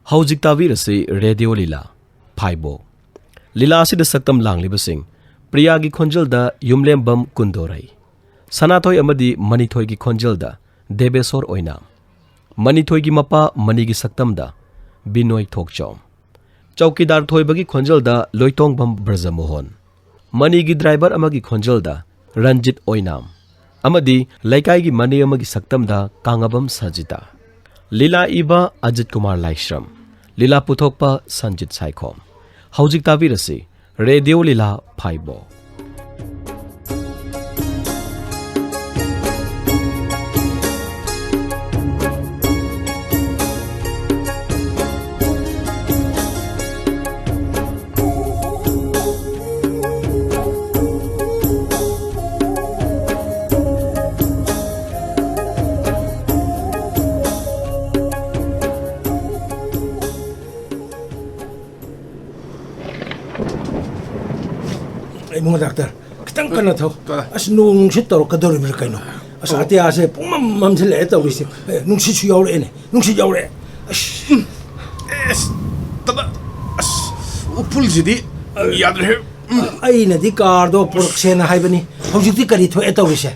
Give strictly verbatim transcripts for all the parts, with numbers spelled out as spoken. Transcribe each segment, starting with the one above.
ꯍꯧꯖꯤꯛ ꯇꯥꯕꯤꯔꯁꯤ ꯔꯦꯗꯤꯑꯣ ꯂꯤꯂꯥ ꯐꯥꯏꯕꯣꯛ꯫ ꯂꯤꯂꯥ ꯑꯁꯤꯗ ꯁꯛꯇꯝ ꯂꯥꯡꯂꯤꯕꯁꯤꯡ: ꯄ꯭ꯔꯤꯌꯥꯒꯤ ꯈꯣꯟꯖꯦꯜꯗ ꯌꯨꯝꯂꯦꯝꯕꯝ ꯀꯨꯟꯗꯣꯔꯩ, ꯁꯅꯥꯊꯣꯏ ꯑꯃꯗꯤ ꯃꯅꯤꯊꯣꯏꯒꯤ ꯈꯣꯟꯖꯦꯜꯗ ꯗꯦꯕꯦꯁꯣꯔ ꯑꯣꯏꯅꯥꯝ, ꯃꯅꯤꯊꯣꯏꯒꯤ ꯃꯄꯥ ꯃꯅꯤꯒꯤ ꯁꯛꯇꯝꯗ ꯕꯤꯅꯣꯏ ꯊꯣꯛꯆꯣꯝ, ꯆꯧꯀꯤꯗꯥꯔ ꯊꯣꯏꯕꯒꯤ ꯈꯣꯟꯖꯦꯜꯗ ꯂꯣꯏꯇꯣꯡꯕꯝ ꯕ꯭ꯔꯖꯃꯣꯍꯣꯟ, ꯃꯅꯤꯒꯤ ꯗ꯭ꯔꯥꯏꯚꯔ ꯑꯃꯒꯤ ꯈꯣꯟꯖꯦꯜꯗ ꯔꯟꯖꯤꯠ ꯑꯣꯏꯅꯥꯝ, ꯑꯃꯗꯤ ꯂꯩꯀꯥꯏꯒꯤ ꯃꯅꯦ ꯑꯃꯒꯤ ꯁꯛꯇꯝꯗ ꯀꯥꯡꯉꯕꯝ ꯁꯖꯤꯇꯥ꯫ ꯂꯤꯂꯥ ꯏꯕ ꯑꯖꯤꯠ ꯀꯨꯃꯥꯔ ꯂꯥꯏꯁ꯭ꯔꯝ, ꯂꯤꯂꯥ ꯄꯨꯊꯣꯛꯄ ꯁꯟꯖꯤꯠ ꯁꯥꯏꯈꯣꯝ꯫ ꯍꯧꯖꯤꯛ ꯇꯥꯕꯤꯔꯁꯤ ꯔꯦꯗꯤꯑꯣ ꯂꯤꯂꯥ ꯐꯥꯏꯕꯣꯛ꯫ ꯏꯕꯨꯡꯉꯣ ꯗꯥꯛꯇꯔ, ꯈꯤꯇꯪ ꯀꯟꯅ ꯊꯧ꯫ ꯀ- ꯑꯁ, ꯅꯣꯡ ꯅꯨꯡꯁꯤꯠ ꯇꯧꯔꯛꯀꯗꯧꯔꯤꯕ꯭ꯔꯥ ꯀꯩꯅꯣ? ꯑꯁ, ꯑꯣ꯫ ꯑꯇꯤꯌꯥꯁꯦ ꯄꯨꯡꯃꯝ ꯃꯝꯁꯤꯜꯂꯛꯑꯦ ꯇꯧꯔꯤꯁꯦ꯫ ꯑꯦ, ꯅꯨꯡꯁꯤꯠꯁꯨ ꯌꯥꯎꯔꯛꯑꯦꯅꯦ, ꯅꯨꯡꯁꯤꯠ ꯌꯥꯎꯔꯛꯑꯦ꯫ ꯑꯁ꯫ ꯑꯦꯁ, ꯇꯗ-, ꯑꯁ, ꯎꯐꯨꯜꯁꯤꯗꯤ ꯌꯥꯗ꯭ꯔꯦꯍꯦ꯫ ꯎꯝ꯫ ꯑꯩꯅꯗꯤ ꯀꯥꯔꯗꯣ ꯄꯨꯔꯛꯁꯦꯅ ꯍꯥꯏꯕꯅꯤ, ꯍꯧꯖꯤꯛꯇꯤ ꯀꯔꯤ ꯊꯣꯛꯑꯦ ꯇꯧꯔꯤꯁꯦ?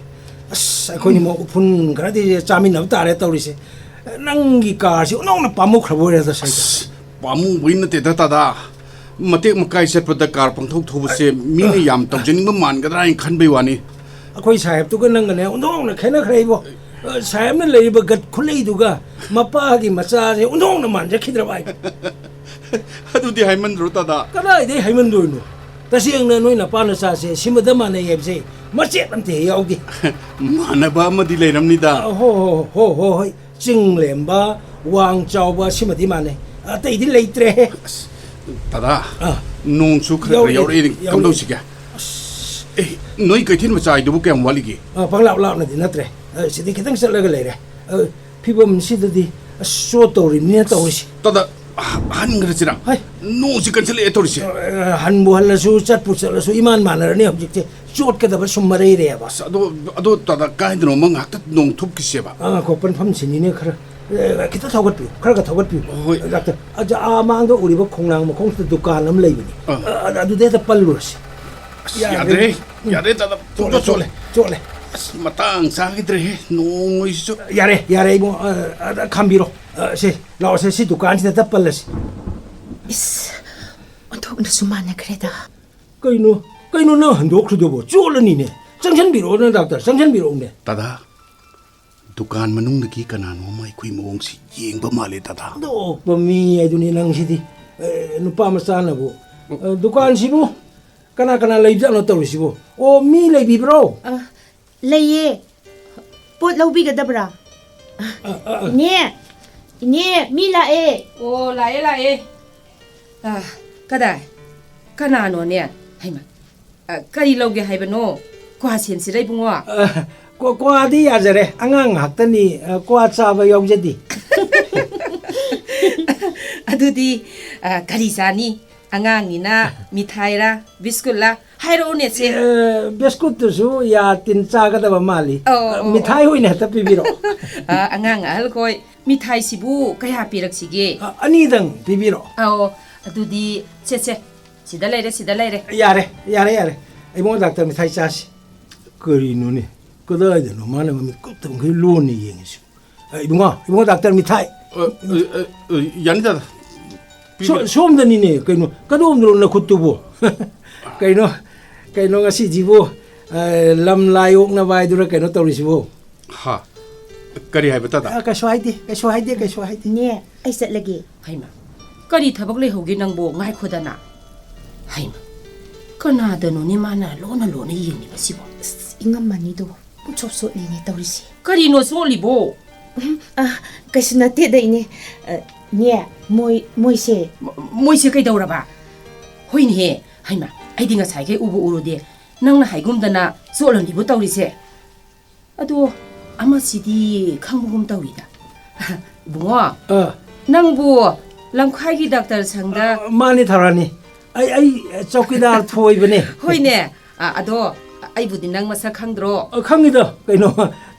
ꯑꯁ, ꯑꯩꯈꯣꯏꯅꯤꯃꯛ ꯎꯐꯨꯟ ꯈꯔꯗꯤ ꯆꯥꯃꯤꯟꯅꯕ ꯇꯥꯔꯦ ꯇꯧꯔꯤꯁꯦ꯫ ꯅꯪꯒꯤ ꯀꯥꯔꯁꯤ ꯑꯣꯟꯊꯣꯛꯅ ꯄꯥꯝꯃꯨꯈ꯭ꯔꯕ ꯑꯣꯏꯔꯦꯗ, ꯁꯥꯏꯗ꯫ ꯑꯁ, ꯄꯥꯝꯃꯨꯕꯩ ꯅꯠꯇꯦꯗ, ꯇꯥꯗꯥ꯫ ꯃꯇꯦꯛ ꯃꯀꯥꯏ ꯆꯠꯄꯗ ꯀꯥꯔ ꯄꯪꯊꯧ ꯊꯧꯕꯁꯦ ꯃꯤꯅ ꯌꯥꯝ ꯇꯧꯖꯅꯤꯡꯕ ꯃꯥꯟꯒꯗ꯭ꯔꯥ ꯍꯥꯏꯅ ꯈꯟꯕꯩ ꯋꯥꯅꯤ꯫ ꯑꯩꯈꯣꯏ ꯁꯥꯍꯦꯕꯇꯨꯒ ꯅꯪꯒꯅꯦ ꯑꯣꯟꯊꯣꯛꯅ ꯈꯦꯠꯅꯈ꯭ꯔꯦ ꯏꯕꯣ꯫ ꯑ, ꯁꯥꯍꯦꯕꯅ ꯂꯩꯔꯤꯕ ꯒꯠ ꯈꯨꯂꯩꯗꯨꯒ ꯃꯄꯥꯒꯤ ꯃꯆꯥꯁꯦ ꯑꯣꯟꯊꯣꯛꯅ ꯃꯥꯟꯖꯈꯤꯗ꯭ꯔꯕ ꯍꯥꯏ꯫ ꯑꯗꯨꯗꯤ ꯍꯥꯏꯃꯟꯗ꯭ꯔꯣ, ꯇꯥꯗꯥ? ꯀꯗꯥꯏꯗꯩ ꯍꯥꯏꯃꯟꯗꯣꯏꯅꯣ? ꯇꯁꯦꯡꯅ ꯅꯣꯏ ꯅꯄꯥ ꯅꯆꯥꯁꯦ ꯁꯤꯃꯗ ꯃꯥꯟꯅꯩ ꯍꯥꯏꯕꯁꯦ ꯃꯆꯦꯠ ꯑꯝꯇ ꯍꯦꯛ ꯌꯥꯎꯗꯦ꯫ ꯃꯥꯟꯅꯕ ꯑꯃꯗꯤ ꯂꯩꯔꯝꯅꯤꯗ꯫ ꯑ, ꯍꯣ, ꯍꯣ, ꯍꯣ, ꯍꯣ, ꯍꯣꯏ꯫ ꯆꯤꯡ ꯂꯦꯝꯕ, ꯋꯥꯡ ꯆꯥꯎꯕ, ꯁꯤꯃꯗꯤ ꯃꯥꯟꯅꯩ꯫ ꯑꯇꯩꯗꯤ ꯂꯩꯇ꯭ꯔꯦ꯫ ꯑꯁ, ꯇꯥꯗꯥ, ꯑꯥ꯫ ꯅꯣꯡꯁꯨ ꯈꯔ ꯈꯔ ꯌꯥꯎꯔꯛꯑꯦ, ꯌꯥꯎꯔꯛꯑꯦ, ꯌꯥꯎꯔꯛꯑꯦ꯫ ꯀꯝꯗꯧꯁꯤꯒꯦ? ꯑꯁ꯫ ꯑꯦ, ꯅꯣꯏ ꯀꯩꯊꯦꯜ ꯃꯆꯥ ꯍꯥꯏꯗꯨꯕꯨ ꯀꯌꯥꯝ ꯋꯥꯠꯂꯤꯒꯦ? ꯑꯥ, ꯄꯪꯂꯥꯞ ꯂꯥꯞꯅꯗꯤ ꯅꯠꯇ꯭ꯔꯦ꯫ ꯑ, ꯁꯤꯗꯤ ꯈꯤꯇꯪ ꯆꯠꯂꯒ ꯂꯩꯔꯦ꯫ ꯑ, ꯐꯤꯕꯝꯁꯤꯗꯗꯤ ꯑꯁ, ꯆꯣꯠ ꯇꯧꯔꯤꯕꯅꯤꯅ ꯇꯧꯔꯤꯁꯦ꯫ ꯇꯥꯗꯥ, ꯍꯟꯈ꯭ꯔꯁꯤꯔ? ꯍꯩ꯫ ꯅꯣꯡꯁꯤ ꯀꯟꯁꯤꯜꯂꯛꯑꯦ ꯇꯧꯔꯤꯁꯦ꯫ ꯑ, ꯍꯟꯕꯨ ꯍꯜꯂꯁꯨ, ꯆꯠꯄꯨ ꯆꯠꯂꯁꯨ ꯏꯃꯥꯟ ꯃꯥꯟꯅꯔꯅꯤ ꯍꯧꯖꯤꯛꯇꯤ꯫ ꯆꯣꯠꯀꯗꯕ ꯁꯨꯝ ꯃꯔꯩꯔꯦꯕ꯫ ꯑꯁ, ꯑꯗꯣ, ꯑꯗꯣ ꯇꯥꯗ, ꯀꯥꯏꯗꯅꯣꯃ ꯉꯥꯏꯍꯥꯛꯇ ꯅꯣꯡ ꯊꯨꯞꯈꯤꯁꯦꯕ꯫ ꯑꯥ, ꯉꯥꯏꯈꯣ, ꯄꯟꯐꯝ ꯁꯤꯅꯤꯅꯦ, ꯈꯔ, ꯑꯦ, ꯈꯤꯇ ꯊꯧꯒꯠꯄꯤꯌꯨ, ꯈꯔꯒ ꯊꯧꯒꯠꯄꯤꯌꯨ꯫ ꯍꯣꯏ꯫ ꯗꯥꯛꯇꯔ, ꯑꯖ-, ꯑꯥ ꯃꯥꯡꯗ ꯎꯔꯤꯕ ꯈꯣꯡꯅꯥꯡ ꯃꯈꯣꯡꯁꯤꯗ ꯗꯨꯀꯥꯟ ꯑꯃ ꯂꯩꯕꯅꯤ꯫ ꯑꯥ꯫ ꯑ-, ꯑꯗꯨꯗ ꯍꯦꯛꯇ ꯄꯜꯂꯨꯔꯁꯤ꯫ ꯑꯁ, ꯌꯥꯗ꯭ꯔꯦ꯫ ꯌꯥꯗ꯭ꯔꯦꯍꯦ, ꯎꯝ꯫ ꯌꯥꯗ꯭ꯔꯦ, ꯇꯥꯗ꯫ ꯆꯣꯠꯂꯦ, ꯆꯣꯠꯂꯦ, ꯆꯣꯠꯂꯦ꯫ ꯑꯁ, ꯃꯇꯥꯡ ꯆꯥꯈꯤꯗ꯭ꯔꯦꯍꯦ, ꯅꯣꯡꯃꯩꯁꯤꯁꯨ꯫ ꯌꯥꯔꯦ, ꯌꯥꯔꯦ, ꯏꯕꯨꯡ, ꯑ, ꯑ, ꯈꯥꯝꯕꯤꯔꯣ꯫ ꯑ, ꯁꯦ, ꯂꯥꯛꯑꯣꯁꯦ, ꯁꯤ ꯗꯨꯀꯥꯟꯁꯤꯗ ꯍꯦꯛꯇ ꯄꯜꯂꯁꯤ꯫ ꯏꯁ, ꯑꯣꯟꯊꯣꯛꯅꯁꯨ ꯃꯥꯟꯅꯈ꯭ꯔꯦꯗ꯫ ꯀꯩꯅꯣ? ꯀꯩꯅꯣ ꯅꯪ ꯍꯟꯗꯣꯛꯈ꯭ꯔꯤꯗꯨꯕꯣ? ꯆꯣꯠꯂꯅꯤꯅꯦ꯫ ꯆꯪꯁꯟꯕꯤꯔꯛꯑꯣꯅꯦ, ꯗꯥꯛꯇꯔ, ꯆꯪꯁꯟꯕꯤꯔꯛꯎꯅꯦ꯫ ꯗꯥꯗꯥ, ꯗꯨꯀꯥꯟ ꯃꯅꯨꯡꯗꯒꯤ ꯀꯅꯥꯅꯣ ꯑꯃ ꯑꯩꯈꯣꯏ ꯃꯑꯣꯡꯁꯤ ꯌꯦꯡꯕ ꯃꯥꯜꯂꯦ, ꯗꯥꯗꯥ꯫ ꯑꯣꯛꯄ ꯃꯤ ꯍꯥꯏꯗꯨꯅꯤ ꯅꯪꯁꯤꯗꯤ꯫ ꯑꯦ, ꯅꯨꯄꯥ ꯃꯆꯥꯅꯕꯨ꯫ ꯑ, ꯗꯨꯀꯥꯟꯁꯤꯕꯨ ꯀꯅꯥ ꯀꯅꯥ ꯂꯩꯕꯖꯥꯠꯅꯣ ꯇꯧꯔꯤꯁꯤꯕꯨ? ꯑꯣ, ꯃꯤ ꯂꯩꯕꯤꯕ꯭ꯔꯣ? ꯑ, ꯂꯩꯌꯦ꯫ ꯄꯣꯠ ꯂꯧꯕꯤꯒꯗꯕ꯭ꯔꯥ? ꯑ, ꯑ, ꯑ꯫ ꯏꯅꯦ, ꯏꯅꯦ, ꯃꯤ ꯂꯥꯛꯑꯦ꯫ ꯑꯣ, ꯂꯥꯛꯑꯦ, ꯂꯥꯛꯑꯦ꯫ ꯑ, ꯀꯗꯥꯏ? ꯀꯅꯥꯅꯣꯅꯦ? ꯍꯩꯃꯥ, ꯑ, ꯀꯔꯤ ꯂꯧꯒꯦ ꯍꯥꯏꯕꯅꯣ? ꯀ꯭ꯋꯥ ꯁꯦꯝꯁꯤꯔ, ꯏꯕꯨꯡꯉꯣ? ꯑ, ꯀ꯭ꯋꯥ-, ꯀ꯭ꯋꯥꯗꯤ ꯌꯥꯖꯔꯦ, ꯑꯉꯥꯡ ꯉꯥꯛꯇꯅꯤ, ꯑ, ꯀ꯭ꯋꯥ ꯆꯥꯕ ꯌꯥꯎꯖꯗꯦ꯫ ꯑꯗꯨꯗꯤ, ꯑ, ꯀꯔꯤ ꯆꯥꯅꯤ? ꯑꯉꯥꯡꯅꯤꯅ ꯃꯤꯊꯥꯏꯔꯥ, ꯕꯤꯁꯀꯨꯠꯂꯥ? ꯍꯥꯏꯔꯛꯎꯅꯦ, ꯁꯦ꯫ ꯑꯦ, ꯕꯤꯁꯀꯨꯠꯇꯨꯁꯨ ꯌꯥ ꯇꯤꯟ ꯆꯥꯒꯗꯕ ꯃꯥꯜꯂꯤ꯫ ꯑꯧ, ꯑꯧ, ꯃꯤꯊꯥꯏ ꯑꯧ꯫ ꯑꯣꯏꯅ ꯍꯦꯛꯇ ꯄꯤꯕꯤꯔꯛꯑꯣ꯫ ꯑ, ꯑꯉꯥꯡ ꯑꯍꯜ ꯈꯣꯏ, ꯃꯤꯊꯥꯏꯁꯤꯕꯨ ꯀꯌꯥ ꯄꯤꯔꯛꯁꯤꯒꯦ? ꯑ, ꯑꯅꯤꯗꯪ ꯄꯤꯕꯤꯔꯛꯑꯣ꯫ ꯑꯧ, ꯑꯗꯨꯗꯤ ꯁꯦ, ꯁꯦ, ꯁꯤꯗ ꯂꯩꯔꯦ, ꯁꯤꯗ ꯂꯩꯔꯦ꯫ ꯌꯥꯔꯦ, ꯌꯥꯔꯦ, ꯌꯥꯔꯦ꯫ ꯏꯕꯨꯡꯉꯣ ꯗꯥꯛꯇꯔ, ꯃꯤꯊꯥꯏ ꯆꯥꯁꯤ꯫ ꯀꯔꯤꯅꯣꯅꯦ? ꯀꯗꯥꯏꯗꯅꯣ ꯃꯥꯅ ꯃꯃꯤꯠ ꯀꯨꯞꯇꯕꯈꯩ ꯂꯣꯟꯅ ꯌꯦꯡꯉꯤꯁꯤ? ꯑ, ꯏꯕꯨꯡꯉꯣ, ꯏꯕꯨꯡꯉꯣ ꯗꯥꯛꯇꯔ, ꯃꯤꯊꯥꯏ꯫ ꯑ, ꯑ, ꯑ, ꯑ, ꯌꯥꯅꯤ ꯗꯥꯗꯥ꯫ ꯁꯣ-, ꯄꯤꯕꯤꯔꯣ꯫ ꯁꯣꯝꯗꯅꯤꯅꯦ, ꯀꯩꯅꯣ, ꯀꯗꯣꯝꯗꯅꯣ ꯅꯈꯨꯠꯇꯨꯕꯨ? ꯀꯩꯅꯣ, ꯀꯩꯅꯣ ꯉꯁꯤꯁꯤꯕꯨ, ꯑ, ꯂꯝ ꯂꯥꯏ ꯑꯣꯛꯅꯕ ꯍꯥꯏꯗꯨꯔ ꯀꯩꯅꯣ ꯇꯧꯔꯤꯁꯤꯕꯨ? ꯍꯥ? ꯀꯔꯤ ꯍꯥꯏꯕ, ꯗꯥꯗꯥ? ꯑ, ꯀꯩꯁꯨ ꯍꯥꯏꯗꯦ, ꯀꯩꯁꯨ ꯍꯥꯏꯗꯦ, ꯀꯩꯁꯨ ꯍꯥꯏꯗꯦ꯫ ꯅꯦ, ꯑꯩ ꯆꯠꯂꯒꯦ꯫ ꯍꯩꯃꯥ, ꯀꯔꯤ ꯊꯕꯛ ꯂꯩꯍꯧꯒꯦ ꯅꯪꯕꯣ? ꯉꯥꯏꯈꯣꯗꯅ꯫ ꯍꯩꯃꯥ, ꯀꯅꯥꯗꯅꯣꯅꯦ ꯃꯥꯅ ꯂꯣꯟꯅ ꯂꯣꯟꯅ ꯌꯦꯡꯉꯤꯕꯁꯤꯕꯣ? ꯑꯁ, ꯏꯉꯝꯃꯅꯤꯗꯣ꯫ ꯄꯨꯡꯆꯣꯞ ꯆꯣꯠꯂꯤꯅꯦ ꯇꯧꯔꯤꯁꯦ꯫ ꯀꯔꯤꯅꯣ ꯆꯣꯠꯂꯤꯕꯣ? ꯎꯝ, ꯑ, ꯀꯩꯁꯨ ꯅꯠꯇꯦꯗ, ꯏꯅꯦ꯫ ꯑ, ꯅꯦ, ꯃꯣꯏ, ꯃꯣꯏꯁꯦ꯫ ꯃ-, ꯃꯣꯏꯁꯦ ꯀꯩꯗꯧꯔꯕ? ꯍꯣꯏꯅꯦꯍꯦ, ꯍꯩꯃꯥ, ꯑꯩꯗꯤ ꯉꯁꯥꯏꯈꯩ ꯎꯕꯨ ꯎꯔꯨꯗꯦ꯫ ꯅꯪꯅ ꯍꯥꯏꯒꯨꯝꯗꯅ ꯆꯣꯠꯂꯅꯤꯕꯨ ꯇꯧꯔꯤꯁꯦ꯫ ꯑꯗꯣ ꯑꯃꯁꯤꯗꯤ ꯈꯪꯕꯒꯨꯝ ꯇꯧꯏꯗ꯫ ꯏꯕꯨꯡꯉꯣ, ꯑ꯫ ꯅꯪꯕꯨ ꯂꯝꯈꯥꯏꯒꯤ ꯗꯥꯛꯇꯔ ꯁꯪꯗ ꯑ, ꯃꯥꯅꯤ ꯊꯧꯔꯥꯅꯤ꯫ ꯑꯩ, ꯑꯩ ꯆꯧꯀꯤꯗꯥꯔ ꯊꯣꯏꯕꯅꯦ꯫ ꯍꯣꯏꯅꯦ꯫ ꯑ, ꯑꯗꯣ ꯑꯩꯕꯨꯗꯤ ꯅꯪ ꯃꯁꯛ ꯈꯪꯗ꯭ꯔꯣ? ꯑ, ꯈꯪꯉꯤꯗ, ꯀꯩꯅꯣ,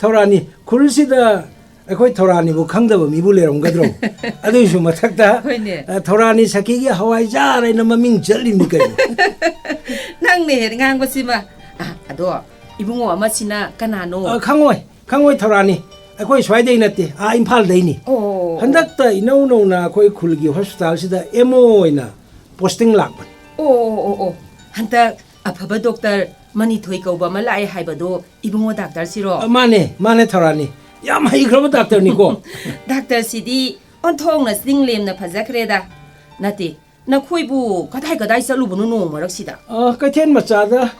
ꯊꯧꯔꯥꯅꯤ, ꯈꯨꯜꯁꯤꯗ ꯑꯩꯈꯣꯏ ꯊꯧꯔꯥꯅꯤꯕꯨ ꯈꯪꯗꯕ ꯃꯤꯕꯨ ꯂꯩꯔꯝꯒꯗ꯭ꯔꯣ? ꯑꯗꯨꯒꯤꯁꯨ ꯃꯊꯛꯇ, ꯍꯣꯏꯅꯦ꯫ ꯑ, ꯊꯧꯔꯥꯅꯤ ꯁꯈꯤꯒꯤ ꯍꯋꯥꯏꯖꯥꯔ ꯍꯥꯏꯅ ꯃꯃꯤꯡ ꯆꯠꯂꯤꯕꯅꯤ ꯀꯩꯅꯣ꯫ ꯅꯪꯅ ꯍꯦꯛ ꯉꯥꯡꯕꯁꯤꯃ꯫ ꯑ, ꯑꯗꯣ ꯏꯕꯨꯡꯉꯣ ꯑꯃꯁꯤꯅ ꯀꯅꯥꯅꯣ? ꯑ, ꯈꯪꯉꯣꯏ, ꯈꯪꯉꯣꯏ ꯊꯧꯔꯥꯅꯤ, ꯑꯩꯈꯣꯏ ꯁ꯭ꯋꯥꯏꯗꯩ ꯅꯠꯇꯦ, ꯑꯥ ꯏꯝꯐꯥꯜꯗꯩꯅꯤ꯫ ꯑꯣ, ꯑꯣ, ꯑꯣ꯫ ꯍꯟꯗꯛꯇ ꯏꯅꯧ ꯅꯧꯅ ꯑꯩꯈꯣꯏ ꯈꯨꯜꯒꯤ ꯍꯣꯁꯄꯤꯇꯥꯜꯁꯤꯗ ꯑꯦꯝ ꯑꯣ ꯑꯣꯏꯅ ꯄꯣꯁꯇꯤꯡ ꯂꯥꯛꯄꯅꯤ꯫ ꯑꯣ, ꯑꯣ, ꯑꯣ, ꯑꯣ꯫ ꯍꯟꯗꯛ ꯑꯐꯕ ꯗꯣꯛꯇꯔ ꯃꯅꯤꯊꯣꯏ ꯀꯧꯕ ꯑꯃ ꯂꯥꯛꯑꯦ ꯍꯥꯏꯕꯗꯣ ꯏꯕꯨꯡꯉꯣ ꯗꯥꯛꯇꯔꯁꯤꯔꯣ? ꯑ, ꯃꯥꯅꯦ, ꯃꯥꯅꯦ ꯊꯧꯔꯥꯅꯤ, ꯌꯥꯝ ꯍꯩꯈ꯭ꯔꯕ ꯗꯥꯛꯇꯔꯅꯤꯀꯣ꯫ ꯗꯥꯛꯇꯔꯁꯤꯗꯤ ꯑꯣꯟꯊꯣꯛꯅ ꯆꯤꯡ ꯂꯦꯝꯅ ꯐꯖꯈ꯭ꯔꯦꯗ꯫ ꯅꯠꯇꯦ, ꯅꯈꯣꯏꯕꯨ ꯀꯗꯥꯏ ꯀꯗꯥꯏ ꯆꯠꯂꯨꯕꯅꯣ ꯅꯣꯡ ꯃꯔꯛꯁꯤꯗ? ꯑ, ꯀꯩꯊꯦꯜ ꯃꯆꯥꯗ,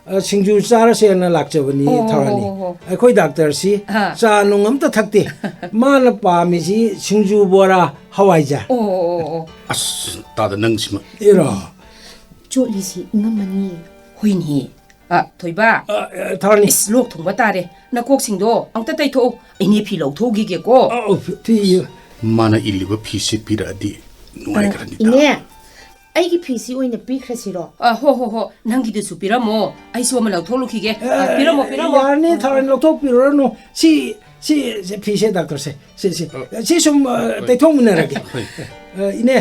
ꯑ, ꯁꯤꯡꯖꯨ ꯆꯥꯔꯁꯦꯅ ꯂꯥꯛꯆꯕꯅꯤ ꯑꯣ, ꯊꯧꯔꯥꯅꯤ꯫ ꯍꯣ, ꯍꯣ, ꯍꯣ꯫ ꯑꯩꯈꯣꯏ ꯗꯥꯛꯇꯔꯁꯤ ꯑꯥ꯫ ꯆꯥ ꯅꯨꯡ ꯑꯝꯇ ꯊꯛꯇꯦ꯫ ꯃꯥꯅ ꯄꯥꯝꯃꯤꯁꯤ ꯁꯤꯡꯖꯨ, ꯕꯣꯔꯥ, ꯍꯋꯥꯏꯖꯥꯔ꯫ ꯑꯣ, ꯑꯣ, ꯑꯣ, ꯑꯣ꯫ ꯑꯁ, ꯇꯥꯗ ꯅꯪꯁꯤꯃ꯫ ꯏꯔꯣ꯫ ꯆꯣꯠꯂꯤꯁꯤ ꯏꯉꯝꯃꯅꯤ꯫ ꯍꯣꯏꯅꯦ꯫ ꯑ, ꯊꯣꯏꯕ꯫ ꯑ, ꯑ, ꯊꯧꯔꯥꯅꯤ꯫ ꯏꯁ, ꯂꯣꯛ ꯊꯨꯡꯕ ꯇꯥꯔꯦ꯫ ꯅꯀꯣꯛꯁꯤꯡꯗꯣ ꯑꯝꯇ ꯇꯩꯊꯣꯛꯎ꯫ ꯑꯩꯅꯦ ꯐꯤ ꯂꯧꯊꯣꯛꯎꯈꯤꯒꯦꯀꯣ꯫ ꯑ, ꯑ, ꯐꯤ, ꯐꯤ꯫ ꯃꯥꯅ ꯏꯜꯂꯤꯕ ꯐꯤꯁꯦ ꯄꯤꯔꯛꯑꯗꯤ ꯅꯨꯡꯉꯥꯏꯈ꯭ꯔꯅꯤꯗ꯫ ꯏꯅꯦ, ꯑꯩꯒꯤ ꯐꯤꯁꯤ ꯑꯣꯏꯅ ꯄꯤꯈ꯭ꯔꯁꯤꯔꯣ? ꯑ, ꯍꯣ, ꯍꯣ, ꯍꯣ꯫ ꯅꯪꯒꯤꯗꯨꯁꯨ ꯄꯤꯔꯝꯃꯣ꯫ ꯑꯩꯁꯨ ꯑꯃ ꯂꯧꯊꯣꯛꯂꯨꯈꯤꯒꯦ꯫ ꯑ, ꯄꯤꯔꯝꯃꯣ, ꯄꯤꯔꯝꯃꯣ꯫ ꯌꯥꯔꯅꯤ, ꯊꯧꯔꯥꯅꯤ, ꯂꯧꯊꯣꯛꯄꯤꯔꯨꯔꯅꯨ꯫ ꯁꯤ, ꯁꯤ, ꯁꯤ ꯐꯤꯁꯦ ꯗꯥꯛꯇꯔꯁꯦ꯫ ꯁꯤ, ꯁꯤ꯫ ꯁꯤ ꯁꯨꯝ, ꯑ, ꯇꯩꯊꯣꯛꯃꯤꯟꯅꯔꯒꯦ꯫ ꯍꯣꯏ꯫ ꯑ, ꯏꯅꯦ,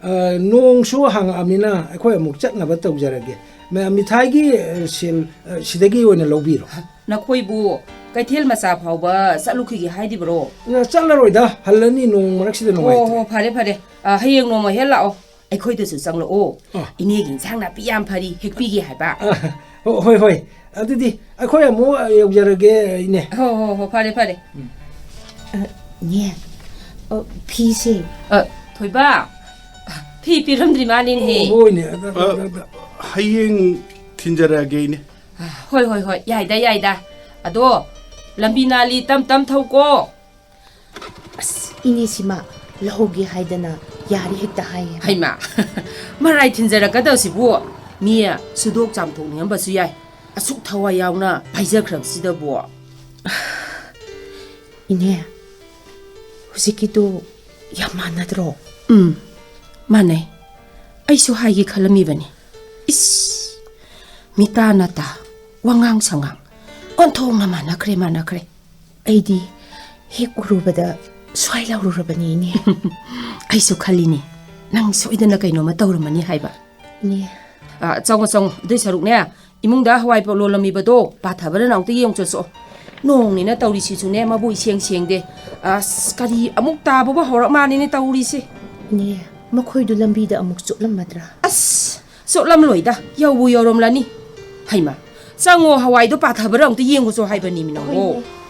ꯑ, ꯅꯣꯡꯁꯨ ꯍꯥꯡꯉꯛꯑꯕꯅꯤꯅ ꯑꯩꯈꯣꯏ ꯑꯃꯨꯛ ꯆꯠꯅꯕ ꯇꯧꯖꯔꯒꯦ꯫ ꯃ-, ꯃꯤꯊꯥꯏꯒꯤ, ꯑ, ꯁꯦꯜ, ꯑ, ꯁꯤꯗꯒꯤ ꯑꯣꯏꯅ ꯂꯧꯕꯤꯔꯣ꯫ ꯅꯈꯣꯏꯕꯨ ꯀꯩꯊꯦꯜ ꯃꯆꯥ ꯐꯥꯎꯕ ꯆꯠꯂꯨꯈꯤꯒꯦ ꯍꯥꯏꯗꯤꯕ꯭ꯔꯣ? ꯑ, ꯆꯠꯂꯔꯣꯏꯗ, ꯍꯜꯂꯅꯤ, ꯅꯣꯡ ꯃꯔꯛꯁꯤꯗ ꯑꯣ, ꯅꯨꯡꯉꯥꯏꯇ꯭ꯔꯦ꯫ ꯍꯣ, ꯐꯔꯦ, ꯐꯔꯦ꯫ ꯑ, ꯍꯌꯦꯡ ꯅꯣꯡꯃ ꯍꯦꯛ ꯂꯥꯛꯑꯣ꯫ ꯑꯩꯈꯣꯏꯗꯁꯨ ꯆꯪꯂꯛꯑꯣ꯫ ꯑ꯫ ꯏꯅꯦꯒꯤ ꯏꯟꯁꯥꯡ ꯅꯥꯄꯤ ꯌꯥꯝ ꯐꯔꯤ, ꯍꯦꯛꯄꯤꯒꯦ ꯍꯥꯏꯕ꯫ ꯑ, ꯍꯣ-, ꯍꯣꯏ, ꯍꯣꯏ꯫ ꯑꯗꯨꯗꯤ ꯑꯩꯈꯣꯏ ꯑꯃꯨꯛ ꯌꯧꯖꯔꯒꯦ, ꯏꯅꯦ꯫ ꯍꯣ, ꯍꯣ, ꯍꯣ, ꯐꯔꯦ, ꯐꯔꯦ꯫ ꯏꯅꯦ, ꯑ, ꯐꯤꯁꯦ꯫ ꯑ, ꯊꯣꯏꯕ, ꯐꯤ ꯄꯤꯔꯝꯗ꯭ꯔꯤ ꯃꯥꯜꯂꯤꯅꯦꯍꯦ꯫ ꯍꯣꯏꯅꯦ, ꯑꯗ, ꯑꯗ, ꯑ, ꯑꯗ, ꯑꯗ꯫ ꯍꯌꯦꯡ ꯊꯤꯟꯖꯔꯛꯑꯒꯦ, ꯏꯅꯦ꯫ ꯍꯣꯏ, ꯍꯣꯏ, ꯍꯣꯏ, ꯌꯥꯏꯗ, ꯌꯥꯏꯗ꯫ ꯑꯗꯣ ꯂꯝꯕꯤ ꯅꯥꯜꯂꯤ, ꯇꯝ ꯇꯝ ꯊꯧꯀꯣ꯫ ꯑꯁ, ꯏꯅꯦꯁꯤꯃ ꯂꯧꯍꯧꯒꯦ ꯍꯥꯏꯗꯅ ꯌꯥꯔꯦ ꯍꯦꯛꯇ ꯍꯥꯏꯌꯦ꯫ ꯍꯩꯃꯥ, ꯃꯔꯥꯏ ꯊꯤꯟꯖꯔꯛꯀꯗꯧꯁꯤꯕꯨ ꯃꯤ ꯁꯨꯗꯣꯛ ꯆꯥꯝꯊꯣꯛꯅꯤꯡꯉꯝꯕꯁꯨ ꯌꯥꯏ꯫ ꯑꯁꯨꯛ ꯊꯋꯥꯏ ꯌꯥꯎꯅ ꯄꯥꯏꯖꯈ꯭ꯔꯕꯁꯤꯗꯕꯨ꯫ ꯏꯅꯦ, ꯍꯧꯖꯤꯛꯀꯤꯗꯨ ꯌꯥꯝ ꯃꯥꯟꯅꯗ꯭ꯔꯣ? ꯎꯝ, ꯃꯥꯟꯅꯩ꯫ ꯑꯩꯁꯨ ꯍꯥꯏꯒꯦ ꯈꯜꯂꯝꯃꯤꯕꯅꯤ꯫ ꯏꯁ, ꯃꯤꯇꯥ ꯅꯥꯇꯥ, ꯋꯥꯉꯥꯡ ꯁꯉꯥꯡ ꯑꯣꯟꯊꯣꯛꯅ ꯃꯥꯟꯅꯈ꯭ꯔꯦ, ꯃꯥꯟꯅꯈ꯭ꯔꯦ꯫ ꯑꯩꯗꯤ ꯍꯦꯛ ꯎꯔꯨꯕꯗ ꯁ꯭ꯋꯥꯏ ꯂꯥꯎꯔꯨꯔꯕꯅꯤ, ꯏꯅꯦ꯫ ꯑꯩꯁꯨ ꯈꯜꯂꯤꯅꯦ, ꯅꯪ ꯁꯣꯏꯗꯅ ꯀꯩꯅꯣꯝꯃ ꯇꯧꯔꯝꯃꯅꯤ ꯍꯥꯏꯕ꯫ ꯏꯅꯦ꯫ ꯑ, ꯆꯪꯉꯣ, ꯆꯪꯉꯣ꯫ ꯑꯗꯨꯏ ꯁꯔꯨꯛꯅꯦ, ꯏꯃꯨꯡꯗ ꯍꯋꯥꯏ ꯂꯣꯜꯂꯝꯃꯤꯕꯗꯣ ꯄꯥꯊꯕ꯭ꯔꯥ ꯑꯝꯇ ꯌꯦꯡꯉꯨ ꯆꯠꯁꯣ꯫ ꯅꯣꯡꯅꯤꯅ ꯇꯧꯔꯤꯁꯤꯁꯨꯅꯦ, ꯃꯕꯨ ꯏꯁꯦꯡ ꯁꯦꯡꯗꯦ꯫ ꯑꯁ, ꯀꯔꯤ ꯑꯃꯨꯛ ꯇꯥꯕꯕꯨ ꯍꯧꯔꯛ ꯃꯥꯜꯂꯤꯅꯦ ꯇꯧꯔꯤꯁꯦ꯫ ꯏꯅꯦ, ꯃꯈꯣꯏꯗꯨ ꯂꯝꯕꯤꯗ ꯑꯃꯨꯛ ꯆꯣꯠꯂꯝꯃꯗ꯭ꯔꯥ? ꯑꯁ, ꯆꯣꯠꯂꯝꯂꯣꯏꯗ, ꯌꯧꯕꯨ ꯌꯧꯔꯝꯂꯅꯤ꯫ ꯍꯩꯃꯥ, ꯆꯪꯉꯣ, ꯍꯋꯥꯏꯗꯣ ꯄꯥꯊꯕ꯭ꯔꯥ ꯑꯝꯇ ꯌꯦꯡꯉꯨꯆꯣ ꯍꯥꯏꯕꯅꯤꯃꯤ ꯅꯪꯕꯣ꯫ ꯍꯣꯏꯅꯦ꯫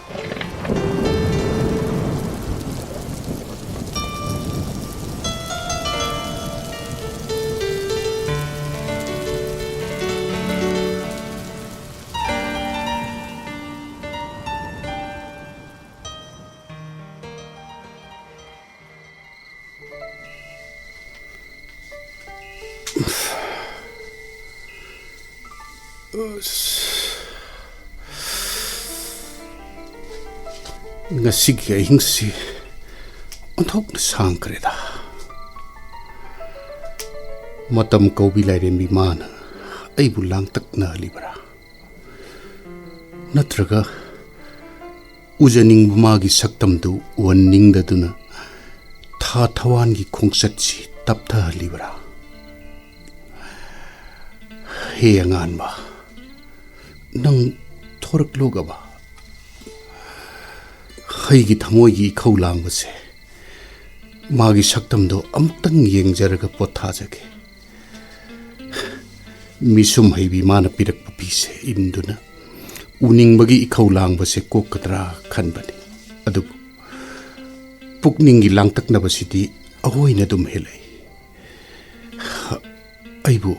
ꯑꯁ, ꯉꯁꯤꯒꯤ ꯑꯍꯤꯡꯁꯤ ꯑꯣꯟꯊꯣꯛꯅ ꯁꯥꯡꯈ꯭ꯔꯦꯗ꯫ ꯃꯇꯝ ꯀꯧꯕꯤ ꯂꯥꯏꯔꯦꯝꯕꯤ ꯃꯥꯅ ꯑꯩꯕꯨ ꯂꯥꯡꯇꯛꯅꯍꯜꯂꯤꯕꯔꯥ? ꯅꯠꯇ꯭ꯔꯒ ꯎꯖꯅꯤꯡꯕ ꯃꯥꯒꯤ ꯁꯛꯇꯝꯗꯨ ꯎꯍꯟꯅꯤꯡꯗꯗꯨꯅ ꯊꯥ ꯊꯋꯥꯟꯒꯤ ꯈꯣꯡꯆꯠꯁꯤ ꯇꯞꯊꯍꯜꯂꯤꯕꯔꯥ? ꯍꯦ ꯑꯉꯥꯟꯕ, ꯅꯪ ꯊꯣꯔꯛꯂꯨꯒꯕ? ꯑꯩꯒꯤ ꯊꯃꯣꯏꯒꯤ ꯏꯈꯧ ꯂꯥꯡꯕꯁꯦ ꯃꯥꯒꯤ ꯁꯛꯇꯝꯗꯣ ꯑꯃꯨꯛꯇꯪ ꯌꯦꯡꯖꯔꯒ ꯄꯣꯊꯥꯖꯒꯦ꯫ ꯃꯤꯁꯨꯝ ꯍꯩꯕꯤ ꯃꯥꯅ ꯄꯤꯔꯛꯄ ꯐꯤꯁꯦ ꯏꯟꯗꯨꯅ ꯎꯅꯤꯡꯕꯒꯤ ꯏꯈꯧ ꯂꯥꯡꯕꯁꯦ ꯀꯣꯛꯀꯗ꯭ꯔꯥ ꯈꯟꯕꯅꯤ꯫ ꯑꯗꯨꯕꯨ ꯄꯨꯛꯅꯤꯡꯒꯤ ꯂꯥꯡꯇꯛꯅꯕꯁꯤꯗꯤ ꯑꯍꯣꯏꯅ ꯑꯗꯨꯝ ꯍꯦꯜꯂꯛꯏ꯫ ꯑꯩꯕꯨ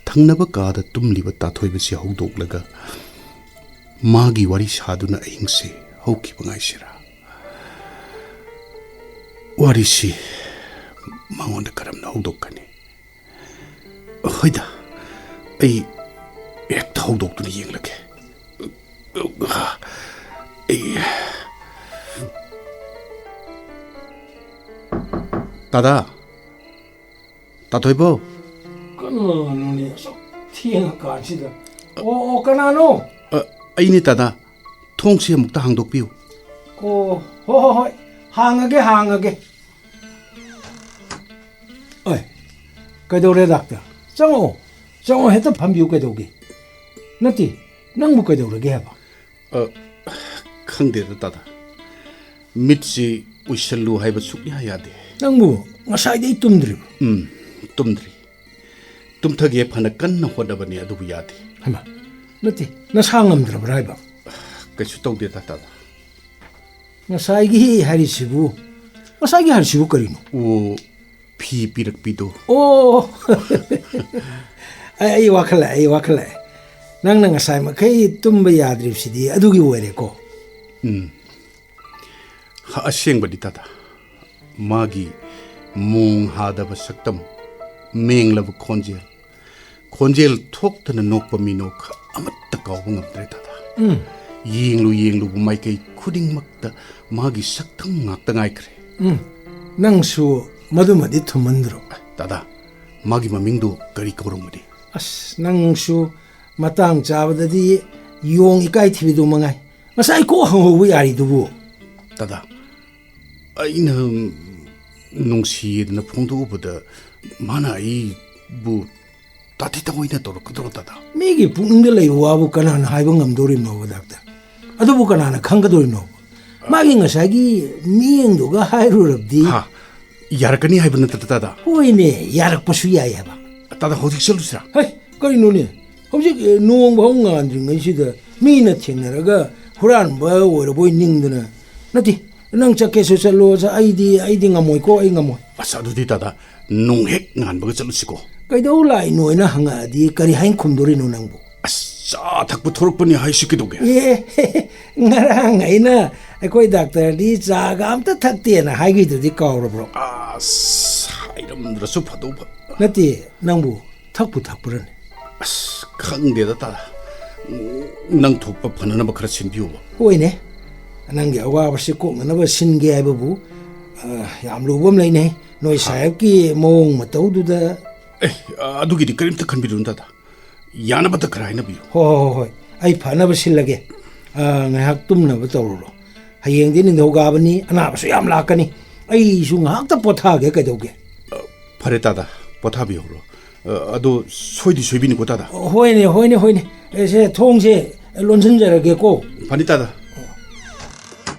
ꯊꯪꯅꯕ ꯀꯥꯗ ꯇꯨꯝꯂꯤꯕ ꯇꯥꯊꯣꯏꯕꯁꯤ ꯍꯧꯗꯣꯛꯂꯒ ꯃꯥꯒꯤ ꯋꯥꯔꯤ ꯁꯥꯗꯨꯅ ꯑꯍꯤꯡꯁꯦ ꯍꯧꯈꯤꯕ ꯉꯥꯏꯁꯤꯔꯥ? ꯋꯥꯔꯤꯁꯤ ꯃꯉꯣꯟꯗ ꯀꯔꯝꯅ ꯍꯧꯗꯣꯛꯀꯅꯤ? ꯍꯣꯏꯗ, ꯑꯩ ꯍꯦꯛꯇ ꯍꯧꯗꯣꯛꯇꯨꯅ ꯌꯦꯡꯂꯒꯦ꯫ ꯑꯩ ꯇꯥꯗꯥ, ꯇꯥꯊꯣꯏꯕꯧ꯫ ꯀꯅꯥꯅꯣꯅꯦ ꯑꯁꯨꯛ ꯊꯦꯡꯉ ꯀꯥꯟꯁꯤꯗ? ꯑꯣ, ꯑꯣ, ꯀꯅꯥꯅꯣ? ꯑ, ꯑꯩꯅꯦ ꯇꯥꯗꯥ꯫ ꯊꯣꯡꯁꯤ ꯑꯃꯨꯛꯇ ꯍꯥꯡꯗꯣꯛꯄꯤꯌꯨ꯫ ꯑꯣ, ꯍꯣ, ꯍꯣ, ꯍꯣꯏ꯫ ꯍꯥꯡꯉꯒꯦ, ꯍꯥꯡꯉꯒꯦ꯫ ꯑꯣꯏ, ꯀꯩꯗꯧꯔꯦ ꯗꯥꯛꯇꯔ? ꯆꯪꯉꯛꯑꯣ, ꯆꯪꯉꯛꯑꯣ, ꯍꯦꯛꯇ ꯐꯝꯕꯤꯌꯨ, ꯀꯩꯗꯧꯒꯦ? ꯅꯠꯇꯦ, ꯅꯪꯕꯨ ꯀꯩꯗꯧꯔꯒꯦ ꯍꯥꯏꯕ? ꯑ, ꯈꯪꯗꯦꯗ ꯇꯥꯗꯥ꯫ ꯃꯤꯠꯁꯤ ꯎꯏꯁꯜꯂꯨ ꯍꯥꯏꯕ ꯁꯨꯛꯌꯥ ꯌꯥꯗꯦ꯫ ꯅꯪꯕꯨ ꯉꯁꯥꯏꯗꯩ ꯇꯨꯝꯗ꯭ꯔꯤꯕ? ꯎꯝ, ꯇꯨꯝꯗ꯭ꯔꯤ꯫ ꯇꯨꯝꯊꯒꯦ ꯐꯅ ꯀꯟꯅ ꯍꯣꯠꯅꯕꯅꯤ, ꯑꯗꯨꯕꯨ ꯌꯥꯗꯦ꯫ ꯍꯩꯃꯥ, ꯅꯠꯇꯦ, ꯅꯁꯥ ꯉꯝꯗ꯭ꯔꯕ꯭ꯔꯥ ꯍꯥꯏꯕ? ꯀꯩꯁꯨ ꯇꯧꯗꯦꯗ ꯇꯥꯗꯥ꯫ ꯉꯁꯥꯏꯒꯤ ꯍꯥꯏꯔꯤꯁꯤꯕꯨ, ꯉꯁꯥꯏꯒꯤ ꯍꯥꯏꯔꯤꯁꯤꯕꯨ ꯀꯔꯤꯅꯣ? ꯑꯣ, ꯐꯤ ꯄꯤꯔꯛꯄꯤꯗꯣ꯫ ꯑꯣ! ꯑꯩ, ꯑꯩ ꯋꯥꯈꯜ ꯂꯥꯛꯑꯦ, ꯑꯩ ꯋꯥꯈꯜ ꯂꯥꯛꯑꯦ꯫ ꯅꯪꯅ ꯉꯁꯥꯏ ꯃꯈꯩ ꯇꯨꯝꯕ ꯌꯥꯗ꯭ꯔꯤꯕꯁꯤꯗꯤ ꯑꯗꯨꯒꯤ ꯑꯣꯏꯔꯦꯀꯣ? ꯎꯝ꯫ ꯑꯁꯦꯡꯕꯗꯤ ꯇꯥꯗꯥ, ꯃꯥꯒꯤ ꯃꯣꯡ ꯍꯥꯗꯕ ꯁꯛꯇꯝ, ꯃꯦꯡꯂꯕ ꯈꯣꯟꯖꯦꯜ, ꯈꯣꯟꯖꯦꯜ ꯊꯣꯛꯇꯅ ꯅꯣꯛꯄ ꯃꯤꯅꯣꯛ ꯑꯃꯠꯇ ꯀꯥꯎꯕ ꯉꯝꯗ꯭ꯔꯦ ꯇꯥꯗꯥ꯫ ꯎꯝ꯫ ꯌꯦꯡꯂꯨ ꯌꯦꯡꯂꯨꯕ ꯃꯥꯏꯀꯩ ꯈꯨꯗꯤꯡꯃꯛꯇ ꯃꯥꯒꯤ ꯁꯛꯇꯝ ꯉꯥꯛꯇ ꯉꯥꯏꯈ꯭ꯔꯦ꯫ ꯎꯝ꯫ ꯅꯪꯁꯨ ꯃꯗꯨꯃꯗꯤ ꯊꯨꯝꯃꯟꯗ꯭ꯔꯣ? ꯇꯥꯗꯥ, ꯃꯥꯒꯤ ꯃꯃꯤꯡꯗꯨ ꯀꯔꯤ ꯀꯧꯔꯝꯒꯅꯤ? ꯑꯁ, ꯅꯪꯁꯨ ꯃꯇꯥꯡ ꯆꯥꯕꯗꯗꯤ ꯌꯣꯡ ꯏꯀꯥꯏ ꯊꯤꯕꯤꯗꯨ ꯃꯉꯥꯏ꯫ ꯉꯁꯥꯏ ꯀꯣꯛ ꯍꯪꯍꯧꯕ ꯌꯥꯔꯤꯗꯨꯕꯨ꯫ ꯇꯥꯗꯥ, ꯑꯩꯅ ꯅꯨꯡꯁꯤꯌꯦꯗꯅ ꯐꯣꯡꯗꯣꯛꯎꯕꯗ ꯃꯥꯅ ꯑꯩꯕꯨ ꯇꯥꯊꯤ ꯇꯥꯑꯣꯏꯅ ꯇꯧꯔꯛꯀꯗ꯭ꯔꯣ, ꯇꯥꯗꯥ? ꯃꯤꯒꯤ ꯄꯨꯛꯅꯤꯡꯗ ꯂꯩꯕ ꯋꯥꯕꯨ ꯀꯅꯥꯅ ꯍꯥꯏꯕ ꯉꯝꯗꯣꯔꯤꯕꯅꯣꯕ, ꯗꯥꯛꯇꯔ? ꯑꯗꯨꯕꯨ ꯀꯅꯥꯅ ꯈꯪꯒꯗꯣꯔꯤꯕꯅꯣꯕ? ꯃꯥꯒꯤ ꯉꯁꯥꯏꯒꯤ ꯃꯤꯠꯌꯦꯡꯗꯨꯒ ꯍꯥꯏꯔꯨꯔꯕꯗꯤ꯫ ꯍꯥ? ꯌꯥꯔꯛꯀꯅꯤ ꯍꯥꯏꯕ ꯅꯠꯇ꯭ꯔ, ꯇꯥꯗꯥ? ꯍꯣꯏꯅꯦ, ꯌꯥꯔꯛꯄꯁꯨ ꯌꯥꯏ ꯍꯥꯏꯕ꯫ ꯇꯥꯗꯥ, ꯍꯧꯖꯤꯛ ꯆꯠꯂꯨꯁꯤꯔꯥ? ꯍꯩ, ꯀꯔꯤꯅꯣꯅꯦ? ꯍꯧꯖꯤꯛ, ꯑꯦ, ꯅꯣꯡ ꯐꯥꯎ ꯉꯥꯟꯗ꯭ꯔꯤꯉꯩꯁꯤꯗ ꯃꯤꯅ ꯊꯦꯡꯅꯔꯒ ꯍꯨꯔꯥꯟꯕ ꯑꯣꯏꯔꯕꯣꯏ ꯅꯤꯡꯗꯅ꯫ ꯅꯠꯇꯦ, ꯅꯪ ꯆꯠꯀꯦꯁꯨ ꯆꯠꯂꯣ, ꯆ-, ꯑꯩꯗꯤ, ꯑꯩꯗꯤ ꯉꯝꯃꯣꯏꯀꯣ, ꯑꯩ ꯉꯝꯃꯣꯏ꯫ ꯑꯁ, ꯑꯗꯨꯗꯤ ꯇꯥꯗꯥ, ꯅꯣꯡ ꯍꯦꯛ ꯉꯥꯟꯕꯒ ꯆꯠꯂꯨꯁꯤꯀꯣ꯫ ꯀꯩꯗꯧ ꯂꯥꯛꯏꯅꯣ ꯍꯥꯏꯅ ꯍꯪꯉꯛꯑꯗꯤ ꯀꯔꯤ ꯍꯥꯏꯅ ꯈꯨꯝꯗꯣꯔꯤꯅꯣ ꯅꯪꯕꯨ? ꯑꯁ, ꯆꯥ ꯊꯛꯄ ꯊꯣꯔꯛꯄꯅꯤ ꯍꯥꯏꯁꯤ ꯀꯩꯗꯧꯒꯦ? ꯑꯦ, ꯉꯔꯥꯡ ꯑꯩꯅ ꯑꯩꯈꯣꯏ ꯗꯥꯛꯇꯔꯗꯤ ꯆꯥꯒ ꯑꯝꯇ ꯊꯛꯇꯦꯅ ꯍꯥꯏꯈꯤꯗꯨꯗꯤ ꯀꯥꯎꯔꯕ꯭ꯔꯣ? ꯑꯁ, ꯍꯥꯏꯔꯝꯗ꯭ꯔꯁꯨ ꯐꯗꯧꯕ꯫ ꯅꯠꯇꯦ, ꯅꯪꯕꯨ ꯊꯛꯄꯨ ꯊꯛꯄ꯭ꯔꯅꯦ? ꯑꯁ, ꯈꯪꯗꯦꯗ ꯇꯥꯗꯥ꯫ ꯅꯪ ꯊꯣꯛꯄ ꯐꯅꯅꯕ ꯈꯔ ꯁꯤꯟꯕꯤꯌꯨꯕ꯫ ꯍꯣꯏꯅꯦ, ꯅꯪꯒꯤ ꯑꯋꯥꯕꯁꯤ ꯀꯣꯛꯅꯅꯕ ꯁꯤꯟꯒꯦ ꯍꯥꯏꯕꯕꯨ, ꯑ, ꯌꯥꯝ ꯂꯨꯕ ꯑꯃ ꯂꯩꯅꯦ꯫ ꯅꯣꯏ ꯍꯥ? ꯁꯥꯍꯦꯕꯀꯤ ꯃꯑꯣꯡ ꯃꯇꯧꯗꯨꯗ꯫ ꯑꯦ, ꯑꯗꯨꯒꯤꯗꯤ ꯀꯔꯤꯝꯇ ꯈꯟꯕꯤꯔꯨꯅꯨ ꯇꯥꯗꯥ꯫ ꯌꯥꯅꯕꯗ ꯈꯔ ꯍꯥꯏꯅꯕꯤꯌꯨ꯫ ꯍꯣꯏ, ꯍꯣꯏ, ꯍꯣꯏ, ꯍꯣꯏ, ꯑꯩ ꯐꯅꯕ ꯁꯤꯜꯂꯒꯦ꯫ ꯑ, ꯉꯥꯏꯍꯥꯛ ꯇꯨꯝꯅꯕ ꯇꯧꯔꯨꯔꯣ꯫ ꯍꯌꯦꯡꯗꯤ ꯅꯤꯡꯊꯧꯀꯥꯕꯅꯤ, ꯑꯅꯥꯕꯁꯨ ꯌꯥꯝ ꯂꯥꯛꯀꯅꯤ꯫ ꯑꯩꯁꯨ ꯉꯥꯏꯍꯥꯛꯇ ꯄꯣꯊꯥꯒꯦ, ꯀꯩꯗꯧꯒꯦ? ꯐꯔꯦ ꯇꯥꯗ, ꯄꯣꯊꯥꯕꯤꯍꯧꯔꯣ꯫ ꯑ, ꯑꯗꯣ ꯁꯣꯏꯗꯤ ꯁꯣꯏꯕꯤꯅꯤꯀꯣ ꯇꯥꯗ꯫ ꯍꯣꯏꯅꯦ, ꯍꯣꯏꯅꯦ, ꯍꯣꯏꯅꯦ꯫ ꯑꯦ, ꯁꯦ, ꯊꯣꯡꯁꯦ ꯂꯣꯟꯁꯤꯟꯖꯔꯒꯦꯀꯣ꯫ ꯐꯅꯤ ꯇꯥꯗ꯫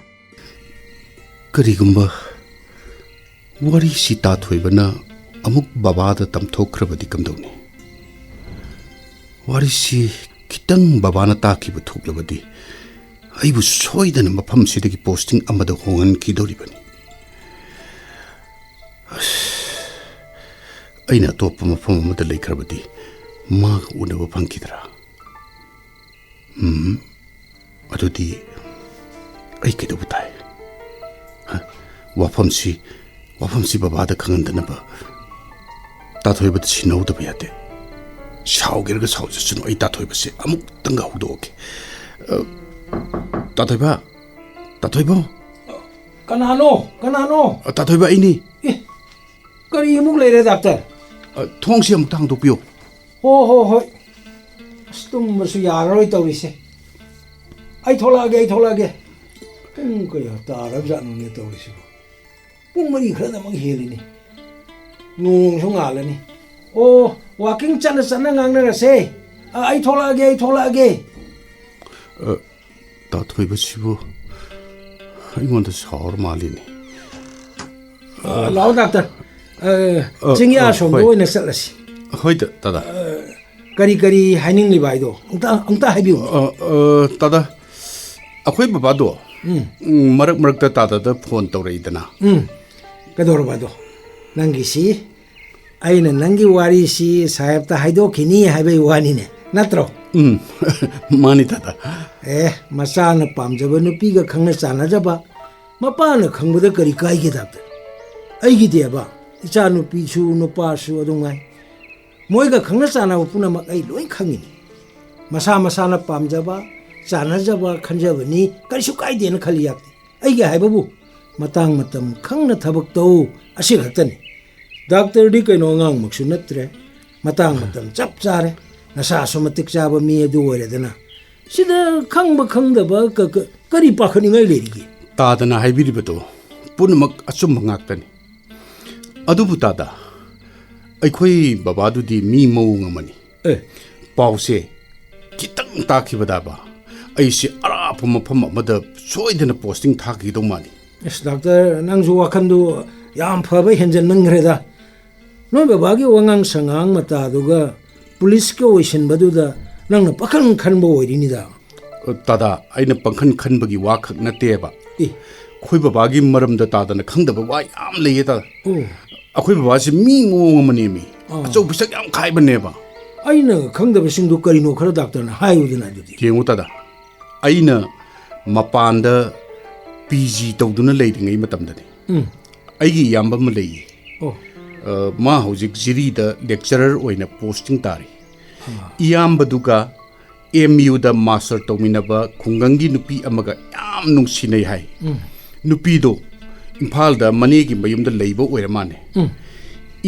ꯀꯔꯤꯒꯨꯝꯕ ꯋꯥꯔꯤꯁꯤ ꯇꯥꯊꯣꯏꯕꯅ ꯑꯃꯨꯛ ꯕꯕꯥꯗ ꯇꯝꯊꯣꯛꯈ꯭ꯔꯕꯗꯤ ꯀꯝꯗꯧꯅꯤ? ꯋꯥꯔꯤꯁꯤ ꯈꯤꯇꯪ ꯕꯕꯥꯅ ꯇꯥꯈꯤꯕ ꯊꯣꯛꯂꯕꯗꯤ ꯑꯩꯕꯨ ꯁꯣꯏꯗꯅ ꯃꯐꯝꯁꯤꯗꯒꯤ posting ꯑꯃꯗ ꯍꯣꯡꯍꯟꯈꯤꯗꯧꯔꯤꯕꯅꯤ꯫ ꯑꯁ, ꯑꯩꯅ ꯑꯇꯣꯞꯄ ꯃꯐꯝ ꯑꯃꯗ ꯂꯩꯈ꯭ꯔꯕꯗꯤ ꯃꯥꯒ ꯎꯅꯕ ꯐꯪꯈꯤꯗ꯭ꯔꯥ? ꯎꯝ, ꯑꯗꯨꯗꯤ ꯑꯩ ꯀꯩꯗꯧꯕ ꯇꯥꯏ? ꯍ? ꯋꯥꯐꯝꯁꯤ, ꯋꯥꯐꯝꯁꯤ ꯕꯕꯥꯗ ꯈꯪꯍꯟꯗꯅꯕ ꯇꯥꯊꯣꯏꯕꯗ ꯁꯤꯟꯅꯍꯧꯗꯕ ꯌꯥꯗꯦ꯫ ꯁꯥꯎꯒꯦꯔꯒ ꯁꯥꯎꯖꯁꯅꯨ, ꯑꯩ ꯇꯥꯊꯣꯏꯕꯁꯦ ꯑꯃꯨꯛꯇꯪꯒ ꯍꯧꯗꯣꯛꯑꯒꯦ꯫ ꯑ, ꯇꯥꯊꯣꯏꯕ, ꯇꯥꯊꯣꯏꯕ꯫ ꯀꯅꯥꯅꯣ? ꯀꯅꯥꯅꯣ? ꯑ, ꯇꯥꯊꯣꯏꯕ, ꯑꯩꯅꯤ꯫ ꯑꯦ, ꯀꯔꯤ ꯑꯃꯨꯛ ꯂꯩꯔꯦ, ꯗꯥꯛꯇꯔ? ꯑ, ꯊꯣꯡꯁꯤ ꯑꯃꯨꯛꯇ ꯍꯥꯡꯗꯣꯛꯄꯤꯌꯨ꯫ ꯍꯣ, ꯍꯣ, ꯍꯣꯏ꯫ ꯑꯁ, ꯇꯨꯝꯕꯁꯨ ꯌꯥꯔꯔꯣꯏ ꯇꯧꯔꯤꯁꯦ꯫ ꯑꯩ ꯊꯣꯛꯂꯛꯑꯒꯦ, ꯑꯩ ꯊꯣꯛꯂꯛꯑꯒꯦ꯫ ꯄꯨꯡ ꯀꯌꯥ ꯇꯥꯔꯕꯖꯥꯠꯅꯣꯅꯦ ꯇꯧꯔꯤꯁꯤꯕꯨ? ꯄꯨꯡ ꯃꯔꯤ ꯈꯔꯗꯃꯛ ꯍꯦꯜꯂꯤꯅꯦ꯫ ꯅꯣꯡꯁꯨ ꯉꯥꯜꯂꯅꯤ꯫ ꯑꯣ, walking ꯆꯠꯅ ꯆꯠꯅ ꯉꯥꯡꯅꯔꯁꯦ꯫ ꯑ, ꯑꯩ ꯊꯣꯛꯂꯛꯑꯒꯦ, ꯑꯩ ꯊꯣꯛꯂꯛꯑꯒꯦ꯫ ꯑ, ꯇꯥꯊꯣꯏꯕꯁꯤꯕꯨ ꯑꯩꯉꯣꯟꯗ ꯁꯥꯎꯔ ꯃꯥꯜꯂꯤꯅꯦ꯫ ꯑ, ꯂꯥꯛꯑꯣ, ꯗꯥꯛꯇꯔ꯫ ꯑ, ꯑ, ꯆꯤꯡꯌꯥ ꯑ, ꯁꯣꯝꯗ ꯍꯣꯏ꯫ ꯑꯣꯏꯅ ꯆꯠꯂꯁꯤ꯫ ꯍꯣꯏ, ꯗ-, ꯗꯥꯗꯥ꯫ ꯑ, ꯀꯔꯤ ꯀꯔꯤ ꯍꯥꯏꯅꯤꯡꯂꯤꯕ ꯍꯥꯏꯗꯣ ꯑꯝꯇ, ꯑꯝꯇ ꯍꯥꯏꯕꯤꯌꯨ꯫ ꯑ, ꯑ, ꯗꯥꯗꯥ, ꯑꯩꯈꯣꯏ ꯕꯕꯥꯗꯣ, ꯎꯝ꯫ ꯎꯝ, ꯃꯔꯛ ꯃꯔꯛꯇ ꯇꯥꯗꯗ phone ꯇꯧꯔꯛꯏꯗꯅ꯫ ꯎꯝ꯫ ꯀꯩꯗꯧꯔꯕ ꯑꯗꯣ? ꯅꯪꯒꯤꯁꯤ ꯑꯩꯅ ꯅꯪꯒꯤ ꯋꯥꯔꯤꯁꯤ ꯁꯥꯍꯦꯕꯇ ꯍꯥꯏꯗꯣꯛꯈꯤꯅꯤ ꯍꯥꯏꯕꯒꯤ ꯋꯥꯅꯤꯅꯦ, ꯅꯠꯇ꯭ꯔꯣ? ꯎꯝ, ꯃꯥꯅꯤ ꯗꯥꯗꯥ꯫ ꯑꯦ, ꯃꯆꯥꯅ ꯄꯥꯝꯖꯕ ꯅꯨꯄꯤꯒ ꯈꯪꯅ ꯆꯥꯟꯅꯖꯕ, ꯃꯄꯥꯅ ꯈꯪꯕꯗ ꯀꯔꯤ ꯀꯥꯏꯒꯦ, ꯗꯥꯛꯇꯔ? ꯑꯩꯒꯤꯗꯤꯕ, ꯏꯆꯥ ꯅꯨꯄꯤꯁꯨ ꯅꯨꯄꯥꯁꯨ ꯑꯗꯨꯝ ꯉꯥꯏ꯫ ꯃꯣꯏꯒ ꯈꯪꯅ ꯆꯥꯟꯅꯕ ꯄꯨꯝꯅꯃꯛ ꯑꯩ ꯂꯣꯏ ꯈꯪꯉꯤꯅꯤ꯫ ꯃꯁꯥ ꯃꯁꯥꯅ ꯄꯥꯝꯖꯕ, ꯆꯥꯟꯅꯖꯕ ꯈꯟꯖꯕꯅꯤ, ꯀꯔꯤꯁꯨ ꯀꯥꯏꯗꯦꯅ ꯈꯜꯂꯤ ꯌꯥꯛꯇꯦ꯫ ꯑꯩꯒꯤ ꯍꯥꯏꯕꯕꯨ, ꯃꯇꯥꯡ ꯃꯇꯝ ꯈꯪꯅ ꯊꯕꯛ ꯇꯧ, ꯑꯁꯤ ꯈꯛꯇꯅꯤ꯫ ꯗꯥꯛꯇꯔꯗꯤ ꯀꯩꯅꯣ, ꯑꯉꯥꯡꯃꯛꯁꯨ ꯅꯠꯇ꯭ꯔꯦ꯫ ꯃꯇꯥꯡ ꯃꯇꯝ ꯆꯞ ꯆꯥꯔꯦ꯫ ꯅꯁꯥꯁꯨ ꯃꯇꯤꯛ ꯆꯥꯕ ꯃꯤ ꯑꯗꯨ ꯑꯣꯏꯔꯦꯗꯅ꯫ ꯁꯤꯗ ꯈꯪꯕ ꯈꯪꯗꯕ ꯀ-, ꯀ-, ꯀꯔꯤ ꯄꯥꯈꯠꯅꯤꯡꯉꯥꯏ ꯂꯩꯔꯤꯒꯦ? ꯇꯥꯗꯅ ꯍꯥꯏꯕꯤꯔꯤꯕꯗꯣ ꯄꯨꯝꯅꯃꯛ ꯑꯆꯨꯝꯕ ꯉꯥꯛꯇꯅꯤ꯫ ꯑꯗꯨꯕꯨ ꯇꯥꯗ, ꯑꯩꯈꯣꯏ ꯕꯕꯥꯗꯨꯗꯤ ꯃꯤ ꯃꯑꯣꯡ ꯑꯃꯅꯤ꯫ ꯑꯦ꯫ ꯄꯥꯎꯁꯦ ꯈꯤꯇꯪ ꯇꯥꯈꯤꯕꯗꯕ ꯑꯩꯁꯦ ꯑꯔꯥꯞꯄ ꯃꯐꯝ ꯑꯃꯗ ꯁꯣꯏꯗꯅ posting ꯊꯥꯈꯤꯗꯧ ꯃꯥꯜꯂꯤ꯫ ꯑꯁ, ꯗꯥꯛꯇꯔ, ꯅꯪꯁꯨ ꯋꯥꯈꯟꯗꯨ ꯌꯥꯝ ꯐꯕ ꯍꯦꯟꯖꯟꯃꯟꯈ꯭ꯔꯦꯗ꯫ ꯅꯣꯏ ꯕꯕꯥꯒꯤ ꯋꯥꯉꯥꯡ ꯁꯉꯥꯡ ꯃꯇꯥꯗꯨꯒ ꯄꯨꯂꯤꯁꯀ ꯑꯣꯏꯁꯤꯟꯕꯗꯨꯗ ꯅꯪꯅ ꯄꯥꯈꯪ ꯈꯟꯕ ꯑꯣꯏꯔꯤꯅꯤꯗ꯫ ꯑ, ꯇꯥꯗꯥ, ꯑꯩꯅ ꯄꯥꯈꯪ ꯈꯟꯕꯒꯤ ꯋꯥ ꯈꯛ ꯅꯠꯇꯦꯕ꯫ ꯑꯦ꯫ ꯑꯩꯈꯣꯏ ꯕꯕꯥꯒꯤ ꯃꯔꯝꯗ ꯇꯥꯗꯅ ꯈꯪꯗꯕ ꯋꯥ ꯌꯥꯝ ꯂꯩꯌꯦ, ꯇꯥꯗꯥ꯫ ꯑꯣ꯫ ꯑꯩꯈꯣꯏ ꯕꯕꯥꯁꯤ ꯃꯤ ꯃꯑꯣꯡ ꯑꯃꯅꯦꯃꯤ꯫ ꯑꯥ꯫ ꯑꯆꯧ ꯄꯤꯁꯛ ꯌꯥꯝ ꯈꯥꯏꯕꯅꯦꯕ꯫ ꯑꯩꯅ ꯈꯪꯗꯕꯁꯤꯡꯗꯨ ꯀꯔꯤꯅꯣ ꯈꯔ ꯗꯥꯛꯇꯔꯅ ꯍꯥꯏꯌꯨꯗꯅ ꯑꯗꯨꯗꯤ꯫ ꯌꯦꯡꯉꯨ ꯇꯥꯗꯥ, ꯑꯩꯅ ꯃꯄꯥꯟꯗ PG ꯇꯧꯗꯨꯅ ꯂꯩꯔꯤꯉꯩ ꯃꯇꯝꯗꯅꯤ꯫ ꯎꯝ꯫ ꯑꯩꯒꯤ ꯏꯌꯥꯝꯕ ꯑꯃ ꯂꯩꯌꯦ꯫ ꯑꯣ꯫ ꯑ, ꯃꯥ ꯍꯧꯖꯤꯛ ꯖꯤꯔꯤꯗ lecturer ꯑꯣꯏꯅ posting ꯇꯥꯔꯤ꯫ ꯑꯥ꯫ ꯏꯌꯥꯝꯕꯗꯨꯒ MUꯗ master ꯇꯧꯃꯤꯟꯅꯕ ꯈꯨꯡꯒꯪꯒꯤ ꯅꯨꯄꯤ ꯑꯃꯒ ꯌꯥꯝ ꯅꯨꯡꯁꯤꯅꯩ ꯍꯥꯏ꯫ ꯎꯝ꯫ ꯅꯨꯄꯤꯗꯣ ꯏꯝꯐꯥꯜꯗ ꯃꯅꯦꯒꯤ ꯃꯌꯨꯝꯗ ꯂꯩꯕ ꯑꯣꯏꯔ ꯃꯥꯜꯂꯦ꯫ ꯎꯝ꯫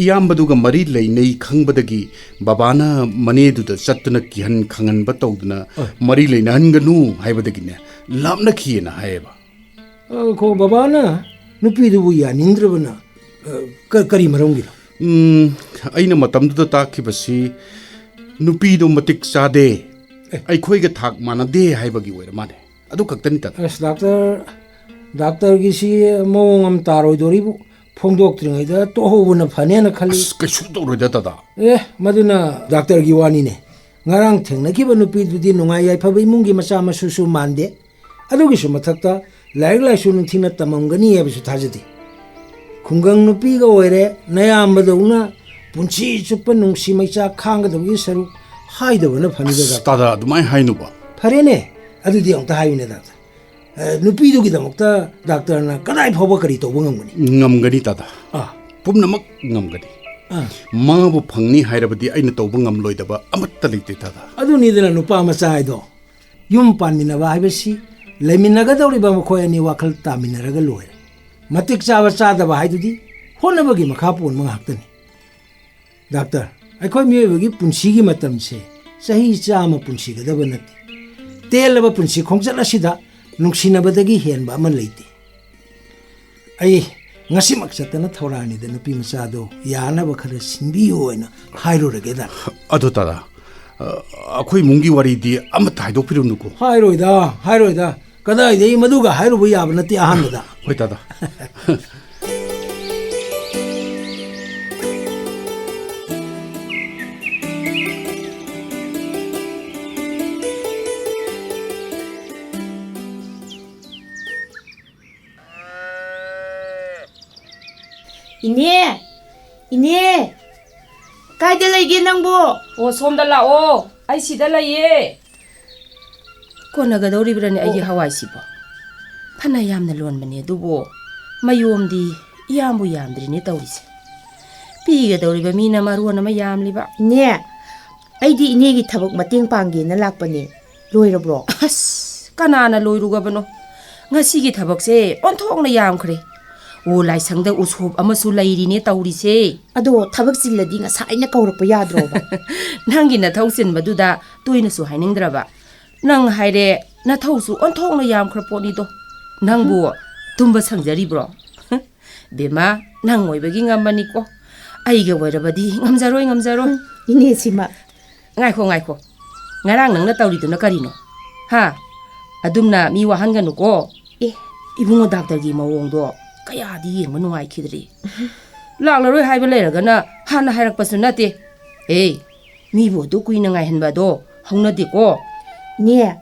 ꯏꯌꯥꯝꯕꯗꯨꯒ ꯃꯔꯤ ꯂꯩꯅꯩ ꯈꯪꯕꯗꯒꯤ ꯕꯕꯥꯅ ꯃꯅꯦꯗꯨꯗ ꯆꯠꯇꯨꯅ ꯀꯤꯍꯟ ꯈꯪꯍꯟꯕ ꯇꯧꯗꯨꯅ ꯑ꯫ ꯃꯔꯤ ꯂꯩꯅꯍꯟꯒꯅꯨ ꯍꯥꯏꯕꯗꯒꯤꯅꯦ ꯂꯥꯞꯅꯈꯤꯑꯅ ꯍꯥꯏꯌꯦꯕ꯫ ꯑ, ꯈꯣ, ꯕꯕꯥꯅ ꯅꯨꯄꯤꯗꯨꯕꯨ ꯌꯥꯅꯤꯡꯗ꯭ꯔꯕꯅ, ꯑ, ꯀ-, ꯀꯔꯤ ꯃꯔꯝꯒꯤꯅꯣ? ꯎꯝ, ꯑꯩꯅ ꯃꯇꯝꯗꯨꯗ ꯇꯥꯛꯈꯤꯕꯁꯤ ꯅꯨꯄꯤꯗꯣ ꯃꯇꯤꯛ ꯆꯥꯗꯦ, ꯑꯦ꯫ ꯑꯩꯈꯣꯏꯒ ꯊꯥꯛ ꯃꯥꯟꯅꯗꯦ ꯍꯥꯏꯕꯒꯤ ꯑꯣꯏꯔ ꯃꯥꯜꯂꯦ꯫ ꯑꯗꯨ ꯈꯛꯇꯅꯤ ꯇꯥꯗ꯫ ꯑꯁ, ꯗꯥꯛꯇꯔ, ꯗꯥꯛꯇꯔꯒꯤꯁꯤ ꯃꯑꯣꯡ ꯑꯃ ꯇꯥꯔꯣꯏꯗꯣꯔꯤꯕꯨ, ꯐꯣꯡꯗꯣꯛꯇ꯭ꯔꯤꯉꯩꯗ ꯇꯣꯛꯍꯧꯕꯅ ꯐꯅꯦꯅ ꯈꯜꯂꯤ꯫ ꯑꯁ, ꯀꯩꯁꯨ ꯇꯧꯔꯣꯏꯗ, ꯇꯥꯗ꯫ ꯑꯦ, ꯃꯗꯨꯅ ꯗꯥꯛꯇꯔꯒꯤ ꯋꯥꯅꯤꯅꯦ꯫ ꯉꯔꯥꯡ ꯊꯦꯡꯅꯈꯤꯕ ꯅꯨꯄꯤꯗꯨꯗꯤ ꯅꯨꯡꯉꯥꯏ ꯌꯥꯏꯐꯕ ꯏꯃꯨꯡꯒꯤ ꯃꯆꯥ ꯃꯁꯨꯁꯨ ꯃꯥꯟꯗꯦ꯫ ꯑꯗꯨꯒꯤꯁꯨ ꯃꯊꯛꯇ ꯂꯥꯏꯔꯤꯛ ꯂꯥꯏꯁꯨ ꯅꯤꯡꯊꯤꯅ ꯇꯝꯃꯝꯒꯅꯤ ꯍꯥꯏꯕꯁꯨ ꯊꯥꯖꯗꯦ꯫ ꯈꯨꯡꯒꯪ ꯅꯨꯄꯤꯒ ꯑꯣꯏꯔꯦ, ꯅꯌꯥꯝꯕꯗꯧꯅ ꯄꯨꯟꯁꯤ ꯆꯨꯞꯄ ꯅꯨꯡꯁꯤ ꯃꯩꯆꯥꯛ ꯈꯥꯡꯒꯗꯕꯒꯤ ꯁꯔꯨꯛ ꯍꯥꯏꯗꯕꯅ ꯐꯅꯤꯗ, ꯑꯁ, ꯗꯥꯛꯇꯔ꯫ ꯇꯥꯗ, ꯑꯗꯨꯃꯥꯏꯅ ꯍꯥꯏꯅꯨꯕ꯫ ꯐꯔꯦꯅꯦ, ꯑꯗꯨꯗꯤ ꯑꯃꯨꯛꯇ ꯍꯥꯏꯌꯨꯅꯦ, ꯗꯥꯛꯇꯔ꯫ ꯑ, ꯅꯨꯄꯤꯗꯨꯒꯤꯗꯃꯛꯇ ꯗꯥꯛꯇꯔꯅ ꯀꯗꯥꯏ ꯐꯥꯎꯕ ꯀꯔꯤ ꯇꯧꯕ ꯉꯝꯒꯅꯤ? ꯉꯝꯒꯅꯤ, ꯇꯥꯗ꯫ ꯑꯥ꯫ ꯄꯨꯝꯅꯃꯛ ꯉꯝꯒꯅꯤ꯫ ꯑꯥ꯫ ꯃꯥꯕꯨ ꯐꯪꯅꯤ ꯍꯥꯏꯔꯕꯗꯤ ꯑꯩꯅ ꯇꯧꯕ ꯉꯝꯂꯣꯏꯗꯕ ꯑꯃꯠꯇ ꯂꯩꯇꯦ, ꯇꯥꯗ꯫ ꯑꯗꯨꯅꯤꯗꯅ ꯅꯨꯄꯥ ꯃꯆꯥ ꯍꯥꯏꯗꯣ꯫ ꯌꯨꯝ ꯄꯥꯟꯃꯤꯟꯅꯕ ꯍꯥꯏꯕꯁꯤ ꯂꯩꯃꯤꯟꯅꯒꯗꯧꯔꯤꯕ ꯃꯈꯣꯏ ꯑꯅꯤ ꯋꯥꯈꯜ ꯇꯥꯃꯤꯟꯅꯔꯒ ꯂꯣꯏꯔꯦ꯫ ꯃꯇꯤꯛ ꯆꯥꯕ ꯆꯥꯗꯕ ꯍꯥꯏꯗꯨꯗꯤ ꯍꯣꯠꯅꯕꯒꯤ ꯃꯈꯥ ꯄꯣꯟꯕ ꯉꯥꯛꯇꯅꯤ꯫ ꯗꯥꯛꯇꯔ, ꯑꯩꯈꯣꯏ ꯃꯤꯑꯣꯏꯕꯒꯤ ꯄꯨꯟꯁꯤꯒꯤ ꯃꯇꯝꯁꯦ ꯆꯍꯤ ꯆꯥꯝꯃ ꯄꯨꯟꯁꯤꯒꯗꯕ ꯅꯠꯇꯦ꯫ ꯇꯦꯜꯂꯕ ꯄꯨꯟꯁꯤ ꯈꯣꯡꯆꯠ ꯑꯁꯤꯗ ꯅꯨꯡꯁꯤꯅꯕꯗꯒꯤ ꯍꯦꯟꯕ ꯑꯃ ꯂꯩꯇꯦ꯫ ꯑꯩ ꯉꯁꯤꯃꯛ ꯆꯠꯇꯅ ꯊꯧꯔꯥꯅꯤꯗ ꯅꯨꯄꯤ ꯃꯆꯥꯗꯣ ꯌꯥꯅꯕ ꯈꯔ ꯁꯤꯟꯕꯤꯌꯨ ꯍꯥꯏꯅ ꯍꯥꯏꯔꯨꯔꯒꯦꯗ꯫ ꯑꯗꯣ ꯇꯥꯗ, ꯑ, ꯑꯩꯈꯣꯏ ꯏꯃꯨꯡꯒꯤ ꯋꯥꯔꯤꯗꯤ ꯑꯃꯠꯇ ꯍꯥꯏꯗꯣꯛꯄꯤꯔꯨꯅꯨꯀꯣ꯫ ꯍꯥꯏꯔꯣꯏꯗ, ꯍꯥꯏꯔꯣꯏꯗ꯫ ꯀꯗꯥꯏꯗꯒꯤ ꯃꯗꯨꯒ ꯍꯥꯏꯔꯨꯕ ꯌꯥꯕ ꯅꯠꯇꯦ ꯑꯍꯥꯟꯕꯗ꯫ ꯍꯣꯏ ꯇꯥꯗ꯫ ꯏꯅꯦ, ꯏꯅꯦ, ꯀꯥꯏꯗ ꯂꯩꯒꯦ ꯅꯪꯕꯨ? ꯑꯣ, ꯁꯣꯝꯗ ꯂꯥꯛꯑꯣ, ꯑꯩ ꯁꯤꯗ ꯂꯩꯌꯦ꯫ ꯀꯣꯟꯅꯒꯗꯧꯔꯤꯕ꯭ꯔꯅꯦ ꯑꯩꯒꯤ ꯑꯣ꯫ ꯍꯋꯥꯏꯁꯤꯕꯣ? ꯐꯅ ꯌꯥꯝꯅ ꯂꯣꯟꯕꯅꯦ ꯑꯗꯨꯕꯨ ꯃꯌꯣꯝꯗꯤ ꯏꯌꯥꯝꯕꯨ ꯌꯥꯝꯗ꯭ꯔꯤꯅꯦ ꯇꯧꯔꯤꯁꯦ꯫ ꯄꯤꯒꯗꯧꯔꯤꯕ ꯃꯤꯅ ꯃꯔꯣꯟ ꯑꯃ ꯌꯥꯝꯂꯤꯕ꯫ ꯏꯅꯦ, ꯑꯩꯗꯤ ꯏꯅꯦꯒꯤ ꯊꯕꯛ ꯃꯇꯦꯡ ꯄꯥꯡꯒꯦꯅ ꯂꯥꯛꯄꯅꯦ꯫ ꯂꯣꯏꯔꯕ꯭ꯔꯣ? ꯑꯁ, ꯀꯅꯥꯅ ꯂꯣꯏꯔꯨꯒꯕꯅꯣ? ꯉꯁꯤꯒꯤ ꯊꯕꯛꯁꯦ ꯑꯣꯟꯊꯣꯛꯅ ꯌꯥꯝꯈ꯭ꯔꯦ꯫ ꯑꯣ, ꯂꯥꯏꯁꯪꯗ ꯎꯁꯣꯞ ꯑꯃꯁꯨ ꯂꯩꯔꯤꯅꯦ ꯇꯧꯔꯤꯁꯦ꯫ ꯑꯗꯣ ꯊꯕꯛ ꯆꯤꯜꯂꯗꯤ ꯉꯁꯥꯏꯅ ꯀꯧꯔꯛꯄ ꯌꯥꯗ꯭ꯔꯣꯕ? ꯅꯪꯒꯤ ꯅꯊꯧ ꯆꯤꯟꯕꯗꯨꯗ ꯇꯣꯏꯅꯁꯨ ꯍꯥꯏꯅꯤꯡꯗ꯭ꯔꯕ꯫ ꯅꯪ ꯍꯥꯏꯔꯦ, ꯅꯊꯧꯁꯨ ꯑꯣꯟꯊꯣꯛꯅ ꯌꯥꯝꯈ꯭ꯔ ꯄꯣꯠꯅꯤꯗꯣ꯫ ꯅꯪꯕꯨ ꯇꯨꯝꯕ ꯁꯪꯖꯔꯤꯕ꯭ꯔꯣ? ꯕꯦꯝꯃ, ꯅꯪ ꯑꯣꯏꯕꯒꯤ ꯉꯝꯕꯅꯤꯀꯣ꯫ ꯑꯩꯒ ꯑꯣꯏꯔꯕꯗꯤ ꯉꯝꯖꯔꯣꯏ, ꯉꯝꯖꯔꯣꯏ꯫ ꯎꯝ, ꯏꯅꯦꯁꯤꯃ꯫ ꯉꯥꯏꯈꯣ, ꯉꯥꯏꯈꯣ꯫ ꯉꯔꯥꯡ ꯅꯪꯅ ꯇꯧꯔꯤꯗꯨꯅ ꯀꯔꯤꯅꯣ? ꯍꯥ? ꯑꯗꯨꯝꯅ ꯃꯤ ꯋꯥꯍꯟꯒꯅꯨꯀꯣ꯫ ꯑꯦ꯫ ꯏꯕꯨꯡꯉꯣ ꯗꯥꯛꯇꯔꯒꯤ ꯃꯑꯣꯡꯗꯣ ꯀꯌꯥꯗꯤ ꯌꯦꯡꯕ ꯅꯨꯡꯉꯥꯏꯈꯤꯗ꯭ꯔꯦ꯫ ꯂꯥꯛꯂꯔꯣꯏ ꯍꯥꯏꯕ ꯂꯩꯔꯒꯅ ꯍꯥꯟꯅ ꯍꯥꯏꯔꯛꯄꯁꯨ ꯅꯠꯇꯦ꯫ ꯑꯦ, ꯃꯤꯕꯨ ꯑꯗꯨ ꯀꯨꯏꯅ ꯉꯥꯏꯍꯟꯕ ꯑꯗꯣ ꯍꯧꯅꯗꯦꯀꯣ꯫ ꯅꯦ,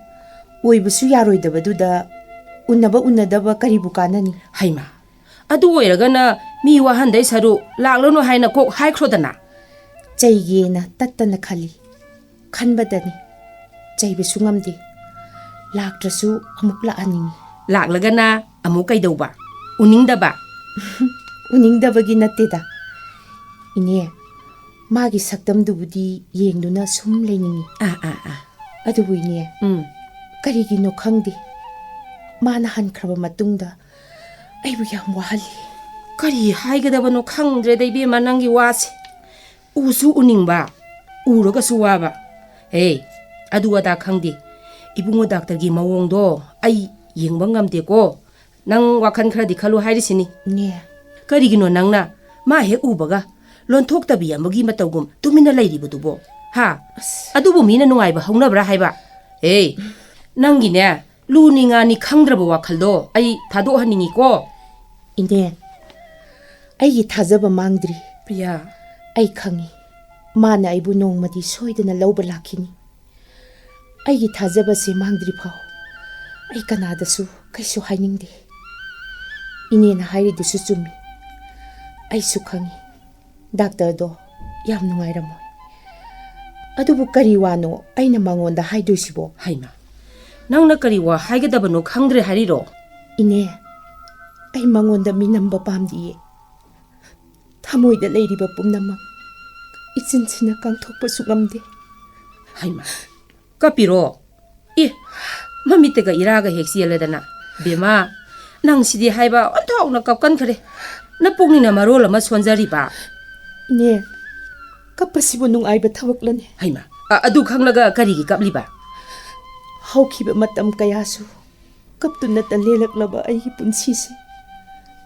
ꯑꯣꯏꯕꯁꯨ ꯌꯥꯔꯣꯏꯗꯕꯗꯨꯗ ꯎꯟꯅꯕ ꯎꯟꯅꯗꯕ ꯀꯔꯤꯕꯨ ꯀꯥꯟꯅꯅꯤ? ꯍꯩꯃꯥ, ꯑꯗꯨ ꯑꯣꯏꯔꯒꯅ ꯃꯤ ꯋꯥꯍꯟꯗꯩ ꯁꯔꯨꯛ ꯂꯥꯛꯂꯅꯨ ꯍꯥꯏꯅ ꯀꯣꯛ ꯍꯥꯏꯈ꯭ꯔꯣꯗꯅ꯫ ꯆꯩꯒꯦꯅ ꯇꯠꯇꯅ ꯈꯜꯂꯤ꯫ ꯈꯟꯕꯗꯅꯤ꯫ ꯆꯩꯕꯁꯨ ꯉꯝꯗꯦ꯫ ꯂꯥꯛꯇ꯭ꯔꯁꯨ ꯑꯃꯨꯛ ꯂꯥꯛꯍꯟꯅꯤꯡꯉꯤ꯫ ꯂꯥꯛꯂꯒꯅ ꯑꯃꯨꯛ ꯀꯩꯗꯧꯕ? ꯎꯅꯤꯡꯗꯕ? ꯎꯅꯤꯡꯗꯕꯒꯤ ꯅꯠꯇꯦꯗ꯫ ꯏꯅꯦ, ꯃꯥꯒꯤ ꯁꯛꯇꯝꯗꯨꯕꯨꯗꯤ ꯌꯦꯡꯗꯨꯅ ꯁꯨꯝ ꯂꯩꯅꯤꯡꯉꯤ꯫ ꯑꯥ, ꯑꯥ, ꯑꯥ꯫ ꯑꯗꯨꯕꯨ ꯏꯅꯦ, ꯎꯝ꯫ ꯀꯔꯤꯒꯤꯅꯣ ꯈꯪꯗꯦ, ꯃꯥꯅ ꯍꯟꯈ꯭ꯔꯕ ꯃꯇꯨꯡꯗ ꯑꯩꯕꯨ ꯌꯥꯝ ꯋꯥꯍꯜꯂꯤ꯫ ꯀꯔꯤ ꯍꯥꯏꯒꯗꯕꯅꯣ ꯈꯪꯗ꯭ꯔꯦꯗ ꯏꯕꯦꯝꯃ, ꯅꯪꯒꯤ ꯋꯥꯁꯦ꯫ ꯎꯁꯨ ꯎꯅꯤꯡꯕ, ꯎꯔꯒꯁꯨ ꯋꯥꯕ꯫ ꯑꯦ, ꯑꯗꯨ ꯑꯗꯥ ꯈꯪꯗꯦ꯫ ꯏꯕꯨꯡꯉꯣ ꯗꯥꯛꯇꯔꯒꯤ ꯃꯑꯣꯡꯗꯣ ꯑꯩ ꯌꯦꯡꯕ ꯉꯝꯗꯦꯀꯣ꯫ ꯅꯪ ꯋꯥꯈꯜ ꯈꯔꯗꯤ ꯈꯜꯂꯨ ꯍꯥꯏꯔꯤꯁꯤꯅꯤ꯫ ꯏꯅꯦ꯫ ꯀꯔꯤꯒꯤꯅꯣ ꯅꯪꯅ ꯃꯥ ꯍꯦꯛ ꯎꯕꯒ ꯂꯣꯟꯊꯣꯛꯇꯕꯤ ꯑꯃꯒꯤ ꯃꯇꯧꯒꯨꯝ ꯇꯨꯃꯤꯟꯅ ꯂꯩꯔꯤꯕꯗꯨꯕꯣ? ꯍꯥ? ꯑꯁ꯫ ꯑꯗꯨꯕꯨ ꯃꯤꯅ ꯅꯨꯡꯉꯥꯏꯕ ꯍꯧꯅꯕ꯭ꯔꯥ ꯍꯥꯏꯕ? ꯑꯦ, ꯅꯪꯒꯤꯅꯦ, ꯂꯨꯅꯤ ꯉꯥꯅꯤ ꯈꯪꯗ꯭ꯔꯕ ꯋꯥꯈꯜꯗꯣ ꯑꯩ ꯊꯥꯗꯣꯛꯍꯟꯅꯤꯡꯉꯤꯀꯣ꯫ ꯏꯅꯦ, ꯑꯩꯒꯤ ꯊꯥꯖꯕ ꯃꯥꯡꯗ꯭ꯔꯤ꯫ ꯄ꯭ꯔꯤꯌꯥ꯫ ꯑꯩ ꯈꯪꯉꯤ, ꯃꯥꯅ ꯑꯩꯕꯨ ꯅꯣꯡꯃꯗꯤ ꯁꯣꯏꯗꯅ ꯂꯧꯕ ꯂꯥꯛꯈꯤꯅꯤ꯫ ꯑꯩꯒꯤ ꯊꯥꯖꯕꯁꯦ ꯃꯥꯡꯗ꯭ꯔꯤ ꯐꯥꯎ ꯑꯩ ꯀꯅꯥꯗꯁꯨ ꯀꯩꯁꯨ ꯍꯥꯏꯅꯤꯡꯗꯦ꯫ ꯏꯅꯦꯅ ꯍꯥꯏꯔꯤꯗꯨꯁꯨ ꯆꯨꯝꯃꯤ꯫ ꯑꯩꯁꯨ ꯈꯪꯉꯤ, ꯗꯥꯛꯇꯔꯗꯣ ꯌꯥꯝ ꯅꯨꯡꯉꯥꯏꯔꯝꯃꯣꯏ꯫ ꯑꯗꯨꯕꯨ ꯀꯔꯤ ꯋꯥꯅꯣ ꯑꯩꯅ ꯃꯉꯣꯟꯗ ꯍꯥꯏꯗꯣꯏꯁꯤꯕꯣ? ꯍꯩꯃꯥ, ꯅꯪꯅ ꯀꯔꯤ ꯋꯥ ꯍꯥꯏꯒꯗꯕꯅꯣ ꯈꯪꯗ꯭ꯔꯦ ꯍꯥꯏꯔꯤꯔꯣ? ꯏꯅꯦ, ꯑꯩ ꯃꯉꯣꯟꯗ ꯃꯤꯅꯝꯕ ꯄꯥꯝꯗꯤꯌꯦ꯫ ꯊꯃꯣꯏꯗ ꯂꯩꯔꯤꯕ ꯄꯨꯝꯅꯃꯛ ꯏꯆꯤꯟꯁꯤꯅ ꯀꯥꯡꯊꯣꯛꯄꯁꯨ ꯉꯝꯗꯦ꯫ ꯍꯩꯃꯥ, ꯀꯞꯄꯤꯔꯣ? ꯑꯦ, ꯃꯃꯤꯠꯇꯒ ꯏꯔꯥꯒ ꯍꯦꯛ ꯆꯦꯜꯂꯗꯅ꯫ ꯕꯦꯝꯃ, ꯅꯪꯁꯤꯗꯤ ꯍꯥꯏꯕ ꯑꯣꯟꯊꯣꯛꯅ ꯀꯞꯀꯟꯈ꯭ꯔꯦ꯫ ꯅꯄꯨꯛꯅꯤꯡꯅ ꯃꯔꯣꯜ ꯑꯃ ꯁꯣꯟꯖꯔꯤꯕ꯫ ꯏꯅꯦ, ꯀꯞꯄꯁꯤꯕꯨ ꯅꯨꯡꯉꯥꯏꯕ ꯊꯕꯛꯂꯅꯦ? ꯍꯩꯃꯥ, ꯑ-, ꯑꯗꯨ ꯈꯪꯂꯒ ꯀꯔꯤꯒꯤ ꯀꯞꯂꯤꯕ? ꯍꯧꯈꯤꯕ ꯃꯇꯝ ꯀꯌꯥꯁꯨ ꯀꯞꯇꯨꯅꯇ ꯂꯦꯜꯂꯛꯂꯕ ꯑꯩꯒꯤ ꯄꯨꯟꯁꯤꯁꯦ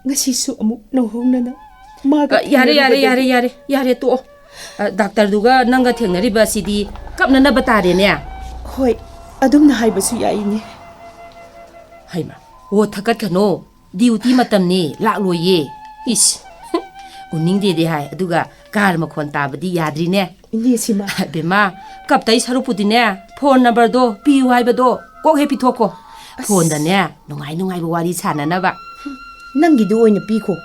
ꯉꯁꯤꯁꯨ ꯑꯃꯨꯛ ꯅꯧꯍꯧꯅꯅ ꯃꯥꯒ ꯑ, ꯌꯥꯔꯦ, ꯌꯥꯔꯦ, ꯊꯦꯡꯅꯔꯨꯕꯗꯒꯤ ꯌꯥꯔꯦ, ꯌꯥꯔꯦ, ꯌꯥꯔꯦ, ꯇꯣꯛꯑꯣ꯫ ꯑ, ꯗꯥꯛꯇꯔꯗꯨꯒ ꯅꯪꯒ ꯊꯦꯡꯅꯔꯤꯕ ꯑꯁꯤꯗꯤ ꯀꯞꯅꯅꯕ ꯇꯥꯔꯦꯅꯦ꯫ ꯍꯣꯏ, ꯑꯗꯨꯝꯅ ꯍꯥꯏꯕꯁꯨ ꯌꯥꯏꯅꯦ꯫ ꯍꯩꯃꯥ, ꯍꯣ, ꯊꯀꯠꯀꯅꯣ꯫ ꯗ꯭ꯌꯨꯇꯤ ꯃꯇꯝꯅꯤ, ꯂꯥꯛꯂꯣꯏꯌꯦ꯫ ꯏꯁ, ꯎꯅꯤꯡꯗꯦꯗꯤ ꯍꯥꯏ, ꯑꯗꯨꯒ ꯀꯥꯔ ꯃꯈꯣꯟ ꯇꯥꯕꯗꯤ ꯌꯥꯗ꯭ꯔꯤꯅꯦ꯫ ꯏꯅꯦ ꯁꯤꯃ꯫ ꯕꯦꯝꯃ, ꯀꯞꯇꯩ ꯁꯔꯨꯛꯄꯨꯗꯤꯅꯦ, ꯐꯣꯟ ꯅꯝꯕꯔꯗꯣ ꯄꯤꯌꯨ ꯍꯥꯏꯕꯗꯣ ꯀꯣꯛ ꯍꯦꯛ ꯄꯤꯊꯣꯛꯈꯣ꯫ ꯑꯁ꯫ ꯐꯣꯟꯗꯅꯦ, ꯅꯨꯡꯉꯥꯏ ꯅꯨꯡꯉꯥꯏꯕ ꯋꯥꯔꯤ ꯁꯥꯟꯅꯅꯕ꯫ ꯅꯪꯒꯤꯗꯨ ꯑꯣꯏꯅ ꯄꯤꯈꯣ꯫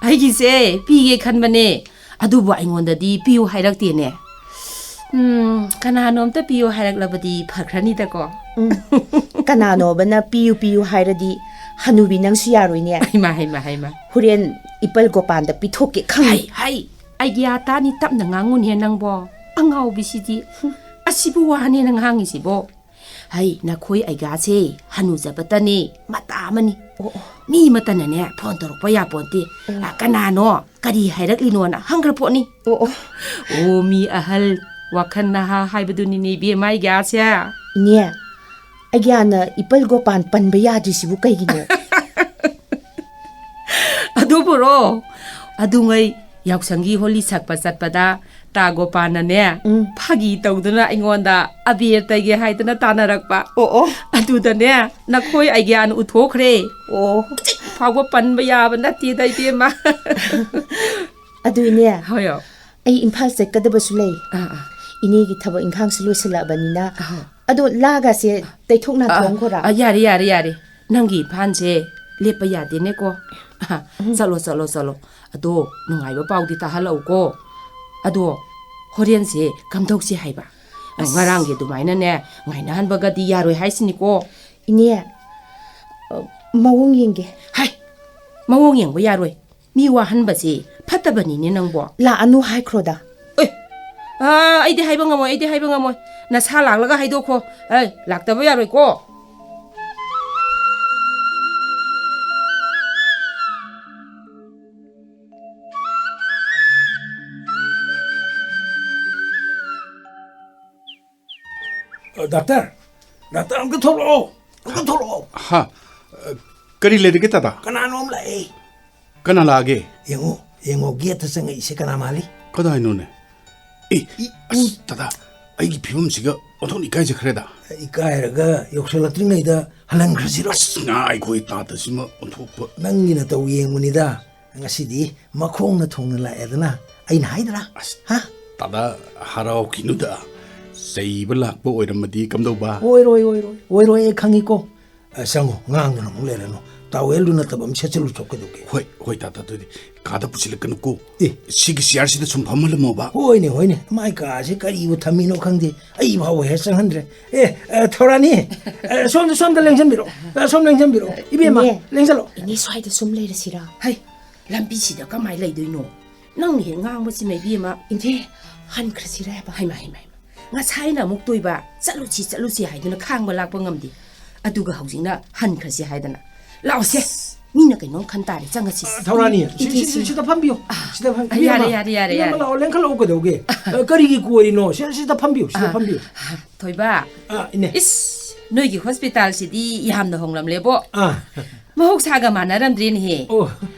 ꯑꯩꯒꯤꯁꯦ ꯄꯤꯒꯦ ꯈꯟꯕꯅꯦ, ꯑꯗꯨꯕꯨ ꯑꯩꯉꯣꯟꯗꯗꯤ ꯄꯤꯌꯨ ꯍꯥꯏꯔꯛꯇꯦꯅꯦ꯫ ꯎꯝ, ꯀꯅꯥꯅꯣꯝꯇ ꯄꯤꯌꯨ ꯍꯥꯏꯔꯛꯂꯕꯗꯤ ꯐꯈ꯭ꯔꯅꯤꯗꯀꯣ꯫ ꯎꯝ, ꯀꯅꯥꯅꯣꯕꯅ ꯄꯤꯌꯨ ꯄꯤꯌꯨ ꯍꯥꯏꯔꯗꯤ ꯍꯅꯨꯕꯤ ꯅꯪꯁꯨ ꯌꯥꯔꯣꯏꯅꯦ꯫ ꯍꯩꯃꯥ, ꯍꯩꯃꯥ, ꯍꯩꯃꯥ꯫ ꯍꯣꯔꯦꯟ ꯏꯄꯜ ꯒꯣꯄꯥꯟꯗ ꯄꯤꯊꯣꯛꯀꯦ ꯈꯪꯉꯤ꯫ ꯍꯩ, ꯍꯩ, ꯑꯥꯏꯗꯤꯌꯥ ꯇꯥꯅꯤ, ꯇꯞꯅ ꯉꯥꯡꯉꯨꯅꯦ ꯅꯪꯕꯣ꯫ ꯑꯉꯥꯎꯕꯤꯁꯤꯗꯤ꯫ ꯑꯁꯤꯕꯨ ꯋꯥꯅꯦꯅ ꯉꯥꯡꯉꯤꯁꯤꯕꯣ꯫ ꯍꯩ, ꯅꯈꯣꯏ ꯑꯩꯒꯥꯁꯦ ꯍꯅꯨꯖꯕꯇꯅꯤ, ꯃꯇꯥ ꯑꯃꯅꯤ꯫ ꯑꯣ, ꯑꯣ꯫ ꯃꯤ ꯑꯃꯠꯇꯅꯅꯦ ꯐꯣꯟ ꯇꯧꯔꯛꯄ ꯌꯥꯄꯣꯟꯇꯦ꯫ ꯑꯣ꯫ ꯑ, ꯀꯅꯥꯅꯣ, ꯀꯔꯤ ꯍꯥꯏꯔꯛꯂꯤꯅꯣꯅ ꯍꯪꯈ꯭ꯔ ꯄꯣꯠꯅꯤ꯫ ꯑꯣ, ꯑꯣ꯫ ꯑꯣ, ꯃꯤ ꯑꯍꯜ ꯋꯥꯈꯜ ꯅꯍꯥ ꯍꯥꯏꯕꯗꯨꯅꯤꯅꯦ ꯏꯕꯦꯝꯃ ꯑꯩꯒꯤꯁꯦ꯫ ꯏꯅꯦ, ꯑꯩꯒꯤꯅ ꯏꯄꯜ ꯒꯣꯄꯥꯟ ꯄꯟꯕ ꯌꯥꯗ꯭ꯔꯤꯁꯤꯕꯨ ꯀꯩꯒꯤꯅꯣ? ꯑꯗꯨꯕꯨꯔꯣ, ꯑꯗꯨꯉꯩ ꯌꯥꯎꯁꯪꯒꯤ ꯍꯣꯂꯤ ꯁꯛꯄ ꯆꯠꯄꯗ ꯇꯥ ꯒꯣꯄꯥꯟꯅꯅꯦ, ꯎꯝ꯫ ꯐꯥꯒꯤ ꯇꯧꯗꯨꯅ ꯑꯩꯉꯣꯟꯗ ꯑꯕꯦꯔ ꯇꯩꯒꯦ ꯍꯥꯏꯗꯅ ꯇꯥꯟꯅꯔꯛꯄ꯫ ꯑꯣ, ꯑꯣ꯫ ꯑꯗꯨꯗꯅꯦ, ꯅꯈꯣꯏ ꯑꯩꯒꯤꯅ ꯎꯠꯊꯣꯛꯈ꯭ꯔꯦ꯫ ꯑꯣ꯫ ꯍꯧꯖꯤꯛ ꯐꯥꯎꯕ ꯄꯟꯕ ꯌꯥꯕ ꯅꯠꯇꯦꯗ, ꯏꯕꯦꯝꯃ꯫ ꯑꯗꯨ ꯏꯅꯦ, ꯍꯣꯏ, ꯑꯣ꯫ ꯑꯩ ꯏꯝꯐꯥꯜ ꯆꯠꯀꯗꯕꯁꯨ ꯂꯩ꯫ ꯑꯥ, ꯑꯥ꯫ ꯏꯅꯦꯒꯤ ꯊꯕꯛ ꯏꯪꯈꯥꯡꯁꯨ ꯂꯣꯏꯁꯤꯜꯂꯛꯑꯕꯅꯤꯅ꯫ ꯑꯍꯣ꯫ ꯑꯗꯣ ꯂꯥꯒꯁꯦ ꯇꯩꯊꯣꯛ ꯑꯥ, ꯅꯥꯊꯣꯛꯈꯣꯔꯥ? ꯑꯥ, ꯌꯥꯔꯦ, ꯌꯥꯔꯦ, ꯌꯥꯔꯦ꯫ ꯅꯪꯒꯤ ꯏꯝꯐꯥꯜꯁꯦ ꯂꯦꯞꯄ ꯌꯥꯗꯦꯅꯦꯀꯣ꯫ ꯑꯥ, ꯎꯝ꯫ ꯆꯠꯂꯣ, ꯆꯠꯂꯣ, ꯆꯠꯂꯣ꯫ ꯑꯗꯣ ꯅꯨꯡꯉꯥꯏꯕ ꯄꯥꯎꯗꯤ ꯇꯥꯍꯜꯂꯛꯎꯀꯣ꯫ ꯑꯗꯣ ꯍꯣꯔꯦꯟꯁꯦ ꯀꯝꯗꯧꯁꯦ ꯍꯥꯏꯕ? ꯑꯁ꯫ ꯉꯔꯥꯡꯒꯤ ꯑꯗꯨꯃꯥꯏꯅꯅꯦ ꯉꯥꯏꯅꯍꯟꯕꯒꯗꯤ ꯌꯥꯔꯣꯏ ꯍꯥꯏꯁꯤꯅꯤꯀꯣ꯫ ꯏꯅꯦ, ꯑ, ꯃꯑꯣꯡ ꯌꯦꯡꯒꯦ꯫ ꯍꯥꯏ, ꯃꯑꯣꯡ ꯌꯦꯡꯕ ꯌꯥꯔꯣꯏ꯫ ꯃꯤ ꯋꯥꯍꯟꯕꯁꯦ ꯐꯠꯇꯕꯅꯤꯅꯦ ꯅꯪꯕꯣ꯫ ꯂꯥꯛꯑꯅꯨ ꯍꯥꯏꯈ꯭ꯔꯣꯗ꯫ ꯑꯦ, ꯑꯥ, ꯑꯩꯗꯤ ꯍꯥꯏꯕ ꯉꯝꯃꯣꯏ, ꯑꯩꯗꯤ ꯍꯥꯏꯕ ꯉꯝꯃꯣꯏ꯫ ꯅꯁꯥ ꯂꯥꯛꯂꯒ ꯍꯥꯏꯗꯣꯛꯈꯣ꯫ ꯑꯦ, ꯂꯥꯛꯇꯕ ꯌꯥꯔꯣꯏꯀꯣ꯫ ꯑ, ꯗꯥꯛꯇꯔ, ꯗꯥꯛꯇꯔ, ꯑꯝꯇ ꯊꯣꯛꯂꯛꯑꯣ, ꯑꯝꯇ ꯊꯣꯛꯂꯛꯑꯣ꯫ ꯍꯥ? ꯑ, ꯀꯔꯤ ꯂꯩꯔꯒꯦ, ꯇꯥꯗꯥ? ꯀꯅꯥꯅꯣꯝ ꯂꯥꯛꯑꯦ꯫ ꯀꯅꯥ ꯂꯥꯛꯑꯒꯦ? ꯌꯦꯡꯉꯣ, ꯌꯦꯡꯉꯣ, ꯒꯦꯠꯇ ꯆꯪꯉꯛꯏꯁꯦ ꯀꯅꯥ ꯃꯥꯜꯂꯤ? ꯀꯗꯥꯏꯅꯣꯅꯦ? ꯑꯦ, ꯏ, ꯑꯁ, ꯎ꯫ ꯇꯥꯗꯥ, ꯑꯩꯒꯤ ꯐꯤꯕꯝꯁꯤꯒ ꯑꯣꯟꯊꯣꯛꯅ ꯏꯀꯥꯏꯖꯈ꯭ꯔꯦꯗ꯫ ꯏꯀꯥꯏꯔꯒ ꯌꯧꯁꯜꯂꯛꯇ꯭ꯔꯤꯉꯩꯗ ꯍꯜꯍꯟꯈ꯭ꯔꯁꯤꯔꯣ? ꯑꯁ, ꯉꯥꯏꯈꯣ, ꯑꯩ ꯇꯥꯗꯁꯤꯃ ꯑꯣꯟꯊꯣꯛꯄ꯫ ꯅꯪꯒꯤ ꯅꯇꯧ ꯌꯦꯡꯕꯅꯤꯗ꯫ ꯉꯁꯤꯗꯤ ꯃꯈꯣꯡꯅ ꯊꯣꯡꯅ ꯂꯥꯛꯑꯦꯗꯅ ꯑꯩꯅ ꯍꯥꯏꯗ꯭ꯔꯥ? ꯑꯁ, ꯍꯥ? ꯇꯥꯗꯥ, ꯍꯔꯥꯎꯈꯤꯅꯨꯗ꯫ ꯆꯩꯕ ꯂꯥꯛꯄ ꯑꯣꯏꯔꯝꯃꯗꯤ ꯀꯝꯗꯧꯕ? ꯑꯣꯏꯔꯣꯏ, ꯑꯣꯏꯔꯣꯏ, ꯑꯣꯏꯔꯣꯏ, ꯑꯩ ꯈꯪꯉꯤꯀꯣ꯫ ꯑ, ꯆꯪꯉꯣ, ꯉꯥꯡꯗꯨꯅ ꯑꯃꯨꯛ ꯂꯩꯔꯅꯨ꯫ ꯇꯥꯋꯦꯜꯗꯨ ꯅꯠꯇꯕ ꯑꯃ ꯁꯦꯠꯆꯜꯂꯨ ꯆꯣ, ꯀꯩꯗꯧꯒꯦ? ꯍꯣꯏ, ꯍꯣꯏ, ꯇꯥꯗꯥ, ꯑꯗꯨꯗꯤ ꯀꯥꯗ ꯄꯨꯁꯤꯜꯂꯛꯀꯅꯨꯀꯣ꯫ ꯑꯦ꯫ ꯁꯤꯒꯤ ꯆꯤꯌꯥꯔꯁꯤꯗ ꯁꯨꯝ ꯐꯝꯍꯜꯂꯝꯃꯣꯕ꯫ ꯍꯣꯏꯅꯦ, ꯍꯣꯏꯅꯦ, ꯃꯥꯏ ꯀꯥꯁꯦ ꯀꯔꯤꯕꯨ ꯊꯝꯃꯤꯅꯣ ꯈꯪꯗꯦ, ꯑꯩ ꯐꯥꯎꯕ ꯍꯦꯛ ꯆꯪꯍꯟꯗ꯭ꯔꯦ꯫ ꯑꯦ, ꯑ, ꯊꯧꯔꯥꯅꯤ, ꯑ, ꯁꯣꯝꯗ, ꯁꯣꯝꯗ ꯂꯦꯡꯁꯤꯟꯕꯤꯔꯣ, ꯑ, ꯁꯣꯝ ꯂꯦꯡꯁꯤꯟꯕꯤꯔꯣ, ꯏꯕꯦꯝꯃ, ꯏꯅꯦ, ꯂꯦꯡꯁꯜꯂꯣ꯫ ꯏꯅꯦ, ꯁ꯭ꯋꯥꯏꯗ ꯁꯨꯝ ꯂꯩꯔꯁꯤꯔꯥ? ꯍꯩ, ꯂꯝꯕꯤꯁꯤꯗ ꯀꯃꯥꯏ ꯂꯩꯗꯣꯏꯅꯣ? ꯅꯪꯅ ꯍꯦꯛ ꯉꯥꯡꯕꯁꯤꯃ, ꯏꯕꯦꯝꯃ꯫ ꯏꯅꯦ, ꯍꯟꯈ꯭ꯔꯁꯤꯔ ꯍꯥꯏꯕ? ꯍꯩꯃꯥ, ꯍꯩꯃꯥ, ꯍꯩꯃꯥ꯫ ꯉꯁꯥꯏꯅ ꯑꯃꯨꯛ ꯇꯣꯏꯕ, "ꯆꯠꯂꯨꯁꯤ, ꯆꯠꯂꯨꯁꯤ" ꯍꯥꯏꯗꯨꯅ ꯈꯥꯡꯕ ꯂꯥꯛꯄ ꯉꯝꯗꯦ꯫ ꯑꯗꯨꯒ ꯍꯧꯖꯤꯛꯅ "ꯍꯟꯈ꯭ꯔꯁꯤ" ꯍꯥꯏꯗꯅ꯫ ꯂꯥꯛꯑꯣꯁꯦ꯫ ꯑꯁ, ꯃꯤꯅ ꯀꯩꯅꯣꯝ ꯈꯟ ꯇꯥꯔꯦ, ꯆꯪꯉꯁꯤ꯫ ꯑ, ꯊꯧꯔꯥꯅꯤ, ꯁꯤ, ꯁꯤ, ꯁꯤ, ꯁꯤꯗ ꯐꯝꯕꯤꯌꯨ꯫ ꯁꯤꯗ ꯐꯝ-, ꯑ, ꯌꯥꯔꯦ, ꯏꯕꯦꯝꯃ, ꯌꯥꯔꯦ, ꯌꯥꯔꯦ, ꯏꯕꯦꯝꯃ, ꯌꯥꯔꯦ꯫ ꯂꯥꯛꯑꯣ, ꯂꯦꯡꯈꯠꯂꯛꯑꯣ, ꯀꯩꯗꯧꯒꯦ? ꯑ, ꯀꯔꯤꯒꯤ ꯀꯣꯏꯔꯤꯅꯣ? ꯁꯤ, ꯁꯤꯗ ꯐꯝꯕꯤꯌꯨ, ꯁꯤꯗ ꯑ, ꯐꯝꯕꯤꯌꯨ꯫ ꯊꯣꯏꯕ꯫ ꯑ, ꯏꯅꯦ꯫ ꯏꯁ, ꯅꯣꯏꯒꯤ ꯍꯣꯁꯄꯤꯇꯥꯜꯁꯤꯗꯤ ꯌꯥꯝꯅ ꯍꯣꯡꯂꯝꯂꯦꯕꯣ꯫ ꯑ꯫ ꯃꯍꯧꯁꯥꯒ ꯃꯥꯟꯅꯔꯝꯗ꯭ꯔꯦꯅꯦꯍꯦ꯫ ꯑꯣ꯫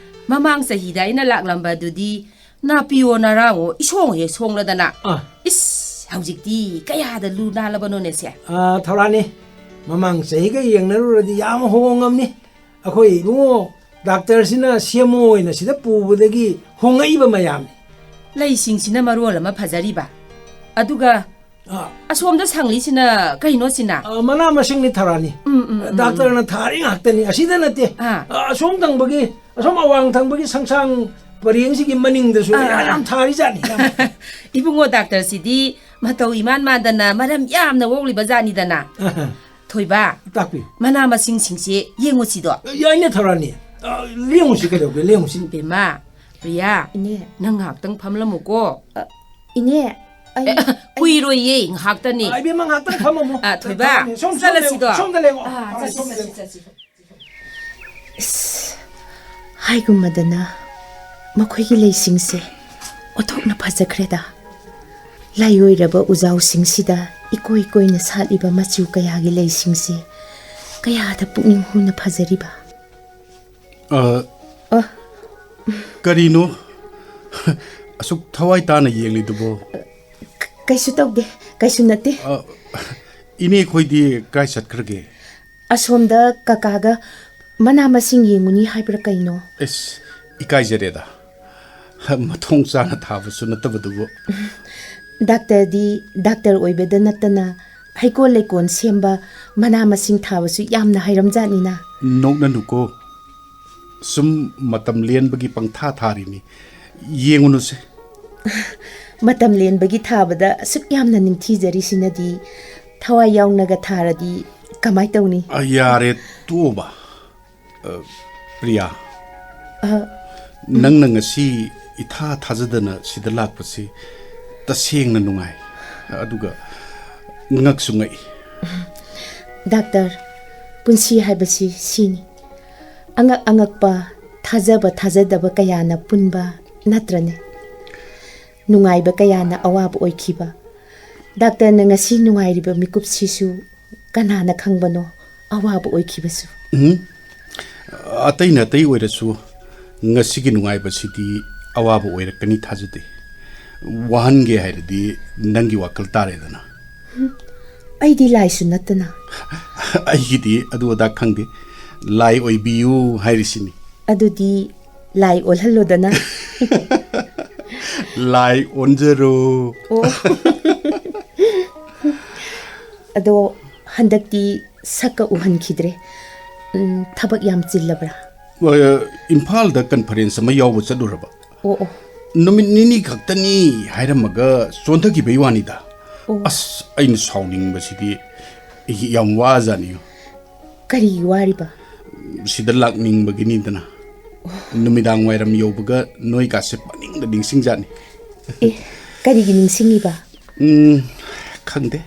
ꯃꯃꯥꯡ ꯆꯍꯤꯗ ꯑꯩꯅ ꯂꯥꯛꯂꯝꯕꯗꯨꯗꯤ ꯅꯥꯄꯤꯌꯣ ꯅꯔꯥꯡꯉꯣ ꯏꯁꯣꯡ ꯍꯦꯛ ꯁꯣꯡꯂꯗꯅ꯫ ꯑ꯫ ꯏꯁ, ꯍꯧꯖꯤꯛꯇꯤ ꯀꯌꯥꯗ ꯂꯨ ꯅꯥꯜꯂꯕꯅꯣꯅꯦ ꯁꯦ? ꯑ, ꯊꯧꯔꯥꯅꯤ, ꯃꯃꯥꯡ ꯆꯍꯤꯒ ꯌꯦꯡꯅꯔꯨꯔꯗꯤ ꯌꯥꯝ ꯍꯣꯡꯉꯝꯅꯤ꯫ ꯑꯩꯈꯣꯏ ꯏꯕꯨꯡꯉꯣ ꯗꯥꯛꯇꯔꯁꯤꯅ ꯁꯦꯝꯃꯣ ꯑꯣꯏꯅ ꯁꯤꯗ ꯄꯨꯕꯗꯒꯤ ꯍꯣꯡꯉꯛꯏꯕ ꯃꯌꯥꯝꯅꯤ꯫ ꯂꯩꯁꯤꯡꯁꯤꯅ ꯃꯔꯣꯜ ꯑꯃ ꯐꯖꯔꯤꯕ, ꯑꯗꯨꯒ ꯑꯥ꯫ ꯑꯁꯣꯝꯗ ꯁꯪꯂꯤꯁꯤꯅ ꯀꯩꯅꯣ ꯁꯤꯅ? ꯑꯥ, ꯃꯅꯥ ꯃꯁꯤꯡꯅꯤ ꯊꯧꯔꯥꯅꯤ꯫ ꯎꯝ, ꯎꯝ, ꯎꯝ꯫ ꯗꯥꯛꯇꯔꯅ ꯊꯥꯔꯤ ꯉꯥꯛꯇꯅꯤ꯫ ꯑꯁꯤꯗ ꯅꯠꯇꯦ꯫ ꯑꯥ꯫ ꯑꯥ, ꯑꯁꯣꯝ ꯊꯪꯕꯒꯤ, ꯑꯁꯣꯝ ꯑꯋꯥꯡ ꯊꯪꯕꯒꯤ ꯁꯪꯁꯥꯡ ꯄꯔꯦꯡꯁꯤꯒꯤ ꯃꯅꯤꯡꯗꯁꯨ ꯑꯥ, ꯑꯥ, ꯌꯥꯝ ꯑꯥ꯫ ꯊꯥꯔꯤꯖꯥꯠꯅꯤ, ꯌꯥꯝ꯫ ꯏꯕꯨꯡꯉꯣ ꯗꯥꯛꯇꯔꯁꯤꯗꯤ ꯃꯇꯧ ꯏꯃꯥꯟ ꯃꯥꯟꯗꯅ ꯃꯔꯝ ꯌꯥꯝꯅ ꯑꯣꯛꯂꯤꯕ ꯖꯥꯠꯅꯤꯗꯅ꯫ ꯑꯥ꯫ ꯊꯣꯏꯕ, ꯇꯥꯛꯄꯤꯌꯨ꯫ ꯃꯅꯥ ꯃꯁꯤꯡꯁꯤꯡꯁꯦ ꯌꯦꯡꯉꯨꯁꯤꯗꯣ꯫ ꯌꯥꯏꯅꯦ ꯊꯧꯔꯥꯅꯤ꯫ ꯑ, ꯂꯦꯡꯉꯨꯁꯤ ꯀꯩꯗꯧꯒꯦ? ꯂꯦꯡꯉꯨꯁꯤ꯫ ꯕꯦꯝꯃ, ꯄ꯭ꯔꯤꯌꯥ, ꯏꯅꯦ꯫ ꯅꯪ ꯉꯥꯏꯍꯥꯛꯇꯪ ꯐꯝꯂꯝꯃꯨꯀꯣ꯫ ꯑ, ꯏꯅꯦ, ꯑꯩ, ꯑꯦ, ꯑꯩ ꯀꯨꯏꯔꯣꯏꯌꯦ, ꯉꯥꯏꯍꯥꯛꯇꯅꯤ꯫ ꯑ, ꯏꯕꯦꯝꯃ, ꯉꯥꯏꯍꯥꯛꯇꯪ ꯐꯝꯃꯝꯃꯣ꯫ ꯑ, ꯊꯣꯏꯕ, ꯊꯧꯔꯥꯅꯤ, ꯁꯣꯝ, ꯁꯣꯝꯗ ꯆꯠꯂꯁꯤꯗꯣ꯫ ꯂꯦꯡꯉꯣ, ꯁꯣꯝꯗ ꯂꯦꯡꯉꯣ꯫ ꯑ, ꯑ, ꯆꯠꯁꯤ, ꯁꯣꯝꯗ ꯆꯠꯁꯤ, ꯂꯦꯡꯉꯣ꯫ ꯆꯠꯁꯤ꯫ ꯏꯁ, ꯍꯥꯏꯒꯨꯝꯕꯗꯅ ꯃꯈꯣꯏꯒꯤ ꯂꯩꯁꯤꯡꯁꯦ ꯑꯣꯟꯊꯣꯛꯅ ꯐꯖꯈ꯭ꯔꯦꯗ꯫ ꯂꯥꯏꯑꯣꯏꯔꯕ ꯎꯖꯥꯎꯁꯤꯡꯁꯤꯗ ꯏꯀꯣꯏ ꯀꯣꯏꯅ ꯁꯥꯠꯂꯤꯕ ꯃꯆꯨ ꯀꯌꯥꯒꯤ ꯂꯩꯁꯤꯡꯁꯦ ꯀꯌꯥꯗ ꯄꯨꯛꯅꯤꯡ ꯍꯨꯅ ꯐꯖꯔꯤꯕ꯫ ꯑ, ꯑ꯫ ꯀꯔꯤꯅꯣ ꯑꯁꯨꯛ ꯊꯋꯥꯏ ꯇꯥꯅ ꯌꯦꯡꯂꯤꯗꯨꯕꯣ? ꯀ-, ꯀꯩꯁꯨ ꯇꯧꯗꯦ, ꯀꯩꯁꯨ ꯅꯠꯇꯦ꯫ ꯑ, ꯏꯅꯦ ꯈꯣꯏꯗꯤ ꯀꯥꯏ ꯆꯠꯈ꯭ꯔꯒꯦ? ꯑꯁꯣꯝꯗ ꯀꯀꯥꯒ ꯃꯅꯥ ꯃꯁꯤꯡ ꯌꯦꯡꯉꯨꯅꯤ ꯍꯥꯏꯕ꯭ꯔꯥ ꯀꯩꯅꯣ? ꯑꯁ, ꯏꯀꯥꯏꯖꯔꯦꯗ꯫ ꯃꯊꯣꯡ ꯆꯥꯅ ꯊꯥꯕꯁꯨ ꯅꯠꯇꯕꯗꯨꯕꯨ꯫ ꯗꯥꯛꯇꯔꯗꯤ ꯗꯥꯛꯇꯔ ꯑꯣꯏꯕꯗ ꯅꯠꯇꯅ ꯍꯩꯀꯣꯜ ꯂꯩꯀꯣꯜ ꯁꯦꯝꯕ, ꯃꯅꯥ ꯃꯁꯤꯡ ꯊꯥꯕꯁꯨ ꯌꯥꯝꯅ ꯍꯩꯔꯝꯖꯥꯠꯅꯤꯅ꯫ ꯅꯣꯛꯅꯅꯨꯀꯣ꯫ ꯁꯨꯝ ꯃꯇꯝ ꯂꯦꯟꯕꯒꯤ ꯄꯪꯊꯥ ꯊꯥꯔꯤꯅꯤ꯫ ꯌꯦꯡꯉꯨꯅꯨꯁꯦ꯫ ꯃꯇꯝ ꯂꯦꯟꯕꯒꯤ ꯊꯥꯕꯗ ꯑꯁꯨꯛ ꯌꯥꯝꯅ ꯅꯤꯡꯊꯤꯖꯔꯤꯁꯤꯅꯗꯤ ꯊꯋꯥꯏ ꯌꯥꯎꯅꯒ ꯊꯥꯔꯗꯤ ꯀꯃꯥꯏ ꯇꯧꯅꯤ? ꯑ, ꯌꯥꯔꯦ, ꯇꯣꯛꯑꯣꯕ꯫ ꯑ, ꯄ꯭ꯔꯤꯌꯥ, ꯑ, ꯅꯪꯅ ꯉꯁꯤ ꯏꯊꯥ ꯊꯥꯖꯗꯅ ꯁꯤꯗ ꯂꯥꯛꯄꯁꯤ ꯇꯁꯦꯡꯅ ꯅꯨꯡꯉꯥꯏ, ꯑꯗꯨꯒ ꯉꯛꯁꯨ ꯉꯛꯏ꯫ ꯗꯥꯛꯇꯔ, ꯄꯨꯟꯁꯤ ꯍꯥꯏꯕꯁꯤ ꯁꯤꯅꯤ꯫ ꯑꯉꯛ ꯑꯉꯛꯄ, ꯊꯥꯖꯕ ꯊꯥꯖꯗꯕ ꯀꯌꯥꯅ ꯄꯨꯟꯕ ꯅꯠꯇ꯭ꯔꯅꯦ? ꯅꯨꯡꯉꯥꯏꯕ ꯀꯌꯥꯅ ꯑꯋꯥꯕ ꯑꯣꯏꯈꯤꯕ꯫ ꯗꯥꯛꯇꯔꯅ ꯉꯁꯤ ꯅꯨꯡꯉꯥꯏꯔꯤꯕ ꯃꯤꯀꯨꯞꯁꯤꯁꯨ ꯀꯅꯥꯅ ꯈꯪꯕꯅꯣ ꯑꯋꯥꯕ ꯑꯣꯏꯈꯤꯕꯁꯨ? ꯎꯝ꯫ ꯑꯇꯩꯅ ꯑꯇꯩ ꯑꯣꯏꯔꯁꯨ, ꯉꯁꯤꯒꯤ ꯅꯨꯡꯉꯥꯏꯕꯁꯤꯗꯤ ꯑꯋꯥꯕ ꯑꯣꯏꯔꯛꯀꯅꯤ ꯊꯥꯖꯗꯦ꯫ ꯋꯥꯍꯟꯒꯦ ꯍꯥꯏꯔꯗꯤ ꯅꯪꯒꯤ ꯋꯥꯈꯜ ꯇꯥꯔꯦꯗꯅ꯫ ꯎꯝ, ꯑꯩꯗꯤ ꯂꯥꯏꯁꯨ ꯅꯠꯇꯅ꯫ ꯑꯩꯒꯤꯗꯤ ꯑꯗꯨ ꯑꯗꯥ ꯈꯪꯗꯦ꯫ ꯂꯥꯏ ꯑꯣꯏꯕꯤꯌꯨ ꯍꯥꯏꯔꯤꯁꯤꯅꯤ꯫ ꯑꯗꯨꯗꯤ ꯂꯥꯏ ꯑꯣꯜꯍꯜꯂꯣꯗꯅ꯫ ꯂꯥꯏ ꯑꯣꯟꯖꯔꯣ꯫ ꯑꯣ꯫ ꯑꯗꯣ ꯍꯟꯗꯛꯇꯤ ꯁꯛꯀ ꯎꯍꯟꯈꯤꯗ꯭ꯔꯦ꯫ ꯎꯝ, ꯊꯕꯛ ꯌꯥꯝ ꯆꯤꯜꯂꯕ꯭ꯔꯥ? ꯑ, ꯏꯝꯐꯥꯜꯗ conference ꯑꯃ ꯌꯥꯎꯕ ꯆꯠꯂꯨꯔꯕ꯫ ꯑꯣ, ꯑꯣ꯫ ꯅꯨꯃꯤꯠ ꯅꯤꯅꯤ ꯈꯛꯇꯅꯤ ꯍꯥꯏꯔꯝꯃꯒ ꯆꯣꯟꯊꯈꯤꯕꯩ ꯋꯥꯅꯤꯗ꯫ ꯑꯣ꯫ ꯑꯁ, ꯑꯩꯅ ꯁꯥꯎꯅꯤꯡꯕꯁꯤꯗꯤ ꯑꯩ ꯌꯥꯝ ꯋꯥꯖꯥꯅꯤ꯫ ꯀꯔꯤꯒꯤ ꯋꯥꯔꯤꯕ? ꯁꯤꯗ ꯂꯥꯛꯅꯤꯡꯕꯒꯤꯅꯤꯗꯅ꯫ ꯅꯨꯃꯤꯗꯥꯡ ꯋꯥꯏꯔꯝ ꯌꯧꯕꯒ ꯅꯣꯏ ꯀꯥꯁꯦ ꯄꯪꯅꯤꯡꯗ ꯅꯤꯡꯁꯤꯡꯖꯥꯠꯅꯤ꯫ ꯑꯦ, ꯀꯔꯤꯒꯤ ꯅꯤꯡꯁꯤꯡꯉꯤꯕ? ꯎꯝ, ꯈꯪꯗꯦ꯫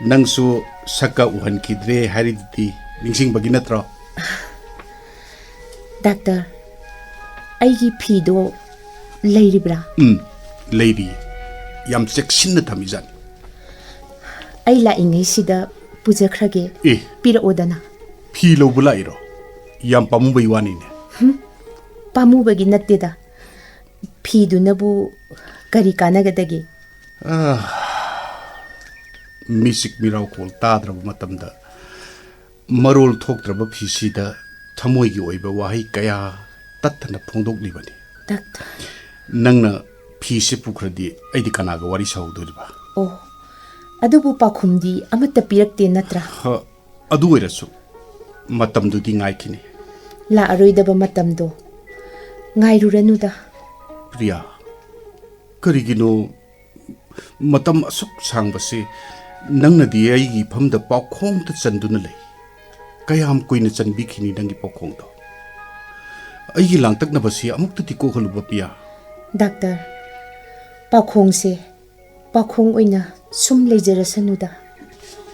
ꯅꯪꯁꯨ ꯁꯛꯀ ꯎꯍꯟꯈꯤꯗ꯭ꯔꯦ ꯍꯥꯏꯔꯤꯗꯨꯗꯤ ꯅꯤꯡꯁꯤꯡꯕꯒꯤ ꯅꯠꯇ꯭ꯔꯣ? ꯗꯥꯛꯇꯔ, ꯑꯩꯒꯤ ꯐꯤꯗꯣ ꯂꯩꯔꯤꯕ꯭ꯔꯥ? ꯎꯝ, ꯂꯩꯔꯤ꯫ ꯌꯥꯝ ꯆꯦꯛꯁꯤꯟꯅ ꯊꯝꯃꯤꯖꯥꯠꯅꯤ꯫ ꯑꯩ ꯂꯥꯛꯏꯉꯩꯁꯤꯗ ꯄꯨꯖꯈ꯭ꯔꯒꯦ꯫ ꯑꯦ꯫ ꯄꯤꯔꯛꯑꯣꯗꯅ꯫ ꯐꯤ ꯂꯧꯕ ꯂꯥꯛꯏꯔꯣ? ꯌꯥꯝ ꯄꯥꯝꯃꯨꯕꯩ ꯋꯥꯅꯤꯅꯦ꯫ ꯍꯨꯝ, ꯄꯥꯝꯃꯨꯕꯒꯤ ꯅꯠꯇꯦꯗ꯫ ꯐꯤꯗꯨꯅꯕꯨ ꯀꯔꯤ ꯀꯥꯟꯅꯒꯗꯒꯦ? ꯑꯥ, ꯃꯤꯆꯤꯛ ꯃꯤꯔꯥꯎꯈꯣꯜ ꯇꯥꯗ꯭ꯔꯕ ꯃꯇꯝꯗ ꯃꯔꯣꯜ ꯊꯣꯛꯇ꯭ꯔꯕ ꯐꯤꯁꯤꯗ ꯊꯃꯣꯏꯒꯤ ꯑꯣꯏꯕ ꯋꯥꯍꯩ ꯀꯌꯥ ꯇꯠꯇꯅ ꯐꯣꯡꯗꯣꯛꯂꯤꯕꯅꯤ꯫ ꯗꯥꯛꯇꯔ꯫ ꯅꯪꯅ ꯐꯤꯁꯦ ꯄꯨꯈ꯭ꯔꯗꯤ ꯑꯩꯗꯤ ꯀꯅꯥꯒ ꯋꯥꯔꯤ ꯁꯥꯍꯧꯗꯣꯔꯤꯕ? ꯑꯣ, ꯑꯗꯨꯕꯨ ꯄꯥꯎꯈꯨꯝꯗꯤ ꯑꯃꯠꯇ ꯄꯤꯔꯛꯇꯦ ꯅꯠꯇ꯭ꯔꯥ? ꯍ, ꯑꯗꯨ ꯑꯣꯏꯔꯁꯨ ꯃꯇꯝꯗꯨꯗꯤ ꯉꯥꯏꯈꯤꯅꯤ꯫ ꯂꯥꯛꯑꯔꯣꯏꯗꯕ ꯃꯇꯝꯗꯣ ꯉꯥꯏꯔꯨꯔꯅꯨꯗ꯫ ꯄ꯭ꯔꯤꯌꯥ, ꯀꯔꯤꯒꯤꯅꯣ ꯃꯇꯝ ꯑꯁꯨꯛ ꯁꯥꯡꯕꯁꯤ ꯅꯪꯅꯗꯤ ꯑꯩꯒꯤ ꯏꯐꯝꯗ ꯄꯥꯎꯈꯣꯡꯗ ꯆꯟꯗꯨꯅ ꯂꯩ? ꯀꯌꯥꯝ ꯀꯨꯏꯅ ꯆꯟꯕꯤꯈꯤꯅꯤ ꯅꯪꯒꯤ ꯄꯥꯎꯈꯣꯡꯗꯣ? ꯑꯩꯒꯤ ꯂꯥꯡꯇꯛꯅꯕꯁꯤ ꯑꯃꯨꯛꯇꯗꯤ ꯀꯣꯛꯍꯜꯂꯨꯕ, ꯄ꯭ꯔꯤꯌꯥ꯫ ꯗꯥꯛꯇꯔ, ꯄꯥꯎꯈꯣꯡꯁꯦ ꯄꯥꯎꯈꯣꯡ ꯑꯣꯏꯅ ꯁꯨꯝ ꯂꯩꯖꯔꯁꯅꯨꯗ꯫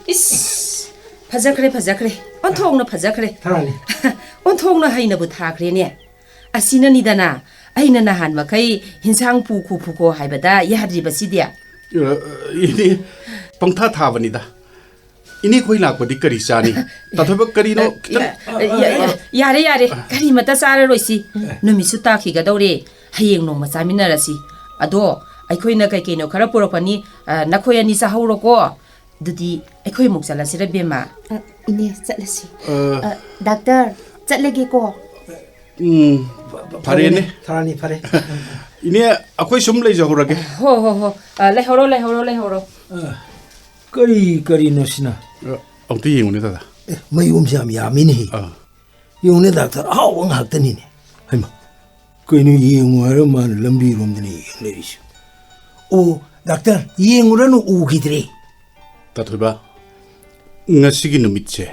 ꯏꯁ, ꯐꯖꯈ꯭ꯔꯦ, ꯐꯖꯈ꯭ꯔꯦ, ꯑꯣꯟꯊꯣꯛꯅ ꯐꯖꯈ꯭ꯔꯦ꯫ ꯊꯔꯥꯅꯤ꯫ ꯑꯣꯟꯊꯣꯛꯅ ꯍꯩꯅꯕꯨ ꯊꯥꯈ꯭ꯔꯦꯅꯦ꯫ ꯑꯁꯤꯅꯅꯤꯗꯅ ꯑꯩꯅ ꯅꯍꯥꯟ ꯃꯈꯩ ꯍꯤꯟꯁꯥꯡ ꯄꯨꯈꯣ ꯄꯨꯈꯣ ꯍꯥꯏꯕꯗ ꯌꯥꯗ꯭ꯔꯤꯕꯁꯤꯗꯤ꯫ ꯑ, ꯏꯅꯦ, ꯄꯪꯊꯥ ꯊꯥꯕꯅꯤꯗ꯫ ꯏꯅꯦ ꯈꯣꯏ ꯂꯥꯛꯄꯗꯤ ꯀꯔꯤ ꯆꯥꯅꯤ? ꯇꯥꯊꯣꯏꯕ, ꯀꯔꯤꯅꯣ ꯈꯤꯇꯪ? ꯌꯥ-, ꯌꯥ-, ꯌꯥꯔꯦ, ꯌꯥꯔꯦ, ꯀꯔꯤꯃꯇ ꯆꯥꯔꯔꯣꯏꯁꯤ꯫ ꯅꯨꯃꯤꯠꯁꯨ ꯇꯥꯈꯤꯒꯗꯧꯔꯦ꯫ ꯍꯌꯦꯡ ꯅꯣꯡꯃ ꯆꯥꯃꯤꯟꯅꯔꯁꯤ꯫ ꯑꯗꯣ ꯑꯩꯈꯣꯏꯅ ꯀꯩ ꯀꯩꯅꯣ ꯈꯔ ꯄꯨꯔꯛꯄꯅꯤ, ꯑ, ꯅꯈꯣꯏ ꯑꯅꯤ ꯆꯥꯍꯧꯔꯣꯀꯣ꯫ ꯑꯗꯨꯗꯤ ꯑꯩꯈꯣꯏ ꯑꯃꯨꯛ ꯆꯠꯂꯁꯤꯔ, ꯕꯦꯝꯃ? ꯑ, ꯏꯅꯦ, ꯆꯠꯂꯁꯤ꯫ ꯑ꯫ ꯑ, ꯗꯥꯛꯇꯔ, ꯆꯠꯂꯒꯦꯀꯣ꯫ ꯎꯝ, ꯐ-, ꯐ-, ꯐꯔꯦꯅꯦ꯫ ꯐꯔꯦꯅꯦ, ꯐꯔꯦꯅꯦ, ꯐꯔꯦ꯫ ꯏꯅꯦ, ꯑꯩꯈꯣꯏ ꯁꯨꯝ ꯂꯩꯖꯍꯧꯔꯒꯦ꯫ ꯍꯣ, ꯍꯣ, ꯍꯣ꯫ ꯑ, ꯂꯩꯍꯧꯔꯣ, ꯂꯩꯍꯧꯔꯣ, ꯂꯩꯍꯧꯔꯣ꯫ ꯑ, ꯀꯔꯤ ꯀꯔꯤꯅꯣ ꯁꯤꯅ? ꯑ, ꯑꯃꯨꯛꯇ ꯌꯦꯡꯉꯨꯅꯦ, ꯗꯥꯗꯥ꯫ ꯑꯦ, ꯃꯌꯣꯝꯁꯦ ꯌꯥꯝ ꯌꯥꯝꯃꯤꯅꯦꯍꯦ꯫ ꯑꯥ꯫ ꯌꯦꯡꯉꯨꯅꯦ, ꯗꯥꯛꯇꯔ, ꯑꯍꯥꯎꯕ ꯉꯥꯛꯇꯅꯤꯅꯦ꯫ ꯍꯩꯃꯥ, ꯀꯩꯅꯣ, ꯌꯦꯡꯉꯨ ꯍꯥꯏꯔ ꯃꯥꯅ ꯂꯝꯕꯤꯔꯣꯝꯗꯅꯦ ꯌꯦꯡ ꯂꯩꯔꯤꯁꯦ꯫ ꯑꯣ, ꯗꯥꯛꯇꯔ, ꯌꯦꯡꯉꯨꯔꯅꯨ, ꯎꯈꯤꯗ꯭ꯔꯦ꯫ ꯇꯥꯊꯣꯏꯕ, ꯉꯁꯤꯒꯤ ꯅꯨꯃꯤꯠꯁꯦ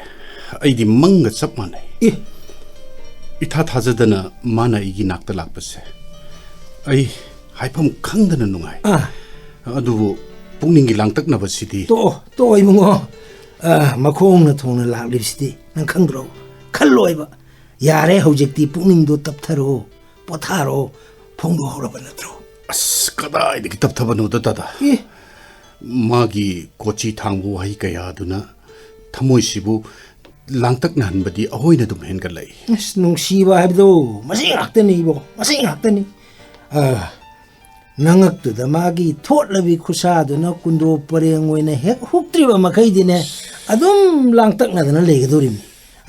ꯑꯩꯗꯤ ꯃꯪꯒ ꯆꯞ ꯃꯥꯟꯅꯩ꯫ ꯑꯦ꯫ ꯏꯊꯥ ꯊꯥꯖꯗꯅ ꯃꯥꯅ ꯑꯩꯒꯤ ꯅꯥꯛꯇ ꯂꯥꯛꯄꯁꯦ ꯑꯩ ꯍꯥꯏꯐꯝ ꯈꯪꯗꯅ ꯅꯨꯡꯉꯥꯏ꯫ ꯑꯥ꯫ ꯑꯗꯨꯕꯨ ꯄꯨꯛꯅꯤꯡꯒꯤ ꯂꯥꯡꯇꯛꯅꯕꯁꯤꯗꯤ꯫ ꯇꯣꯛꯑꯣ, ꯇꯣꯛꯑꯣ ꯏꯕꯨꯡꯉꯣ꯫ ꯑꯥ, ꯃꯈꯣꯡꯅ ꯊꯣꯡꯅ ꯂꯥꯛꯂꯤꯕꯁꯤꯗꯤ ꯅꯪ ꯈꯪꯗ꯭ꯔꯣ? ꯈꯜꯂꯣꯏꯕ꯫ ꯌꯥꯔꯦ, ꯍꯧꯖꯤꯛꯇꯤ ꯄꯨꯛꯅꯤꯡꯗꯣ ꯇꯞꯊꯔꯣ, ꯄꯣꯊꯥꯔꯣ, ꯐꯣꯡꯗꯣꯛꯍꯧꯔꯕ ꯅꯠꯇ꯭ꯔꯣ? ꯑꯁ, ꯀꯗꯥꯏꯗꯒꯤ ꯇꯞꯊꯕꯅꯣꯗ, ꯗꯥꯗꯥ? ꯑꯦ꯫ ꯃꯥꯒꯤ ꯀꯣꯆꯤ ꯊꯥꯡꯕ ꯋꯥꯍꯩ ꯀꯌꯥꯗꯨꯅ ꯊꯃꯣꯏꯁꯤꯕꯨ ꯂꯥꯡꯇꯛꯅꯍꯟꯕꯗꯤ ꯑꯩꯈꯣꯏꯅ ꯑꯗꯨꯝ ꯍꯦꯟꯒꯠꯂꯛꯏ꯫ ꯑꯁ, ꯅꯨꯡꯁꯤꯕ ꯍꯥꯏꯕꯗꯣ ꯃꯁꯤ ꯉꯥꯛꯇꯅꯤ ꯏꯕꯣ, ꯃꯁꯤ ꯉꯥꯛꯇꯅꯤ꯫ ꯑꯥ, ꯅꯉꯛꯇꯨꯗ ꯃꯥꯒꯤ ꯊꯣꯠꯂꯕꯤ ꯈꯨꯠꯁꯥꯗꯨꯅ ꯀꯨꯟꯗꯣ ꯄꯔꯦꯡ ꯑꯣꯏꯅ ꯍꯦꯛ ꯍꯨꯛꯇ꯭ꯔꯤꯕ ꯃꯈꯩꯗꯤꯅꯦ, ꯑꯗꯨꯝ ꯂꯥꯡꯇꯛꯅꯗꯅ ꯂꯩꯒꯗꯧꯔꯤꯕꯅꯤ꯫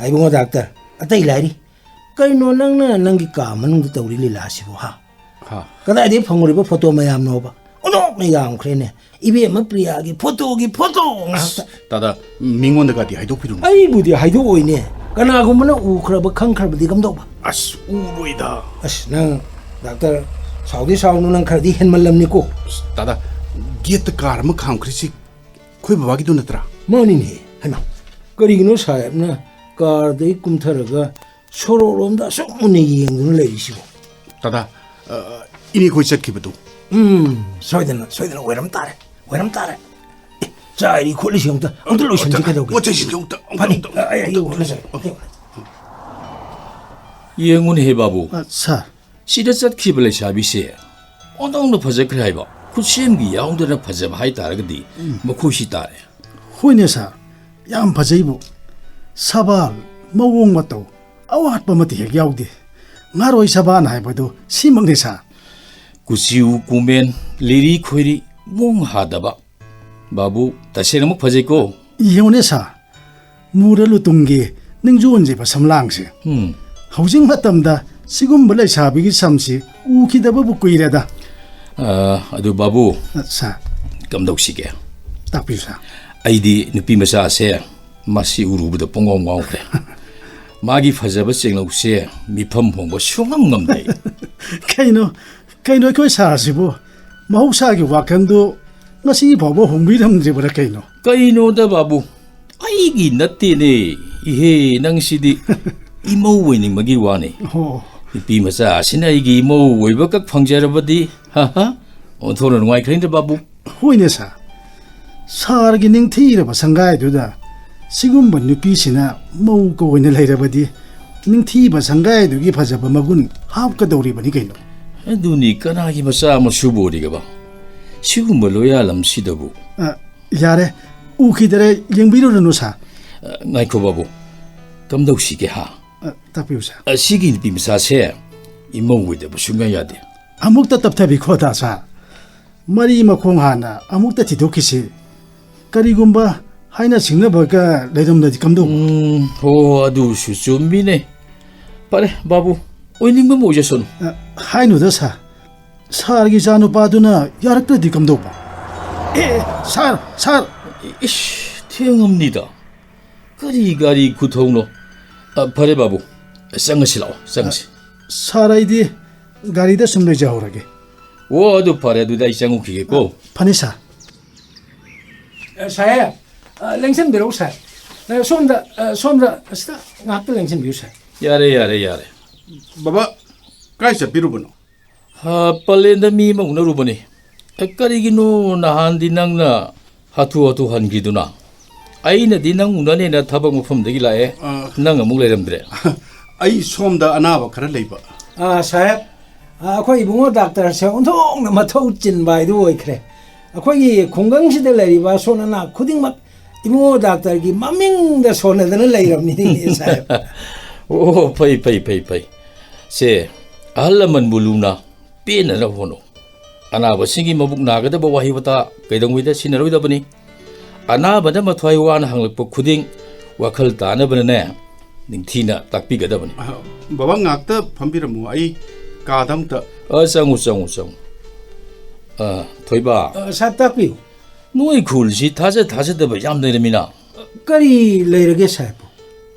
ꯏꯕꯨꯡꯉꯣ ꯗꯥꯛꯇꯔ, ꯑꯇꯩ ꯂꯥꯏꯔꯤ꯫ ꯀꯩꯅꯣ ꯅꯪꯅ ꯅꯪꯒꯤ ꯀꯥ ꯃꯅꯨꯡꯗ ꯇꯧꯔꯤ ꯂꯤꯂꯥꯁꯤꯕꯨ, ꯍꯥ? ꯍꯥ꯫ ꯀꯗꯥꯏꯗꯒꯤ ꯐꯪꯉꯨꯔꯤꯕ ꯐꯣꯇꯣ ꯃꯌꯥꯝꯅꯣꯕ? ꯑꯣꯟꯊꯣꯛꯅ ꯌꯥꯝꯈ꯭ꯔꯦꯅꯦ꯫ ꯏꯕꯦꯝꯃ ꯄ꯭ꯔꯤꯌꯥꯒꯤ ꯐꯣꯇꯣꯒꯤ ꯐꯣꯇꯣ ꯉꯥꯛꯇ꯫ ꯑꯁ, ꯗꯥꯗꯥ, ꯃꯤꯉꯣꯟꯗꯒꯗꯤ ꯍꯥꯏꯗꯣꯛꯄꯤꯔꯨꯅꯨ꯫ ꯑꯩꯕꯨꯗꯤ ꯍꯥꯏꯗꯣꯛꯑꯣꯏꯅꯦ꯫ ꯀꯅꯥꯒꯨꯝꯕꯅ ꯎꯈ꯭ꯔꯕ ꯈꯪꯈ꯭ꯔꯕꯗꯤ ꯀꯝꯗꯧꯕ? ꯑꯁ, ꯎꯔꯣꯏꯗ꯫ ꯑꯁ, ꯅꯪ, ꯗꯥꯛꯇꯔ, ꯁꯥꯎꯗꯤ ꯁꯥꯎꯅꯨ, ꯅꯪ ꯈꯔꯗꯤ ꯍꯦꯟꯃꯜꯂꯝꯅꯤꯀꯣ꯫ ꯑꯁ, ꯗꯥꯗꯥ, ꯒꯦꯠꯇ ꯀꯥꯔ ꯑꯃ ꯈꯥꯝꯈ꯭ꯔꯤꯁꯤ ꯑꯩꯈꯣꯏ ꯕꯕꯥꯒꯤꯗꯣ ꯅꯠꯇ꯭ꯔꯥ? ꯃꯥꯅꯤꯅꯦ꯫ ꯍꯩꯃꯥ, ꯀꯔꯤꯒꯤꯅꯣ ꯁꯥꯍꯦꯕꯅ ꯀꯥꯔꯗꯒꯤ ꯀꯨꯝꯊꯔꯒ ꯁꯣꯔꯣꯛꯂꯣꯝꯗ ꯑꯁꯨꯛ ꯃꯨꯟꯅ ꯌꯦꯡꯗꯨꯅ ꯂꯩꯔꯤꯁꯤꯕꯣ? ꯗꯥꯗꯥ, ꯑ, ꯏꯅꯦꯈꯣꯏ ꯆꯠꯈꯤꯕꯗꯨ꯫ ꯎꯝ, ꯁꯣꯏꯗꯅ, ꯁꯣꯏꯗꯅ ꯑꯣꯏꯔꯝ ꯇꯥꯔꯦ, ꯑꯣꯏꯔꯝ ꯇꯥꯔꯦ꯫ ꯑꯦ, ꯆꯥꯏꯔꯤ ꯈꯣꯠꯂꯤꯁꯤ ꯑꯝꯇ, ꯑꯝꯇ ꯂꯣꯏꯁꯤꯟꯁꯤ ꯀꯩꯗꯧꯒꯦ? ꯄꯣꯠ ꯆꯩꯁꯤꯡꯁꯦ ꯑꯝꯇ, ꯑꯝꯇ, ꯐꯅꯤ, ꯑꯝꯇ, ꯑ, ꯑꯩ, ꯑꯩ, ꯑꯝꯇ, ꯍꯣꯠꯅꯖꯔꯒꯦ꯫ ꯑꯝꯇ꯫ ꯌꯦꯡꯉꯨꯅꯦꯍꯦ ꯕꯥꯕꯨ, ꯑ, ꯁꯥꯔ꯫ ꯁꯤꯗ ꯆꯠꯈꯤꯕ ꯂꯩꯁꯥꯕꯤꯁꯦ ꯑꯣꯟꯊꯣꯛꯅ ꯐꯖꯈ꯭ꯔꯦ ꯍꯥꯏꯕ꯫ ꯈꯨꯠꯁꯦꯝꯒꯤ ꯌꯥꯎꯗꯅ ꯐꯖꯕ ꯍꯥꯏꯇꯥꯔꯒꯗꯤ ꯎꯝ꯫ ꯃꯈꯣꯏꯁꯤ ꯇꯥꯔꯦ꯫ ꯍꯣꯏꯅꯦ ꯁꯥꯔ, ꯌꯥꯝ ꯐꯖꯩꯕꯨ꯫ ꯁꯕꯥꯜ, ꯃꯑꯣꯡ ꯃꯇꯧ, ꯑꯋꯥꯠꯄ ꯑꯃꯠꯇ ꯍꯦꯛ ꯌꯥꯎꯗꯦ꯫ ꯉꯥꯔꯣꯏ ꯁꯕꯥꯟ ꯍꯥꯏꯕꯗꯨ ꯁꯤꯃꯛꯅꯤ ꯁꯥꯔ꯫ ꯀꯨꯆꯨ ꯀꯨꯃꯦꯟ, ꯂꯤꯔꯤ ꯈꯣꯏꯔꯤ, ꯃꯑꯣꯡ ꯍꯥꯗꯕ꯫ ꯕꯥꯕꯨ, ꯇꯁꯦꯡꯅꯃꯛ ꯐꯖꯩꯀꯣ꯫ ꯌꯦꯡꯉꯨꯅꯦ ꯁꯥꯔ, ꯃꯨꯔ ꯂꯨꯇꯨꯡꯒꯤ ꯅꯤꯡꯖꯣꯟꯖꯤꯕ ꯁꯝꯂꯥꯡꯁꯦ꯫ ꯎꯝ꯫ ꯍꯧꯖꯤꯛ ꯃꯇꯝꯗ ꯁꯤꯒꯨꯝꯕ ꯂꯩꯁꯥꯕꯤꯒꯤ ꯁꯝꯁꯤ ꯎꯈꯤꯗꯕꯕꯨ ꯀꯨꯏꯔꯦꯗ꯫ ꯑ, ꯑꯗꯨ ꯕꯥꯕꯨ, ꯑ, ꯁꯥꯔ꯫ ꯀꯝꯗꯧꯁꯤꯒꯦ? ꯇꯥꯛꯄꯤꯌꯨ ꯁꯥꯔ꯫ ꯑꯩꯗꯤ ꯅꯨꯄꯤ ꯃꯆꯥꯁꯦ ꯃꯁꯤ ꯎꯔꯨꯕꯗ ꯄꯨꯡꯉꯥꯎ ꯉꯥꯎꯈ꯭ꯔꯦ꯫ ꯃꯥꯒꯤ ꯐꯖꯕ ꯆꯦꯡꯂꯧꯁꯦ ꯃꯤꯐꯝ ꯍꯣꯡꯕ ꯁꯨꯡꯉꯝ ꯉꯝꯗꯦ꯫ ꯀꯩꯅꯣ, ꯀꯩꯅꯣ ꯑꯩꯈꯣꯏ ꯁꯥꯔꯁꯤꯕꯨ ꯃꯍꯧꯁꯥꯒꯤ ꯋꯥꯈꯜꯗꯨ ꯉꯁꯤ ꯐꯥꯎꯕ ꯍꯣꯡꯕꯤꯔꯝꯗ꯭ꯔꯤꯕꯔꯥ ꯀꯩꯅꯣ? ꯀꯩꯅꯣꯗ ꯕꯥꯕꯨ, ꯑꯩꯒꯤ ꯅꯠꯇꯦꯅꯦ, ꯏꯍꯦ, ꯅꯪꯁꯤꯗꯤ ꯏꯃꯧ ꯑꯣꯏꯅꯤꯡꯕꯒꯤ ꯋꯥꯅꯤ꯫ ꯑꯣ꯫ ꯅꯨꯄꯤ ꯃꯆꯥ ꯑꯁꯤꯅ ꯑꯩꯒꯤ ꯏꯃꯧ ꯑꯣꯏꯕꯈꯛ ꯐꯪꯖꯔꯕꯗꯤ, ꯍꯥ ꯍꯥ, ꯑꯣꯟꯊꯣꯛꯅ ꯅꯨꯡꯉꯥꯏꯈ꯭ꯔꯦꯅꯦ ꯕꯥꯕꯨ꯫ ꯍꯣꯏꯅꯦ ꯁꯥꯔ, ꯁꯥꯔꯒꯤ ꯅꯤꯡꯊꯤꯔꯕ ꯁꯪꯒꯥꯏꯗꯨꯗ ꯁꯤꯒꯨꯝꯕ ꯅꯨꯄꯤꯁꯤꯅ ꯃꯧꯒ ꯑꯣꯏꯅ ꯂꯩꯔꯕꯗꯤ ꯅꯤꯡꯊꯤꯕ ꯁꯪꯒꯥꯏꯗꯨꯒꯤ ꯐꯖꯕ ꯃꯒꯨꯟ ꯍꯥꯞꯀꯗꯧꯔꯤꯕꯅꯤ ꯀꯩꯅꯣ꯫ ꯑꯗꯨꯅꯤ, ꯀꯅꯥꯒꯤ ꯃꯆꯥ ꯃꯁꯨꯕꯨ ꯑꯣꯏꯔꯤꯒꯕ? ꯁꯤꯒꯨꯝꯕ ꯂꯣꯌꯥꯂꯝꯁꯤꯗꯕꯨ꯫ ꯑ, ꯌꯥꯔꯦ, ꯎꯈꯤꯗꯔꯦ, ꯌꯦꯡꯕꯤꯔꯨꯔꯅꯨ ꯁꯥꯔ꯫ ꯑ, ꯉꯥꯏꯈꯣ ꯕꯥꯕꯨ, ꯀꯝꯗꯧꯁꯤꯒꯦ ꯍꯥ? ꯑ, ꯇꯥꯛꯄꯤꯌꯨ ꯁꯥꯔ꯫ ꯑꯁꯤꯒꯤ ꯅꯨꯄꯤ ꯃꯆꯥꯁꯦ ꯏꯃꯧ ꯑꯣꯏꯗꯕ ꯁꯨꯡꯌꯥ ꯌꯥꯗꯦ꯫ ꯑꯃꯨꯛꯇ ꯇꯞꯊꯕꯤꯈꯣꯗ ꯁꯥꯔ꯫ ꯃꯔꯤ ꯃꯈꯣꯡ ꯍꯥꯟꯅ ꯑꯃꯨꯛꯇ ꯊꯤꯗꯣꯛꯈꯤꯁꯤ꯫ ꯀꯔꯤꯒꯨꯝꯕ ꯍꯥꯏꯅ ꯁꯤꯡꯅꯕꯒ ꯂꯩꯔꯝꯂꯗꯤ ꯀꯝꯗꯧꯕ? ꯎꯝ, ꯍꯣ, ꯑꯗꯨꯁꯨ ꯆꯨꯝꯃꯤꯅꯦ꯫ ꯐꯔꯦ, ꯕꯥꯕꯨ, ꯑꯣꯏꯅꯤꯡꯕ ꯑꯃ ꯑꯣꯏꯖꯁꯅꯨ꯫ ꯑ, ꯍꯥꯏꯅꯨꯗ ꯁꯥꯔ꯫ ꯁꯥꯔꯒꯤ ꯏꯆꯥꯅꯨꯄꯥꯗꯨꯅ ꯌꯥꯔꯛꯇ꯭ꯔꯗꯤ ꯀꯝꯗꯧꯕ? ꯑꯦ, ꯑꯦ, ꯁꯥꯔ, ꯁꯥꯔ! ꯏꯁ, ꯊꯦꯡꯉꯝꯅꯤꯗ꯫ ꯀꯔꯤ ꯒꯥꯔꯤ ꯈꯨꯊꯧꯅꯣ? ꯑ, ꯐꯔꯦ ꯕꯥꯕꯨ, ꯆꯪꯉꯁꯤ ꯂꯥꯛꯑꯣ, ꯆꯪꯉꯁꯤ꯫ ꯁꯥꯔ, ꯑꯩꯗꯤ ꯒꯥꯔꯤꯗ ꯁꯨꯝ ꯂꯩꯖꯍꯧꯔꯒꯦ꯫ ꯑꯣ, ꯑꯗꯨ ꯐꯔꯦ, ꯑꯗꯨꯗꯤ ꯑꯩ ꯆꯪꯉꯨꯈꯤꯒꯦꯀꯣ꯫ ꯐꯅꯤ ꯁꯥꯔ꯫ ꯑ, ꯁꯥꯍꯦꯕ, ꯑ, ꯂꯦꯡꯁꯤꯟꯕꯤꯔꯛꯎ ꯁꯥꯔ꯫ ꯑ, ꯁꯣꯝꯗ, ꯑ, ꯁꯣꯝꯗ, ꯑꯁꯤꯗ ꯉꯥꯏꯍꯥꯛꯇ ꯂꯦꯡꯁꯤꯟꯕꯤꯌꯨ ꯁꯥꯔ꯫ ꯌꯥꯔꯦ, ꯌꯥꯔꯦ, ꯌꯥꯔꯦ꯫ ꯕꯕꯥ, ꯀꯥꯏ ꯆꯠꯄꯤꯔꯨꯕꯅꯣ? ꯑ, ꯄꯂꯦꯟꯗ ꯃꯤ ꯑꯃ ꯎꯅꯔꯨꯕꯅꯤ꯫ ꯑ, ꯀꯔꯤꯒꯤꯅꯣ ꯅꯍꯥꯟꯗꯤ ꯅꯪꯅ ꯍꯥꯊꯨ ꯍꯥꯊꯨ ꯍꯟꯈꯤꯗꯨꯅ? ꯑꯩꯅꯗꯤ ꯅꯪ ꯎꯅꯅꯦꯅ ꯊꯕꯛ ꯃꯐꯝꯗꯒꯤ ꯂꯥꯛꯑꯦ꯫ ꯑ꯫ ꯅꯪ ꯑꯃꯨꯛ ꯂꯩꯔꯝꯗ꯭ꯔꯦ꯫ ꯑꯩ ꯁꯣꯝꯗ ꯑꯅꯥꯕ ꯈꯔ ꯂꯩꯕ꯫ ꯑꯥ, ꯁꯥꯍꯦꯕ, ꯑꯥ, ꯑꯩꯈꯣꯏ ꯏꯕꯨꯡꯉꯣ ꯗꯥꯛꯇꯔꯁꯦ ꯑꯣꯟꯊꯣꯛꯅ ꯃꯊꯧ ꯆꯤꯟꯕ ꯍꯥꯏꯗꯨ ꯑꯣꯏꯈ꯭ꯔꯦ꯫ ꯑꯩꯈꯣꯏꯒꯤ ꯈꯨꯡꯒꯪꯁꯤꯗ ꯂꯩꯔꯤꯕ ꯑꯁꯣꯟ ꯑꯅꯥ ꯈꯨꯗꯤꯡꯃꯛ ꯏꯕꯨꯡꯉꯣ ꯗꯥꯛꯇꯔꯒꯤ ꯃꯃꯤꯡꯗ ꯁꯣꯟꯅꯗꯅ ꯂꯩꯔꯕꯅꯤꯅꯦ, ꯁꯥꯍꯦꯕ꯫ ꯑꯣ, ꯐꯩ, ꯐꯩ, ꯐꯩ, ꯐꯩ꯫ ꯁꯦ, ꯑꯍꯜ ꯂꯃꯟꯕꯨ ꯂꯨꯅ ꯄꯦꯟꯅꯅꯕ ꯍꯣꯠꯅꯧ꯫ ꯑꯅꯥꯕꯁꯤꯡꯒꯤ ꯃꯕꯨꯛ ꯅꯥꯒꯗꯕ ꯋꯥꯍꯩ ꯋꯥꯇꯥ ꯀꯩꯗꯧꯉꯩꯗ ꯁꯤꯖꯤꯟꯅꯔꯣꯏꯗꯕꯅꯤ꯫ ꯑꯅꯥꯕꯅ ꯃꯊ꯭ꯋꯥꯏ ꯋꯥꯅ ꯍꯪꯂꯛꯄ ꯈꯨꯗꯤꯡ ꯋꯥꯈꯜ ꯇꯥꯅꯕꯅꯅꯦ ꯅꯤꯡꯊꯤꯅ ꯇꯥꯛꯄꯤꯒꯗꯕꯅꯤ꯫ ꯑ, ꯕꯕꯥ, ꯉꯥꯛꯇ ꯐꯝꯕꯤꯔꯝꯃꯨ, ꯑꯩ ꯀꯥꯗ ꯑꯝꯇ꯫ ꯑ, ꯆꯪꯉꯨ, ꯆꯪꯉꯨ, ꯆꯪꯉꯨ꯫ ꯑ, ꯊꯣꯏꯕ꯫ ꯑ, ꯁꯥꯍꯦꯕ, ꯇꯥꯛꯄꯤꯌꯨ꯫ ꯅꯣꯏ ꯈꯨꯜꯁꯤ ꯊꯥꯖ ꯊꯥꯖꯗꯕ ꯌꯥꯝ ꯂꯩꯔꯝꯃꯤꯅ꯫ ꯀꯔꯤ ꯂꯩꯔꯒꯦ, ꯁꯥꯍꯦꯕ?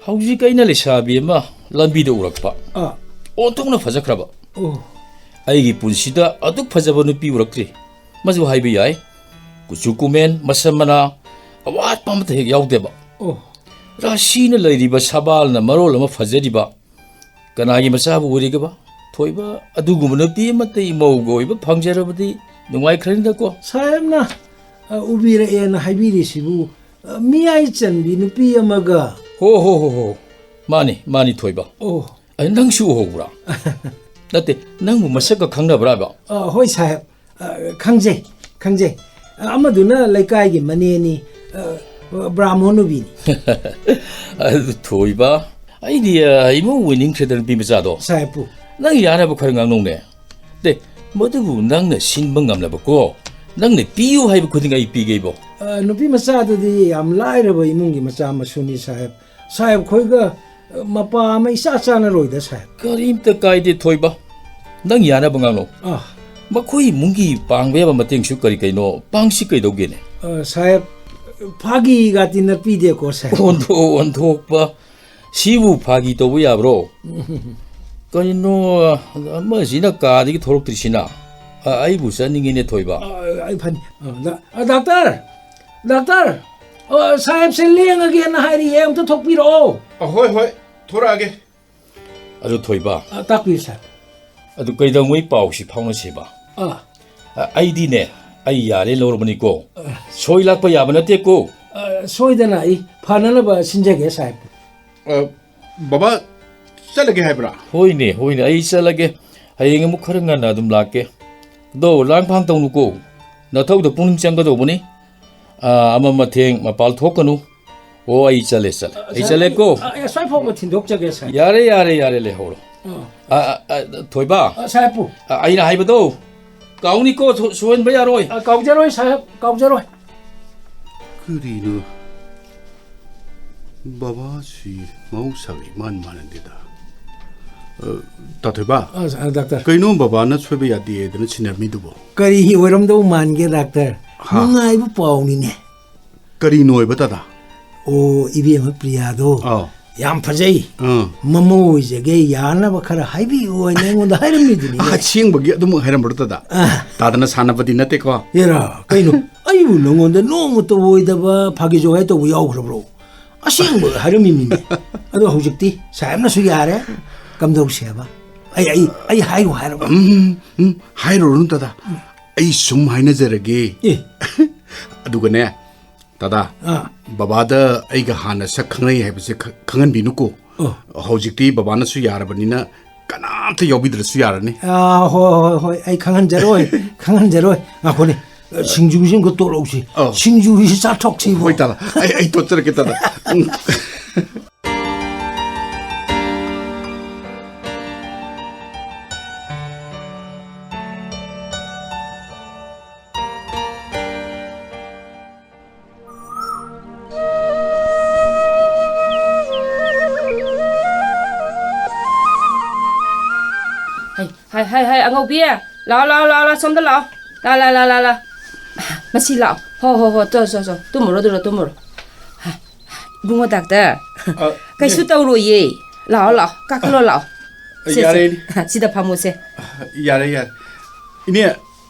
ꯍꯧꯖꯤꯛ ꯑꯩꯅ ꯂꯩꯁꯥꯕꯤ ꯑꯃ ꯂꯝꯕꯤꯗ ꯎꯔꯛꯄ꯫ ꯑꯥ꯫ ꯑꯣꯟꯊꯣꯛꯅ ꯐꯖꯈ꯭ꯔꯕ꯫ ꯑꯣ꯫ ꯑꯩꯒꯤ ꯄꯨꯟꯁꯤꯗ ꯑꯗꯨꯛ ꯐꯖꯕ ꯅꯨꯄꯤ ꯎꯔꯛꯇ꯭ꯔꯤ꯫ ꯃꯁꯨ ꯍꯥꯏꯕ ꯌꯥꯏ꯫ ꯀꯨꯆꯨ ꯀꯨꯃꯦꯟ, ꯃꯁꯝ ꯃꯅꯥ, ꯑꯋꯥꯠꯄ ꯑꯃꯠꯇ ꯍꯦꯛ ꯌꯥꯎꯗꯦꯕ꯫ ꯑꯣ꯫ ꯔꯥꯁꯤꯅ ꯂꯩꯔꯤꯕ ꯁꯕꯥꯜꯅ ꯃꯔꯣꯜ ꯑꯃ ꯐꯖꯔꯤꯕ꯫ ꯀꯅꯥꯒꯤ ꯃꯆꯥꯕꯨ ꯑꯣꯏꯔꯤꯒꯕ? ꯊꯣꯏꯕ, ꯑꯗꯨꯒꯨꯝꯕ ꯅꯨꯄꯤ ꯑꯃꯠꯇ ꯏꯃꯧꯒ ꯑꯣꯏꯕ ꯐꯪꯖꯔꯕꯗꯤ ꯅꯨꯡꯉꯥꯏꯈ꯭ꯔꯅꯤꯗꯀꯣ꯫ ꯁꯥꯍꯦꯕꯅ, ꯑ, ꯎꯕꯤꯔꯛꯑꯦꯅ ꯍꯥꯏꯕꯤꯔꯤꯁꯤꯕꯨ, ꯑ, ꯃꯤꯌꯥꯏ ꯆꯟꯕꯤ ꯅꯨꯄꯤ ꯑꯃꯒ꯫ ꯍꯣ, ꯍꯣ, ꯍꯣ, ꯍꯣ꯫ ꯃꯥꯅꯤ, ꯃꯥꯅꯤ, ꯊꯣꯏꯕ꯫ ꯑꯣ꯫ ꯑ, ꯅꯪꯁꯨ ꯎꯍꯧꯕ꯭ꯔꯥ? ꯅꯠꯇꯦ, ꯅꯪꯕꯨ ꯃꯁꯛꯀ ꯈꯪꯅꯕ꯭ꯔꯥꯕ? ꯑ, ꯍꯣꯏ, ꯁꯥꯍꯦꯕ꯫ ꯑ, ꯈꯪꯖꯩ, ꯈꯪꯖꯩ꯫ ꯑ, ꯑꯃꯗꯨꯅ ꯂꯩꯀꯥꯏꯒꯤ ꯃꯅꯦꯅꯤ, ꯑ, ꯕ꯭ꯔꯥꯍꯃꯣꯟ ꯅꯨꯄꯤꯅꯤ꯫ ꯑꯗꯨ ꯊꯣꯏꯕ, ꯑꯩꯗꯤ, ꯑ, ꯏꯃꯧ ꯑꯣꯏꯅꯤꯡꯈ꯭ꯔꯦꯗ ꯅꯨꯄꯤ ꯃꯆꯥꯗꯣ꯫ ꯁꯥꯍꯦꯕꯄꯨ꯫ ꯅꯪ ꯌꯥꯅꯕ ꯈꯔ ꯉꯥꯡꯅꯧꯅꯦ꯫ ꯇꯦ, ꯃꯗꯨꯕꯨ ꯅꯪꯅ ꯁꯤꯟꯕ ꯉꯝꯂꯕꯀꯣ, ꯅꯪꯅ ꯄꯤꯌꯨ ꯍꯥꯏꯕ ꯈꯨꯗꯤꯡ ꯑꯩ ꯄꯤꯒꯦꯕꯣ꯫ ꯑ, ꯅꯨꯄꯤ ꯃꯆꯥꯗꯨꯗꯤ ꯌꯥꯝ ꯂꯥꯏꯔꯕ ꯏꯃꯨꯡꯒꯤ ꯃꯆꯥ ꯃꯁꯨꯅꯤ, ꯁꯥꯍꯦꯕ꯫ ꯁꯥꯍꯦꯕ ꯈꯣꯏꯒ, ꯑ, ꯃꯄꯥ ꯑꯃ ꯏꯆꯥ ꯆꯥꯟꯅꯔꯣꯏꯗ, ꯁꯥꯍꯦꯕ꯫ ꯀꯔꯤꯝꯇ ꯀꯥꯏꯗꯦ, ꯊꯣꯏꯕ꯫ ꯅꯪ ꯌꯥꯅꯕ ꯉꯥꯡꯅꯧ꯫ ꯑ꯫ ꯃꯈꯣꯏ ꯏꯃꯨꯡꯒꯤ ꯄꯥꯡꯕ ꯌꯥꯕ ꯃꯇꯦꯡꯁꯨ ꯀꯔꯤ ꯀꯩꯅꯣ ꯄꯥꯡꯁꯤ ꯀꯩꯗꯧꯒꯦꯅꯦ? ꯑ, ꯁꯥꯍꯦꯕ, ꯐꯥꯒꯤꯒꯥꯇꯤ ꯅꯠꯄꯤꯗꯦꯀꯣ, ꯁꯥꯍꯦꯕ꯫ ꯑꯣꯟꯊꯣꯛ-, ꯑꯣꯟꯊꯣꯛꯄ꯫ ꯁꯤꯕꯨ ꯐꯥꯒꯤ ꯇꯧꯕ ꯌꯥꯕ꯭ꯔꯣ? ꯀꯩꯅꯣ, ꯑꯃꯁꯤꯅ ꯀꯥꯗꯒꯤ ꯊꯣꯛꯂꯛꯇ꯭ꯔꯤꯁꯤꯅ? ꯑ, ꯑꯩꯕꯨ ꯆꯠꯅꯤꯡꯉꯤꯅꯦ, ꯊꯣꯏꯕ꯫ ꯑ, ꯑꯩ ꯐꯅꯤ꯫ ꯑ, ꯗꯥ-, ꯑ, ꯗꯥꯛꯇꯔ! ꯗꯥꯛꯇꯔ! ꯑ, ꯁꯥꯍꯦꯕꯁꯦ ꯂꯦꯡꯉꯒꯦꯅ ꯍꯥꯏꯔꯤꯌꯦ, ꯑꯝꯇ ꯊꯣꯛꯄꯤꯔꯛꯑꯣ꯫ ꯑ, ꯍꯣꯏ, ꯍꯣꯏ, ꯊꯣꯔꯛꯑꯒꯦ꯫ ꯑꯗꯨ ꯊꯣꯏꯕ꯫ ꯑ, ꯇꯥꯛꯄꯤꯌꯨ, ꯁꯥꯍꯦꯕ꯫ ꯑꯗꯨ ꯀꯩꯗꯧꯉꯩ ꯄꯥꯎꯁꯤ ꯐꯥꯎꯅꯁꯦꯕ? ꯑ꯫ ꯑ, ꯑꯩꯗꯤꯅꯦ, ꯑꯩ ꯌꯥꯔꯦ ꯂꯧꯔꯕꯅꯤꯀꯣ꯫ ꯑ꯫ ꯁꯣꯏ ꯂꯥꯛꯄ ꯌꯥꯕ ꯅꯠꯇꯦꯀꯣ꯫ ꯑ, ꯁꯣꯏꯗꯅ ꯑꯩ ꯐꯅꯅꯕ ꯁꯤꯟꯖꯒꯦ, ꯁꯥꯍꯦꯕ꯫ ꯑ, ꯕꯕꯥ, ꯆꯠꯂꯒꯦ ꯍꯥꯏꯕ꯭ꯔꯥ? ꯍꯣꯏꯅꯦ, ꯍꯣꯏꯅꯦ, ꯑꯩ ꯆꯠꯂꯒꯦ꯫ ꯍꯌꯦꯡ ꯑꯃꯨꯛ ꯈꯔ ꯉꯟꯅ ꯑꯗꯨꯝ ꯂꯥꯛꯀꯦ꯫ ꯑꯗꯣ ꯂꯥꯡꯐꯥꯡ ꯇꯧꯅꯨꯀꯣ꯫ ꯅꯊꯧꯗ ꯄꯨꯛꯅꯤꯡ ꯆꯪꯒꯗꯧꯕꯅꯤ꯫ ꯑꯥ, ꯑꯃ ꯃꯊꯦꯡ ꯃꯄꯥꯜ ꯊꯣꯛꯀꯅꯨ꯫ ꯑꯣ, ꯑꯩ ꯆꯠꯂꯦ, ꯆꯠꯂꯦ꯫ ꯑꯩ ꯆꯠꯂꯦꯀꯣ꯫ ꯑ, ꯑ, ꯑꯁ꯭ꯋꯥꯏ ꯐꯥꯎꯕ ꯊꯤꯟꯗꯣꯛꯆꯒꯦ, ꯁꯥꯔ꯫ ꯌꯥꯔꯦ, ꯌꯥꯔꯦ, ꯌꯥꯔꯦ, ꯂꯩꯍꯧꯔꯣ꯫ ꯑ꯫ ꯑ, ꯑ, ꯑ, ꯊꯣꯏꯕ꯫ ꯑ, ꯁꯥꯔ, ꯄꯨ꯫ ꯑ, ꯑꯩꯅ ꯍꯥꯏꯕꯗꯣ ꯀꯥꯎꯅꯤꯀꯣ, ꯁꯣ-, ꯁꯣꯏꯍꯟꯕ ꯌꯥꯔꯣꯏ꯫ ꯑ, ꯀꯥꯎꯖꯔꯣꯏ, ꯁꯥꯔ, ꯀꯥꯎꯖꯔꯣꯏ꯫ ꯀꯔꯤꯅꯣ? ꯕꯕꯥꯁꯤ ꯃꯍꯧꯁꯥꯒ ꯏꯃꯥꯟ ꯃꯥꯟꯅꯗꯦꯗ꯫ ꯑ, ꯇꯥꯊꯣꯏꯕ꯫ ꯑ, ꯁ-, ꯑ, ꯗꯥꯛꯇꯔ꯫ ꯀꯩꯅꯣ ꯕꯕꯥꯅ ꯁꯣꯏꯕ ꯌꯥꯗꯦꯗꯅ ꯁꯤꯟꯅꯔꯝꯃꯤꯗꯨꯕꯣ? ꯀꯔꯤ ꯑꯣꯏꯔꯝꯗꯧ ꯃꯥꯟꯒꯦ, ꯗꯥꯛꯇꯔ? ꯍꯥ? ꯅꯨꯡꯉꯥꯏꯕ ꯄꯥꯎꯅꯤꯅꯦ꯫ ꯀꯔꯤꯅꯣ ꯑꯣꯏꯕ, ꯇꯥꯗ? ꯑꯣ, ꯏꯕꯦꯝꯃ ꯄ꯭ꯔꯤꯌꯥꯗꯣ ꯑꯥꯎ꯫ ꯌꯥꯝ ꯐꯖꯩ꯫ ꯑꯥ꯫ ꯃꯃꯧ ꯑꯣꯏꯖꯒꯦ, ꯌꯥꯅꯕ ꯈꯔ ꯍꯥꯏꯕꯤꯌꯨ ꯍꯥꯏꯅ ꯑꯩꯉꯣꯟꯗ ꯍꯥꯏꯔꯝꯃꯤꯗꯨꯅꯤꯅꯦ꯫ ꯑꯁꯦꯡꯕꯒꯤ ꯑꯗꯨꯃꯛ ꯍꯥꯏꯔꯝꯕ꯭ꯔꯣ, ꯇꯥꯗ? ꯑꯥ꯫ ꯇꯥꯗꯅ ꯁꯥꯟꯅꯕꯗꯤ ꯅꯠꯇꯦꯀꯣ? ꯑꯦꯔꯥ, ꯀꯩꯅꯣ? ꯑꯩꯕꯨ ꯅꯉꯣꯟꯗ ꯅꯣꯡꯃꯇ ꯑꯣꯏꯗꯕ ꯐꯥꯒꯤ ꯖꯣꯒꯥꯏ ꯇꯧꯕ ꯌꯥꯎꯈ꯭ꯔꯕ꯭ꯔꯣ? ꯑꯁꯦꯡꯕ ꯍꯥꯏꯔꯝꯃꯤꯅꯤꯅꯦ꯫ ꯑꯗꯣ ꯍꯧꯖꯤꯛꯇꯤ ꯁꯥꯍꯦꯕꯅꯁꯨ ꯌꯥꯔꯦ꯫ ꯀꯝꯗꯧꯁꯦꯕ? ꯑꯩ, ꯑꯩ, ꯑꯩ ꯍꯥꯏꯌꯨ ꯍꯥꯏꯔꯕ? ꯎꯝ, ꯎꯝ, ꯍꯥꯏꯔꯨꯔꯅꯨ, ꯇꯥꯗ꯫ ꯑꯩ ꯁꯨꯝ ꯍꯥꯏꯅꯖꯔꯒꯦ꯫ ꯑꯦ꯫ ꯑꯗꯨꯒꯅꯦ, ꯇꯥꯗꯥ, ꯑꯥ꯫ ꯕꯕꯥꯗ ꯑꯩꯒ ꯍꯥꯟꯅ ꯁꯛ ꯈꯪꯅꯩ ꯍꯥꯏꯕꯁꯦ ꯈ-, ꯈꯪꯍꯟꯕꯤꯅꯨꯀꯣ꯫ ꯑꯣ꯫ ꯍꯧꯖꯤꯛꯇꯤ ꯕꯕꯥꯅꯁꯨ ꯌꯥꯔꯕꯅꯤꯅ ꯀꯅꯥꯝꯇ ꯌꯥꯎꯕꯤꯗ꯭ꯔꯁꯨ ꯌꯥꯔꯅꯤ꯫ ꯑꯥ, ꯍꯣꯏ, ꯍꯣꯏ, ꯍꯣꯏ, ꯑꯩ ꯈꯪꯍꯟꯖꯔꯣꯏ, ꯈꯪꯍꯟꯖꯔꯣꯏ꯫ ꯉꯥꯏꯈꯣꯅꯦ, ꯁꯤꯡꯖꯨꯁꯤ ꯑꯃꯨꯛ ꯇꯣꯠꯂꯛꯎꯁꯤ꯫ ꯑꯧ꯫ ꯁꯤꯡꯖꯨꯁꯤ ꯆꯥꯊꯣꯛꯁꯤꯕꯣ꯫ ꯍꯣꯏ, ꯇꯥꯗꯥ, ꯑꯩ, ꯑꯩ ꯇꯣꯠꯆꯔꯛꯀꯦ, ꯇꯥꯗꯥ꯫ ꯎꯝ꯫ ꯍꯩ, ꯍꯩ, ꯍꯩ, ꯍꯩ, ꯑꯉꯧꯕꯤ, ꯂꯥꯛꯑꯣ, ꯂꯥꯛꯑꯣ, ꯂꯥꯛꯑꯣ, ꯂꯥꯛꯑꯣ, ꯁꯣꯝꯗ ꯂꯥꯛꯑꯣ꯫ ꯂꯥ, ꯂꯥ, ꯂꯥ, ꯂꯥ, ꯂꯥ꯫ ꯃꯁꯤ ꯂꯥꯛꯑꯣ꯫ ꯍꯣ, ꯍꯣ, ꯍꯣ, ꯇꯣ, ꯇꯣ, ꯇꯣ, ꯇꯨꯝꯃꯨꯔꯣ, ꯑꯗꯨꯔꯣ, ꯇꯨꯝꯃꯨꯔꯣ꯫ ꯏꯕꯨꯡꯉꯣ ꯗꯥꯛꯇꯔ, ꯑ, ꯀꯩꯁꯨ ꯏꯅꯦ꯫ ꯇꯧꯔꯣꯏꯌꯦ꯫ ꯂꯥꯛꯑꯣ, ꯂꯥꯛꯑꯣ, ꯀꯥꯈꯠꯂꯣ, ꯂꯥꯛꯑꯣ꯫ ꯁꯦ, ꯌꯥꯔꯦ, ꯁꯦ, ꯏꯅꯦ꯫ ꯁꯤꯗ ꯐꯝꯃꯣꯁꯦ꯫ ꯌꯥꯔꯦ, ꯌꯥꯔꯦ꯫ ꯏꯅꯦ,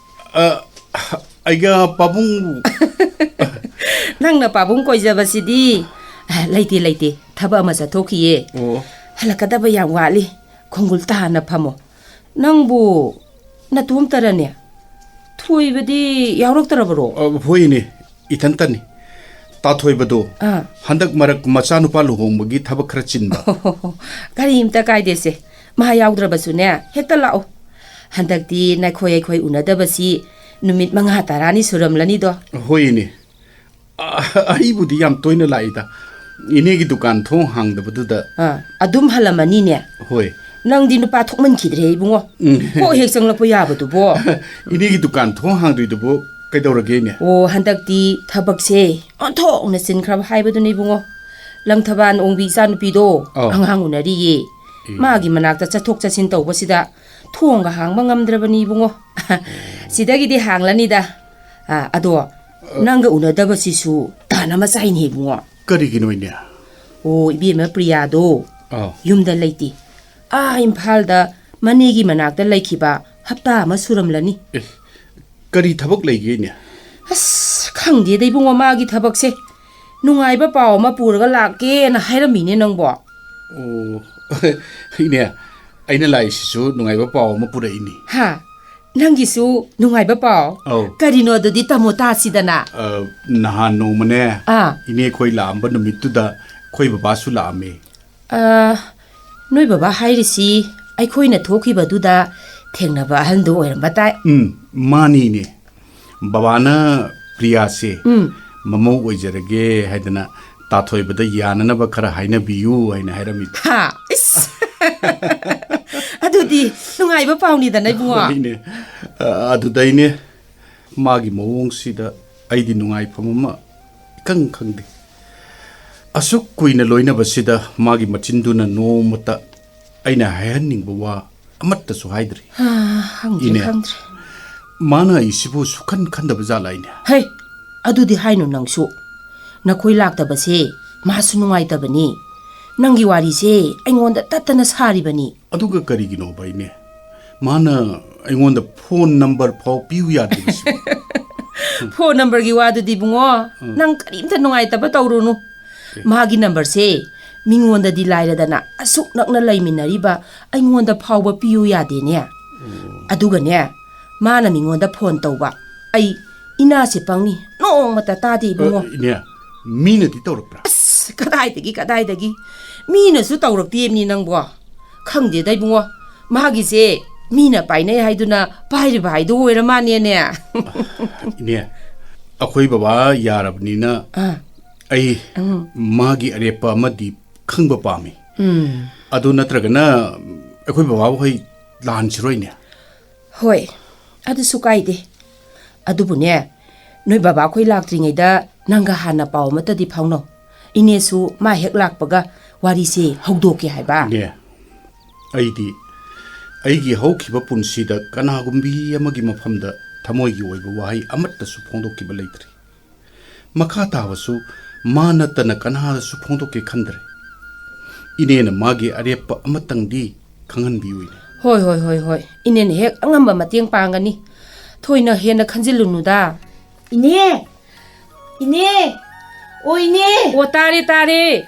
ꯑ, ꯑꯩꯒ ꯄꯥꯕꯨꯡꯕꯨ ꯅꯪꯅ ꯄꯥꯕꯨꯡ ꯀꯣꯏꯖꯕꯁꯤꯗꯤ, ꯂꯩꯇꯦ, ꯂꯩꯇꯦ, ꯊꯕꯛ ꯑꯃ ꯆꯠꯊꯣꯛꯈꯤꯌꯦ꯫ ꯑꯣ꯫ ꯍꯜꯂꯛꯀꯗꯕ ꯌꯥꯝ ꯋꯥꯠꯂꯤ꯫ ꯈꯣꯡꯒꯨꯜ ꯇꯥꯅ ꯐꯝꯃꯣ꯫ ꯅꯪꯕꯨ ꯅꯇꯣꯝꯇꯔꯅꯦ? ꯊꯣꯏꯕꯗꯤ ꯌꯥꯎꯔꯛꯇ꯭ꯔꯕꯔꯣ? ꯑ, ꯍꯣꯏꯅꯦ, ꯏꯊꯟꯇꯅꯤ꯫ ꯇꯥꯊꯣꯏꯕꯗꯣ ꯑꯥ꯫ ꯍꯟꯗꯛ ꯃꯔꯛ ꯃꯆꯥꯅꯨꯄꯥ ꯂꯨꯍꯣꯡꯕꯒꯤ ꯊꯕꯛ ꯈꯔ ꯆꯤꯟꯕ꯫ ꯀꯔꯤꯝꯇ ꯀꯥꯏꯗꯦꯁꯦ꯫ ꯃꯥ ꯌꯥꯎꯗ꯭ꯔꯕꯁꯨꯅꯦ, ꯍꯦꯛꯇ ꯂꯥꯛꯑꯣ꯫ ꯍꯟꯗꯛꯇꯤ ꯅꯈꯣꯏ ꯑꯩꯈꯣꯏ ꯎꯅꯗꯕꯁꯤ ꯅꯨꯃꯤꯠ ꯃꯉꯥ ꯇꯔꯥꯅꯤ ꯁꯨꯔꯝꯂꯅꯤꯗꯣ꯫ ꯍꯣꯏ, ꯏꯅꯦ꯫ ꯑ, ꯑꯩꯕꯨꯗꯤ ꯌꯥꯝ ꯇꯣꯏꯅ ꯂꯥꯛꯏꯗ꯫ ꯏꯅꯦꯒꯤ ꯗꯨꯀꯥꯟ ꯊꯣꯡ ꯍꯥꯡꯗꯕꯗꯨꯗ꯫ ꯑꯥ, ꯑꯗꯨꯝ ꯍꯜꯂꯝꯃꯅꯤꯅꯦ꯫ ꯍꯣꯏ꯫ ꯅꯪꯗꯤ ꯅꯨꯄꯥ ꯊꯣꯛꯃꯟꯈꯤꯗ꯭ꯔꯦ, ꯏꯕꯨꯡꯉꯣ꯫ ꯎꯝ꯫ ꯀꯣꯛ ꯍꯦꯛ ꯆꯪꯂꯛꯄ ꯌꯥꯕꯗꯨꯕꯣ꯫ ꯏꯅꯦꯒꯤ ꯗꯨꯀꯥꯟ ꯊꯣꯡ ꯍꯥꯡꯗ꯭ꯔꯤꯗꯨꯕꯨ ꯀꯩꯗꯧꯔꯒꯦ, ꯏꯅꯦ? ꯑꯣ, ꯍꯟꯗꯛꯇꯤ ꯊꯕꯛꯁꯦ ꯑꯣꯟꯊꯣꯛꯅ ꯆꯤꯟꯈ꯭ꯔꯕ ꯍꯥꯏꯕꯗꯨꯅꯤ, ꯏꯕꯨꯡꯉꯣ꯫ ꯂꯪꯊꯕꯥꯜ ꯑꯣꯡꯕꯤ ꯏꯆꯥꯅꯨꯄꯤꯗꯣ ꯑꯧ꯫ ꯑꯉꯥꯡ ꯎꯅꯔꯤꯌꯦ꯫ ꯑꯦ꯫ ꯃꯥꯒꯤ ꯃꯅꯥꯛꯇ ꯆꯠꯊꯣꯛ ꯆꯠꯁꯤꯟ ꯇꯧꯕꯁꯤꯗ ꯊꯣꯡꯒ ꯍꯥꯡꯕ ꯉꯝꯗ꯭ꯔꯕꯅꯤ, ꯏꯕꯨꯡꯉꯣ꯫ ꯁꯤꯗꯒꯤꯗꯤ ꯍꯥꯡꯂꯅꯤꯗ꯫ ꯑ, ꯑꯗꯣ, ꯑ꯫ ꯅꯪꯒ ꯎꯅꯗꯕꯁꯤꯁꯨ ꯇꯥꯟ ꯑꯃ ꯆꯥꯏꯅꯦ, ꯏꯕꯨꯡꯉꯣ꯫ ꯀꯔꯤꯒꯤꯅꯣ, ꯏꯅꯦ? ꯑꯣ, ꯏꯕꯦꯝꯃ ꯄ꯭ꯔꯤꯌꯥꯗꯣ ꯑꯧ꯫ ꯌꯨꯝꯗ ꯂꯩꯇꯦ꯫ ꯑꯥ, ꯏꯝꯐꯥꯜꯗ ꯃꯅꯦꯒꯤ ꯃꯅꯥꯛꯇ ꯂꯩꯈꯤꯕ ꯍꯞꯇꯥ ꯑꯃ ꯁꯨꯔꯝꯂꯅꯤ꯫ ꯑꯦ, ꯀꯔꯤ ꯊꯕꯛ ꯂꯩꯒꯦ, ꯏꯅꯦ? ꯑꯁ, ꯈꯪꯗꯦꯗ, ꯏꯕꯨꯡꯉꯣ, ꯃꯥꯒꯤ ꯊꯕꯛꯁꯦ꯫ ꯅꯨꯡꯉꯥꯏꯕ ꯄꯥꯎ ꯑꯃ ꯄꯨꯔꯒ ꯂꯥꯛꯀꯦꯅ ꯍꯥꯏꯔꯝꯃꯤꯅꯦ ꯅꯪꯕꯣ꯫ ꯑꯣ, ꯏꯅꯦ, ꯑꯩꯅ ꯂꯥꯛꯏꯁꯤꯁꯨ ꯅꯨꯡꯉꯥꯏꯕ ꯄꯥꯎ ꯑꯃ ꯄꯨꯔꯛꯏꯅꯤ꯫ ꯍꯥ? ꯅꯪꯒꯤꯁꯨ ꯅꯨꯡꯉꯥꯏꯕ ꯄꯥꯎ? ꯑꯧ꯫ ꯀꯔꯤꯅꯣ ꯑꯗꯨꯗꯤ, ꯇꯝꯃꯣ ꯇꯥꯁꯤꯗꯅ꯫ ꯑ, ꯅꯍꯥꯟ ꯅꯣꯡꯃꯅꯦ, ꯑꯥ꯫ ꯏꯅꯦ ꯈꯣꯏ ꯂꯥꯛꯑꯝꯕ ꯅꯨꯃꯤꯠꯇꯨꯗ ꯑꯩꯈꯣꯏ ꯕꯕꯥꯁꯨ ꯂꯥꯛꯑꯝꯃꯦ꯫ ꯑ, ꯅꯣꯏ ꯕꯕꯥ ꯍꯥꯏꯔꯤꯁꯤ ꯑꯩꯈꯣꯏꯅ ꯊꯣꯛꯈꯤꯕꯗꯨꯗ ꯊꯦꯡꯅꯕ ꯑꯍꯜꯗꯣ ꯑꯣꯏꯔꯝꯕ ꯇꯥꯏ꯫ ꯎꯝ, ꯃꯥꯅꯤꯅꯦ꯫ ꯕꯕꯥꯅ ꯄ꯭ꯔꯤꯌꯥꯁꯦ ꯎꯝ꯫ ꯃꯃꯧ ꯑꯣꯏꯖꯔꯒꯦ ꯍꯥꯏꯗꯅ ꯇꯥꯊꯣꯏꯕꯗ ꯌꯥꯅꯅꯕ ꯈꯔ ꯍꯥꯏꯅꯕꯤꯌꯨ ꯍꯥꯏꯅ ꯍꯥꯏꯔꯝꯃꯤꯕ꯫ ꯍꯥ? ꯏꯁ! ꯑꯗꯨꯗꯤ ꯅꯨꯡꯉꯥꯏꯕ ꯄꯥꯎꯅꯤꯗꯅ, ꯏꯕꯨꯡꯉꯣ꯫ ꯍꯣꯏꯅꯦ꯫ ꯑ, ꯑꯗꯨꯗꯩꯅꯦ꯫ ꯃꯥꯒꯤ ꯃꯑꯣꯡꯁꯤꯗ ꯑꯩꯗꯤ ꯅꯨꯡꯉꯥꯏꯐꯝ ꯑꯃ ꯏꯈꯪ ꯈꯪꯗꯦ꯫ ꯑꯁꯨꯛ ꯀꯨꯏꯅ ꯂꯣꯏꯅꯕꯁꯤꯗ ꯃꯥꯒꯤ ꯃꯆꯤꯟꯗꯨꯅ ꯅꯣꯡꯃꯇ ꯑꯩꯅ ꯍꯥꯏꯍꯟꯅꯤꯡꯕ ꯋꯥ ꯑꯃꯠꯇꯁꯨ ꯍꯥꯏꯗ꯭ꯔꯤ꯫ ꯍꯥ, ꯈꯪꯗ꯭ꯔꯦ, ꯏꯅꯦ, ꯈꯪꯗ꯭ꯔꯦ꯫ ꯃꯥꯅ ꯑꯩꯁꯤꯕꯨ ꯁꯨꯛꯈꯟ ꯈꯟꯗꯕ ꯖꯥꯠꯂ, ꯏꯅꯦ? ꯍꯩ, ꯑꯗꯨꯗꯤ ꯍꯥꯏꯅꯨ ꯅꯪꯁꯨ꯫ ꯅꯈꯣꯏ ꯂꯥꯛꯇꯕꯁꯦ ꯃꯥꯁꯨ ꯅꯨꯡꯉꯥꯏꯇꯕꯅꯤ꯫ ꯅꯪꯒꯤ ꯋꯥꯔꯤꯁꯦ ꯑꯩꯉꯣꯟꯗ ꯇꯠꯇꯅ ꯁꯥꯔꯤꯕꯅꯤ꯫ ꯑꯗꯨꯒ ꯀꯔꯤꯒꯤꯅꯣꯕ, ꯏꯅꯦ? ꯃꯥꯅ ꯑꯩꯉꯣꯟꯗ ꯐꯣꯟ ꯅꯝꯕꯔ ꯐꯥꯎ ꯄꯤꯌꯨ ꯌꯥꯗ꯭ꯔꯤꯕꯁꯤꯕꯣ? ꯐꯣꯟ ꯅꯝꯕꯔꯒꯤ ꯋꯥꯗꯨꯗꯤ, ꯏꯕꯨꯡꯉꯣ, ꯎꯝ꯫ ꯅꯪ ꯀꯔꯤꯝꯇ ꯅꯨꯡꯉꯥꯏꯇꯕ ꯇꯧꯔꯨꯅꯨ꯫ ꯑꯦ꯫ ꯃꯥꯒꯤ ꯅꯝꯕꯔꯁꯦ ꯃꯤꯉꯣꯟꯗꯗꯤ ꯂꯥꯏꯔꯗꯅ ꯑꯁꯨꯛ ꯅꯛꯅ ꯂꯩꯃꯤꯟꯅꯔꯤꯕ ꯑꯩꯉꯣꯟꯗ ꯐꯥꯎꯕ ꯄꯤꯌꯨ ꯌꯥꯗꯦꯅꯦ꯫ ꯑꯣ꯫ ꯑꯗꯨꯒꯅꯦ, ꯃꯥꯅ ꯃꯤꯉꯣꯟꯗ ꯐꯣꯟ ꯇꯧꯕ, ꯑꯩ ꯏꯅꯥꯁꯦ ꯄꯪꯉꯤ, ꯅꯣꯡꯃꯇ ꯇꯥꯗꯦ, ꯏꯕꯨꯡꯉꯣ꯫ ꯑ, ꯏꯅꯦ, ꯃꯤꯅꯗꯤ ꯇꯧꯔꯛꯄ꯭ꯔꯥ? ꯑꯁ, ꯀꯗꯥꯏꯗꯒꯤ, ꯀꯗꯥꯏꯗꯒꯤ? ꯃꯤꯅꯁꯨ ꯇꯧꯔꯛꯇꯦꯕꯅꯤ ꯅꯪꯕꯣ꯫ ꯈꯪꯗꯦꯗ ꯏꯕꯨꯡꯉꯣ, ꯃꯥꯒꯤꯁꯦ ꯃꯤꯅ ꯄꯥꯏꯅꯩ ꯍꯥꯏꯗꯨꯅ ꯄꯥꯏꯔꯤꯕ ꯍꯥꯏꯗꯨ ꯑꯣꯏꯔ ꯃꯥꯅꯦꯅꯦ꯫ ꯏꯅꯦ, ꯑꯩꯈꯣꯏ ꯕꯕꯥ ꯌꯥꯔꯕꯅꯤꯅ ꯑꯥ꯫ ꯑꯩ ꯎꯝ꯫ ꯃꯥꯒꯤ ꯑꯔꯦꯞꯄ ꯑꯃꯗꯤ ꯈꯪꯕ ꯄꯥꯝꯃꯤ꯫ ꯎꯝ꯫ ꯑꯗꯨ ꯅꯠꯇ꯭ꯔꯒꯅ ꯑꯩꯈꯣꯏ ꯕꯕꯥ ꯍꯣꯏ ꯂꯥꯟꯁꯤꯔꯣꯏꯅꯦ? ꯍꯣꯏ, ꯑꯗꯨꯁꯨ ꯀꯥꯏꯗꯦ꯫ ꯑꯗꯨꯕꯨꯅꯦ, ꯅꯣꯏ ꯕꯕꯥꯈꯣꯏ ꯂꯥꯛꯇ꯭ꯔꯤꯉꯩꯗ ꯅꯪꯒ ꯍꯥꯟꯅ ꯄꯥꯎ ꯑꯃꯠꯇꯗꯤ ꯐꯥꯎꯅꯧ꯫ ꯏꯅꯦꯁꯨ ꯃꯥ ꯍꯦꯛ ꯂꯥꯛꯄꯒ ꯋꯥꯔꯤꯁꯦ ꯍꯧꯗꯣꯛꯀꯦ ꯍꯥꯏꯕ꯫ ꯅꯦ, ꯑꯩꯗꯤ ꯑꯩꯒꯤ ꯍꯧꯈꯤꯕ ꯄꯨꯟꯁꯤꯗ ꯀꯅꯥꯒꯨꯝꯕꯤ ꯑꯃꯒꯤ ꯃꯐꯝꯗ ꯊꯃꯣꯏꯒꯤ ꯑꯣꯏꯕ ꯋꯥꯍꯩ ꯑꯃꯠꯇꯁꯨ ꯐꯣꯡꯗꯣꯛꯈꯤꯕ ꯂꯩꯇ꯭ꯔꯤ꯫ ꯃꯈꯥ ꯇꯥꯕꯁꯨ ꯃꯥ ꯅꯠꯇꯅ ꯀꯅꯥꯗꯁꯨ ꯐꯣꯡꯗꯣꯛꯀꯦ ꯈꯟꯗ꯭ꯔꯦ꯫ ꯏꯅꯦꯅ ꯃꯥꯒꯤ ꯑꯔꯦꯞꯄ ꯑꯃꯇꯪꯗꯤ ꯈꯪꯍꯟꯕꯤꯌꯨ, ꯏꯅꯦ꯫ ꯍꯣꯏ, ꯍꯣꯏ, ꯍꯣꯏ, ꯍꯣꯏ꯫ ꯏꯅꯦꯅ ꯍꯦꯛ ꯑꯉꯝꯕ ꯃꯇꯦꯡ ꯄꯥꯡꯒꯅꯤ꯫ ꯊꯣꯏꯅ ꯍꯦꯟꯅ ꯈꯟꯖꯤꯜꯂꯨꯅꯨꯗ꯫ ꯏꯅꯦ! ꯏꯅꯦ! ꯑꯣ, ꯏꯅꯦ! ꯑꯣ, ꯇꯥꯔꯦ, ꯇꯥꯔꯦ꯫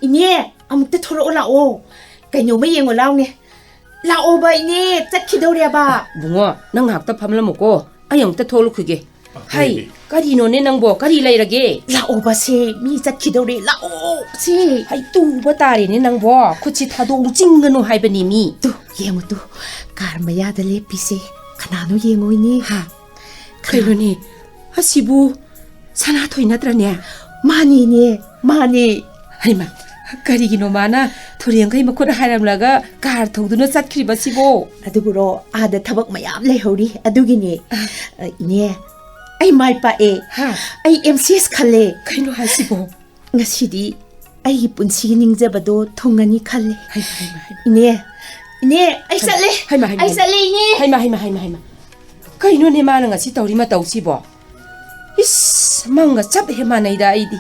ꯏꯅꯦ, ꯑꯃꯨꯛꯇ ꯊꯣꯔꯛꯑꯣ ꯂꯥꯛꯑꯣ꯫ ꯀꯩꯅꯣꯝꯃ ꯌꯦꯡꯉꯣ ꯂꯥꯎꯅꯦ꯫ ꯂꯥꯛꯑꯣꯕ, ꯏꯅꯦ, ꯆꯠꯈꯤꯗꯧꯔꯦꯕ꯫ ꯏꯕꯨꯡꯉꯣ, ꯅꯪ ꯉꯥꯏꯍꯥꯛꯇ ꯐꯝꯂꯝꯃꯨꯀꯣ꯫ ꯑꯩ ꯑꯃꯨꯛꯇ ꯊꯣꯛꯂꯨꯈꯤꯒꯦ꯫ ꯍꯩ, ꯍꯣꯏꯅꯦ꯫ ꯀꯔꯤꯅꯣꯅꯦ ꯅꯪꯕꯣ? ꯀꯔꯤ ꯂꯩꯔꯒꯦ? ꯂꯥꯛꯑꯣꯕ ꯁꯦ, ꯃꯤ ꯆꯠꯈꯤꯗꯧꯔꯦ, ꯂꯥꯛꯑꯣ ꯁꯦ꯫ ꯍꯩ, ꯇꯨꯕ ꯇꯥꯔꯦꯅꯦ ꯅꯪꯕꯣ꯫ ꯈꯨꯠꯁꯤ ꯊꯥꯗꯣꯛ ꯂꯨꯆꯤꯡꯒꯅꯨ ꯍꯥꯏꯕꯅꯤ ꯃꯤ꯫ ꯇꯨ, ꯌꯦꯡꯉꯨ ꯇꯨ, ꯀꯥꯔ ꯃꯌꯥꯗ ꯂꯦꯞꯄꯤꯁꯦ ꯀꯅꯥꯅꯣ ꯌꯦꯡꯉꯨ ꯏꯅꯦ꯫ ꯍꯥ? ꯀꯩꯅꯣꯅꯦ, ꯑꯁꯤꯕꯨ ꯁꯅꯥꯊꯣꯏ ꯅꯠꯇ꯭ꯔꯅꯦ? ꯃꯥꯅꯦ ꯏꯅꯦ, ꯃꯥꯅꯦ꯫ ꯍꯩꯃꯥ, ꯀꯔꯤꯒꯤꯅꯣ ꯃꯥꯅ ꯊꯣꯔꯦꯡꯈꯩ ꯃꯈꯨꯠ ꯍꯥꯏꯔꯝꯂꯒ ꯀꯥꯔ ꯊꯧꯗꯨꯅ ꯆꯠꯈ꯭ꯔꯤꯕꯁꯤꯕꯣ? ꯑꯗꯨꯕꯨꯔꯣ, ꯑꯥꯗ ꯊꯕꯛ ꯃꯌꯥꯝ ꯂꯩꯍꯧꯔꯤ, ꯑꯗꯨꯒꯤꯅꯦ꯫ ꯑ, ꯏꯅꯦ, ꯑꯩ ꯃꯥꯏ ꯄꯥꯛꯑꯦ꯫ ꯍꯥ? ꯑꯩ ꯑꯦꯝ ꯁꯤ ꯑꯦꯁ ꯈꯜꯂꯦ꯫ ꯀꯩꯅꯣ ꯍꯥꯏꯁꯤꯕꯣ? ꯉꯁꯤꯗꯤ ꯑꯩꯒꯤ ꯄꯨꯟꯁꯤꯒꯤ ꯅꯤꯡꯖꯕꯗꯣ ꯊꯨꯡꯉꯅꯤ ꯈꯜꯂꯦ꯫ ꯍꯩꯃꯥ, ꯍꯩꯃꯥ, ꯍꯩꯃꯥ꯫ ꯏꯅꯦ, ꯏꯅꯦ, ꯑꯩ ꯆꯠꯂꯦ꯫ ꯍꯩꯃꯥ, ꯍꯩꯃꯥ, ꯑꯩ ꯍꯩꯃꯥ꯫ ꯆꯠꯂꯦ, ꯏꯅꯦ꯫ ꯍꯩꯃꯥ, ꯍꯩꯃꯥ, ꯍꯩꯃꯥ, ꯍꯩꯃꯥ꯫ ꯀꯩꯅꯣꯅꯦ ꯃꯥꯅ ꯉꯁꯤ ꯇꯧꯔꯤ ꯃꯇꯧꯁꯤꯕꯣ? ꯏꯁ, ꯃꯪꯒ ꯆꯞ ꯍꯦꯛ ꯃꯥꯟꯅꯩꯗ ꯑꯩꯗꯤ꯫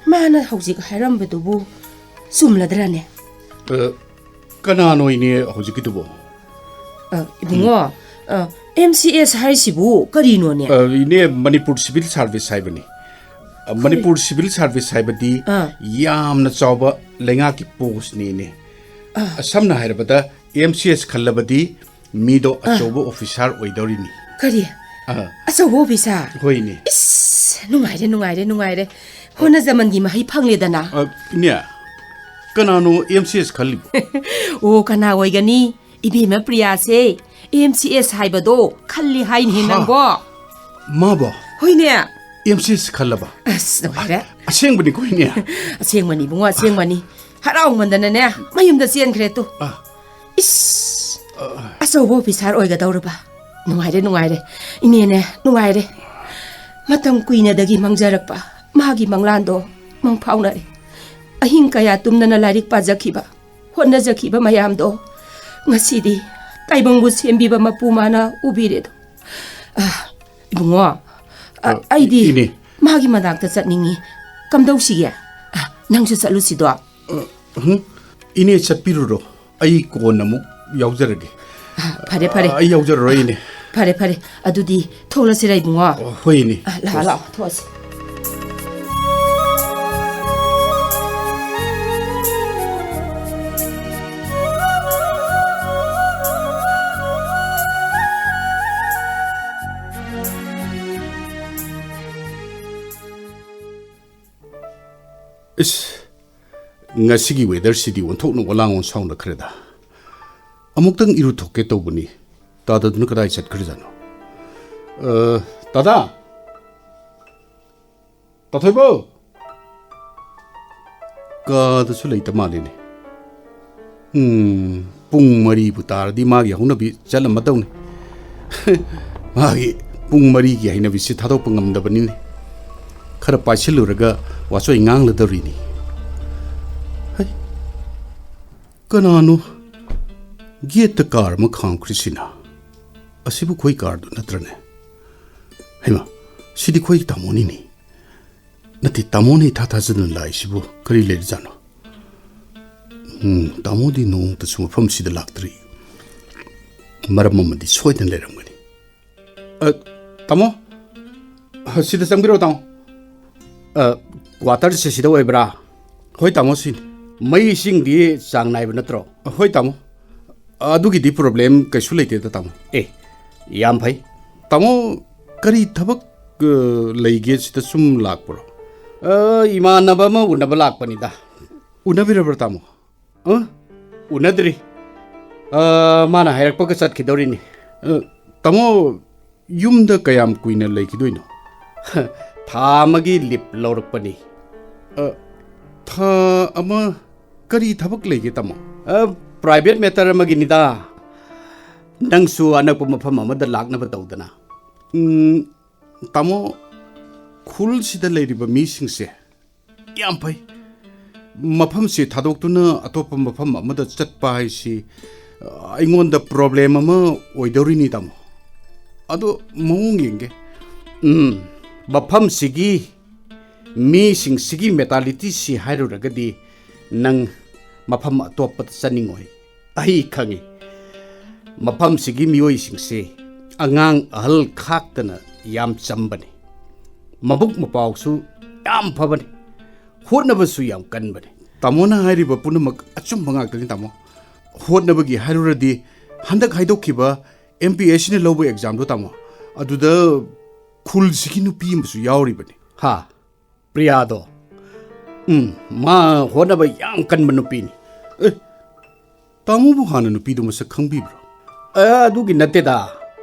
ꯃꯥꯅ ꯍꯧꯖꯤꯛ ꯍꯥꯏꯔꯝꯕꯗꯨꯕꯨ ꯆꯨꯝꯂꯗ꯭ꯔꯅꯦ? ꯑ, ꯀꯅꯥꯅꯣ ꯏꯅꯦ ꯍꯧꯖꯤꯛꯀꯤꯗꯨꯕꯣ? ꯑ, ꯏꯕꯨꯡꯉꯣ, ꯑ, ꯑꯦꯝ ꯁꯤ ꯑꯦꯁ ꯍꯥꯏꯁꯤꯕꯨ ꯀꯔꯤꯅꯣꯅꯦ? ꯑ, ꯏꯅꯦ, ꯃꯅꯤꯄꯨꯔ ꯁꯤꯚꯤꯜ ꯁꯥꯔꯚꯤꯁ ꯍꯥꯏꯕꯅꯤ꯫ ꯑ, ꯀꯔꯤ? ꯃꯅꯤꯄꯨꯔ ꯁꯤꯚꯤꯜ ꯁꯥꯔꯚꯤꯁ ꯍꯥꯏꯕꯗꯤ ꯑ꯫ ꯌꯥꯝꯅ ꯆꯥꯎꯕ ꯂꯩꯉꯥꯛꯀꯤ ꯄꯣꯁꯅꯤ, ꯏꯅꯦ꯫ ꯑ꯫ ꯑ, ꯁꯝꯅ ꯍꯥꯏꯔꯕꯗ, ꯑꯦꯝ ꯁꯤ ꯑꯦꯁ ꯈꯜꯂꯕꯗꯤ ꯃꯤꯗꯣ ꯑ꯫ ꯑꯆꯧꯕ ꯑꯣꯐꯤꯁꯥꯔ ꯑꯣꯏꯗꯧꯔꯤꯅꯤ꯫ ꯀꯔꯤ? ꯑ, ꯑꯆꯧꯕ ꯑꯣꯐꯤꯁꯥꯔ? ꯍꯣꯏꯅꯦ꯫ ꯏꯁ, ꯅꯨꯡꯉꯥꯏꯔꯦ, ꯅꯨꯡꯉꯥꯏꯔꯦ, ꯅꯨꯡꯉꯥꯏꯔꯦ꯫ ꯍꯣꯠꯅꯖꯃꯟꯒꯤ ꯃꯍꯩ ꯐꯪꯂꯦꯗꯅ꯫ ꯑ, ꯏꯅꯦ, ꯀꯅꯥꯅꯣ ꯑꯦꯝ ꯁꯤ ꯑꯦꯁ ꯈꯜꯂꯤꯕꯣ? ꯑꯣ, ꯀꯅꯥ ꯑꯣꯏꯒꯅꯤ? ꯏꯕꯦꯝꯃ ꯄ꯭ꯔꯤꯌꯥꯁꯦ ꯑꯦꯝ ꯁꯤ ꯑꯦꯁ ꯍꯥꯏꯕꯗꯣ ꯈꯜꯂꯤ ꯍꯥꯏꯅꯦ ꯍꯥ? ꯅꯪꯕꯣ꯫ ꯃꯥꯕꯣ? ꯍꯣꯏꯅꯦ꯫ M C S ꯈꯜꯂꯕ? ꯑꯁ, ꯅꯨꯡꯉꯥꯏꯔꯦ꯫ ꯑꯁꯦꯡꯕꯅꯤꯀꯣ, ꯏꯅꯦ? ꯑꯁꯦꯡꯕꯅꯤ, ꯏꯕꯨꯡꯉꯣ, ꯑꯁꯦꯡꯕꯅꯤ꯫ ꯍꯔꯥꯎꯃꯟꯗꯅꯅꯦ, ꯃꯌꯨꯝꯗ ꯆꯦꯟꯈ꯭ꯔꯦ ꯇꯨ꯫ ꯑ꯫ ꯏꯁ! ꯑ꯫ ꯑꯆꯧꯕ ꯑꯣꯐꯤꯁꯥꯔ ꯑꯣꯏꯒꯗꯧꯔꯕ꯫ ꯅꯨꯡꯉꯥꯏꯔꯦ, ꯅꯨꯡꯉꯥꯏꯔꯦ꯫ ꯏꯅꯦꯅꯦ, ꯅꯨꯡꯉꯥꯏꯔꯦ꯫ ꯃꯇꯝ ꯀꯨꯏꯅꯗꯒꯤ ꯃꯪꯖꯔꯛꯄ ꯃꯥꯒꯤ ꯃꯪꯂꯥꯟꯗꯣ ꯃꯪ ꯐꯥꯎꯅꯔꯦ꯫ ꯑꯍꯤꯡ ꯀꯌꯥ ꯇꯨꯝꯗꯅ ꯂꯥꯏꯔꯤꯛ ꯄꯥꯖꯈꯤꯕ, ꯍꯣꯠꯅꯖꯈꯤꯕ ꯃꯌꯥꯝꯗꯣ ꯉꯁꯤꯗꯤ ꯇꯥꯏꯕꯪꯕꯨ ꯁꯦꯝꯕꯤꯕ ꯃꯄꯨ ꯃꯥꯅ ꯎꯕꯤꯔꯦꯗꯣ꯫ ꯑ, ꯏꯕꯨꯡꯉꯣ, ꯑ, ꯑ, ꯑꯩꯗꯤ ꯏꯅꯦ꯫ ꯃꯥꯒꯤ ꯃꯅꯥꯛꯇ ꯆꯠꯅꯤꯡꯉꯤ꯫ ꯀꯝꯗꯧꯁꯤꯒꯦ? ꯑ, ꯅꯪꯁꯨ ꯆꯠꯂꯨꯁꯤꯗꯣ꯫ ꯑ, ꯍꯨꯝ꯫ ꯏꯅꯦ ꯆꯠꯄꯤꯔꯨꯔꯣ꯫ ꯑꯩ ꯀꯣꯟꯅ ꯑꯃꯨꯛ ꯌꯥꯎꯖꯔꯒꯦ꯫ ꯑ, ꯐꯔꯦ, ꯐꯔꯦ꯫ ꯑ, ꯑꯩ ꯌꯥꯎꯖꯔꯔꯣꯏ, ꯏꯅꯦ꯫ ꯐꯔꯦ, ꯐꯔꯦ꯫ ꯑꯗꯨꯗꯤ ꯊꯣꯛꯂꯁꯤꯔ, ꯏꯕꯨꯡꯉꯣ? ꯑꯣ, ꯍꯣꯏ, ꯏꯅꯦ꯫ ꯑ, ꯂꯥꯛꯑꯣ, ꯊꯣꯛꯂꯁꯤ꯫ ꯂꯥꯛꯑꯣ, ꯊꯣꯛꯂꯁꯤ꯫ ꯏꯁ, ꯉꯁꯤꯒꯤ ꯋꯦꯗꯔꯁꯤꯗꯤ ꯑꯣꯟꯊꯣꯛꯅ ꯋꯥꯂꯥꯡ ꯑꯣꯟꯁꯥꯎꯅꯈ꯭ꯔꯦꯗ꯫ ꯑꯃꯨꯛꯇꯪ ꯏꯔꯨꯊꯣꯛꯀꯦ ꯇꯧꯕꯅꯤ, ꯇꯥꯗꯗꯨꯅ ꯀꯗꯥꯏ ꯆꯠꯈ꯭ꯔꯖꯥꯠꯅꯣ? ꯑ, ꯇꯥꯗꯥ! ꯇꯥꯊꯣꯏꯕꯧ! ꯀꯥꯗꯁꯨ ꯂꯩꯇ ꯃꯥꯜꯂꯤꯅꯦ꯫ ꯎꯝ, ꯄꯨꯡ ꯃꯔꯤꯕꯨ ꯇꯥꯔꯗꯤ ꯃꯥꯒꯤ ꯍꯧꯅꯕꯤ ꯆꯠꯂꯝꯃꯗꯧꯅꯤ꯫ ꯃꯥꯒꯤ ꯄꯨꯡ ꯃꯔꯤꯒꯤ ꯍꯩꯅꯕꯤꯁꯤ ꯊꯥꯗꯣꯛꯄ ꯉꯝꯗꯕꯅꯤꯅꯦ꯫ ꯈꯔ ꯄꯥꯏꯁꯤꯜꯂꯨꯔꯒ ꯋꯥꯆꯣꯏ ꯉꯥꯡꯂꯗꯧꯔꯤꯅꯤ꯫ ꯍꯩ, ꯀꯅꯥꯅꯣ ꯒꯦꯠꯇ ꯀꯥꯔ ꯑꯃ ꯈꯥꯝꯈ꯭ꯔꯤꯁꯤꯅ? ꯑꯁꯤꯕꯨ ꯑꯩꯈꯣꯏ ꯀꯥꯔꯗꯨ ꯅꯠꯇ꯭ꯔꯅꯦ? ꯍꯩꯃꯥ, ꯁꯤꯗꯤ ꯑꯩꯈꯣꯏ ꯇꯥꯃꯣꯅꯤꯅꯦ꯫ ꯅꯠꯇꯦ, ꯇꯥꯃꯣꯅ ꯏꯊꯥ ꯊꯥꯖꯗꯅ ꯂꯥꯛꯏꯁꯤꯕꯨ ꯀꯔꯤ ꯂꯩꯔꯖꯥꯠꯅꯣ? ꯎꯝ, ꯇꯥꯃꯣꯗꯤ ꯅꯣꯡꯃꯇꯁꯨ ꯃꯐꯝꯁꯤꯗ ꯂꯥꯛꯇ꯭ꯔꯤ꯫ ꯃꯔꯝ ꯑꯃꯗꯤ ꯁꯣꯏꯗꯅ ꯂꯩꯔꯝꯒꯅꯤ꯫ ꯑ, ꯇꯥꯃꯣ, ꯑ, ꯁꯤꯗ ꯆꯪꯕꯤꯔꯛꯑꯣ, ꯇꯥꯃꯣ꯫ ꯑ, ꯀ꯭ꯋꯥꯇꯔꯁꯦ ꯁꯤꯗ ꯑꯣꯏꯕ꯭ꯔꯥ? ꯍꯣꯏ, ꯇꯥꯃꯣ, ꯁꯤꯅꯤ꯫ ꯃꯩ ꯏꯁꯤꯡꯗꯤ ꯆꯥꯡ ꯅꯥꯏꯕ ꯅꯠꯇ꯭ꯔꯣ? ꯍꯣꯏ, ꯇꯥꯃꯣ꯫ ꯑꯗꯨꯒꯤꯗꯤ ꯄ꯭ꯔꯣꯕ꯭ꯂꯦꯝ ꯀꯩꯁꯨ ꯂꯩꯇꯦꯗ, ꯇꯥꯃꯣ꯫ ꯑꯦ, ꯌꯥꯝ ꯐꯩ꯫ ꯇꯥꯃꯣ, ꯀꯔꯤ ꯊꯕꯛ, ꯑ, ꯂꯩꯒꯦ ꯁꯤꯗ ꯁꯨꯝ ꯂꯥꯛꯄ꯭ꯔꯣ? ꯑ, ꯏꯃꯥꯟꯅꯕ ꯑꯃ ꯎꯅꯕ ꯂꯥꯛꯄꯅꯤꯗ꯫ ꯎꯅꯕꯤꯔꯕ꯭ꯔꯥ, ꯇꯥꯃꯣ? ꯑ? ꯎꯅꯗ꯭ꯔꯤ꯫ ꯑ, ꯃꯥꯅ ꯍꯥꯏꯔꯛꯄꯒ ꯆꯠꯈꯤꯗꯧꯔꯤꯅꯤ꯫ ꯑ, ꯇꯥꯃꯣ, ꯌꯨꯝꯗ ꯀꯌꯥꯝ ꯀꯨꯏꯅ ꯂꯩꯈꯤꯗꯣꯏꯅꯣ? ꯊꯥ ꯑꯃꯒꯤ ꯂꯤꯞ ꯂꯧꯔꯛꯄꯅꯤ꯫ ꯑ, ꯊꯥ ꯑꯃ? ꯀꯔꯤ ꯊꯕꯛ ꯂꯩꯒꯦ, ꯇꯥꯃꯣ? ꯑ, private matter ꯑꯃꯒꯤꯅꯤꯗ꯫ ꯅꯪꯁꯨ ꯑꯅꯛꯄ ꯃꯐꯝ ꯑꯃꯗ ꯂꯥꯛꯅꯕ ꯇꯧꯗꯅ꯫ ꯎꯝ, ꯇꯥꯃꯣ, ꯈꯨꯜꯁꯤꯗ ꯂꯩꯔꯤꯕ ꯃꯤꯁꯤꯡꯁꯦ ꯌꯥꯝ ꯐꯩ꯫ ꯃꯐꯝꯁꯤ ꯊꯥꯗꯣꯛꯇꯨꯅ ꯑꯇꯣꯞꯄ ꯃꯐꯝ ꯑꯃꯗ ꯆꯠꯄ ꯍꯥꯏꯁꯤ, ꯑ, ꯑꯩꯉꯣꯟꯗ problem ꯑꯃ ꯑꯣꯏꯗꯧꯔꯤꯅꯤ, ꯇꯥꯃꯣ꯫ ꯑꯗꯣ ꯃꯑꯣꯡ ꯌꯦꯡꯒꯦ꯫ ꯎꯝ, ꯃꯐꯝꯁꯤꯒꯤ ꯃꯤꯁꯤꯡꯁꯤꯒꯤ mentalityꯁꯤ ꯍꯥꯏꯔꯨꯔꯒꯗꯤ ꯅꯪ ꯃꯐꯝ ꯑꯇꯣꯞꯄꯗ ꯆꯠꯅꯤꯡꯉꯣꯏ꯫ ꯑꯩ ꯈꯪꯉꯤ꯫ ꯃꯐꯝꯁꯤꯒꯤ ꯃꯤꯑꯣꯏꯁꯤꯡꯁꯤ ꯑꯉꯥꯡ ꯑꯍꯜ ꯈꯥꯛꯇꯅ ꯌꯥꯝ ꯆꯝꯕꯅꯤ꯫ ꯃꯕꯨꯛ ꯃꯄꯥꯎꯁꯨ ꯌꯥꯝ ꯐꯕꯅꯤ꯫ ꯍꯣꯠꯅꯕꯁꯨ ꯌꯥꯝ ꯀꯟꯕꯅꯤ꯫ ꯇꯥꯃꯣꯅ ꯍꯥꯏꯔꯤꯕ ꯄꯨꯝꯅꯃꯛ ꯑꯆꯨꯝꯕ ꯉꯥꯛꯇꯅꯤ, ꯇꯥꯃꯣ꯫ ꯍꯣꯠꯅꯕꯒꯤ ꯍꯥꯏꯔꯨꯔꯗꯤ ꯍꯟꯗꯛ ꯍꯥꯏꯗꯣꯛꯈꯤꯕ M P S Cꯅ ꯂꯧꯕ examꯗꯣ, ꯇꯥꯃꯣ, ꯑꯗꯨꯗ ꯈꯨꯜꯁꯤꯒꯤ ꯅꯨꯄꯤ ꯑꯃꯁꯨ ꯌꯥꯎꯔꯤꯕꯅꯤ꯫ ꯍꯥ? ꯄ꯭ꯔꯤꯌꯥꯗꯣ? ꯎꯝ, ꯃꯥ ꯍꯣꯠꯅꯕ ꯌꯥꯝ ꯀꯟꯕ ꯅꯨꯄꯤꯅꯤ꯫ ꯑꯦ, ꯇꯥꯃꯣꯕꯨ ꯍꯥꯟꯅ ꯅꯨꯄꯤꯗꯣ ꯃꯁꯛ ꯈꯪꯕꯤꯕ꯭ꯔꯣ? ꯑꯦ, ꯑꯗꯨꯒꯤ ꯅꯠꯇꯦꯗ꯫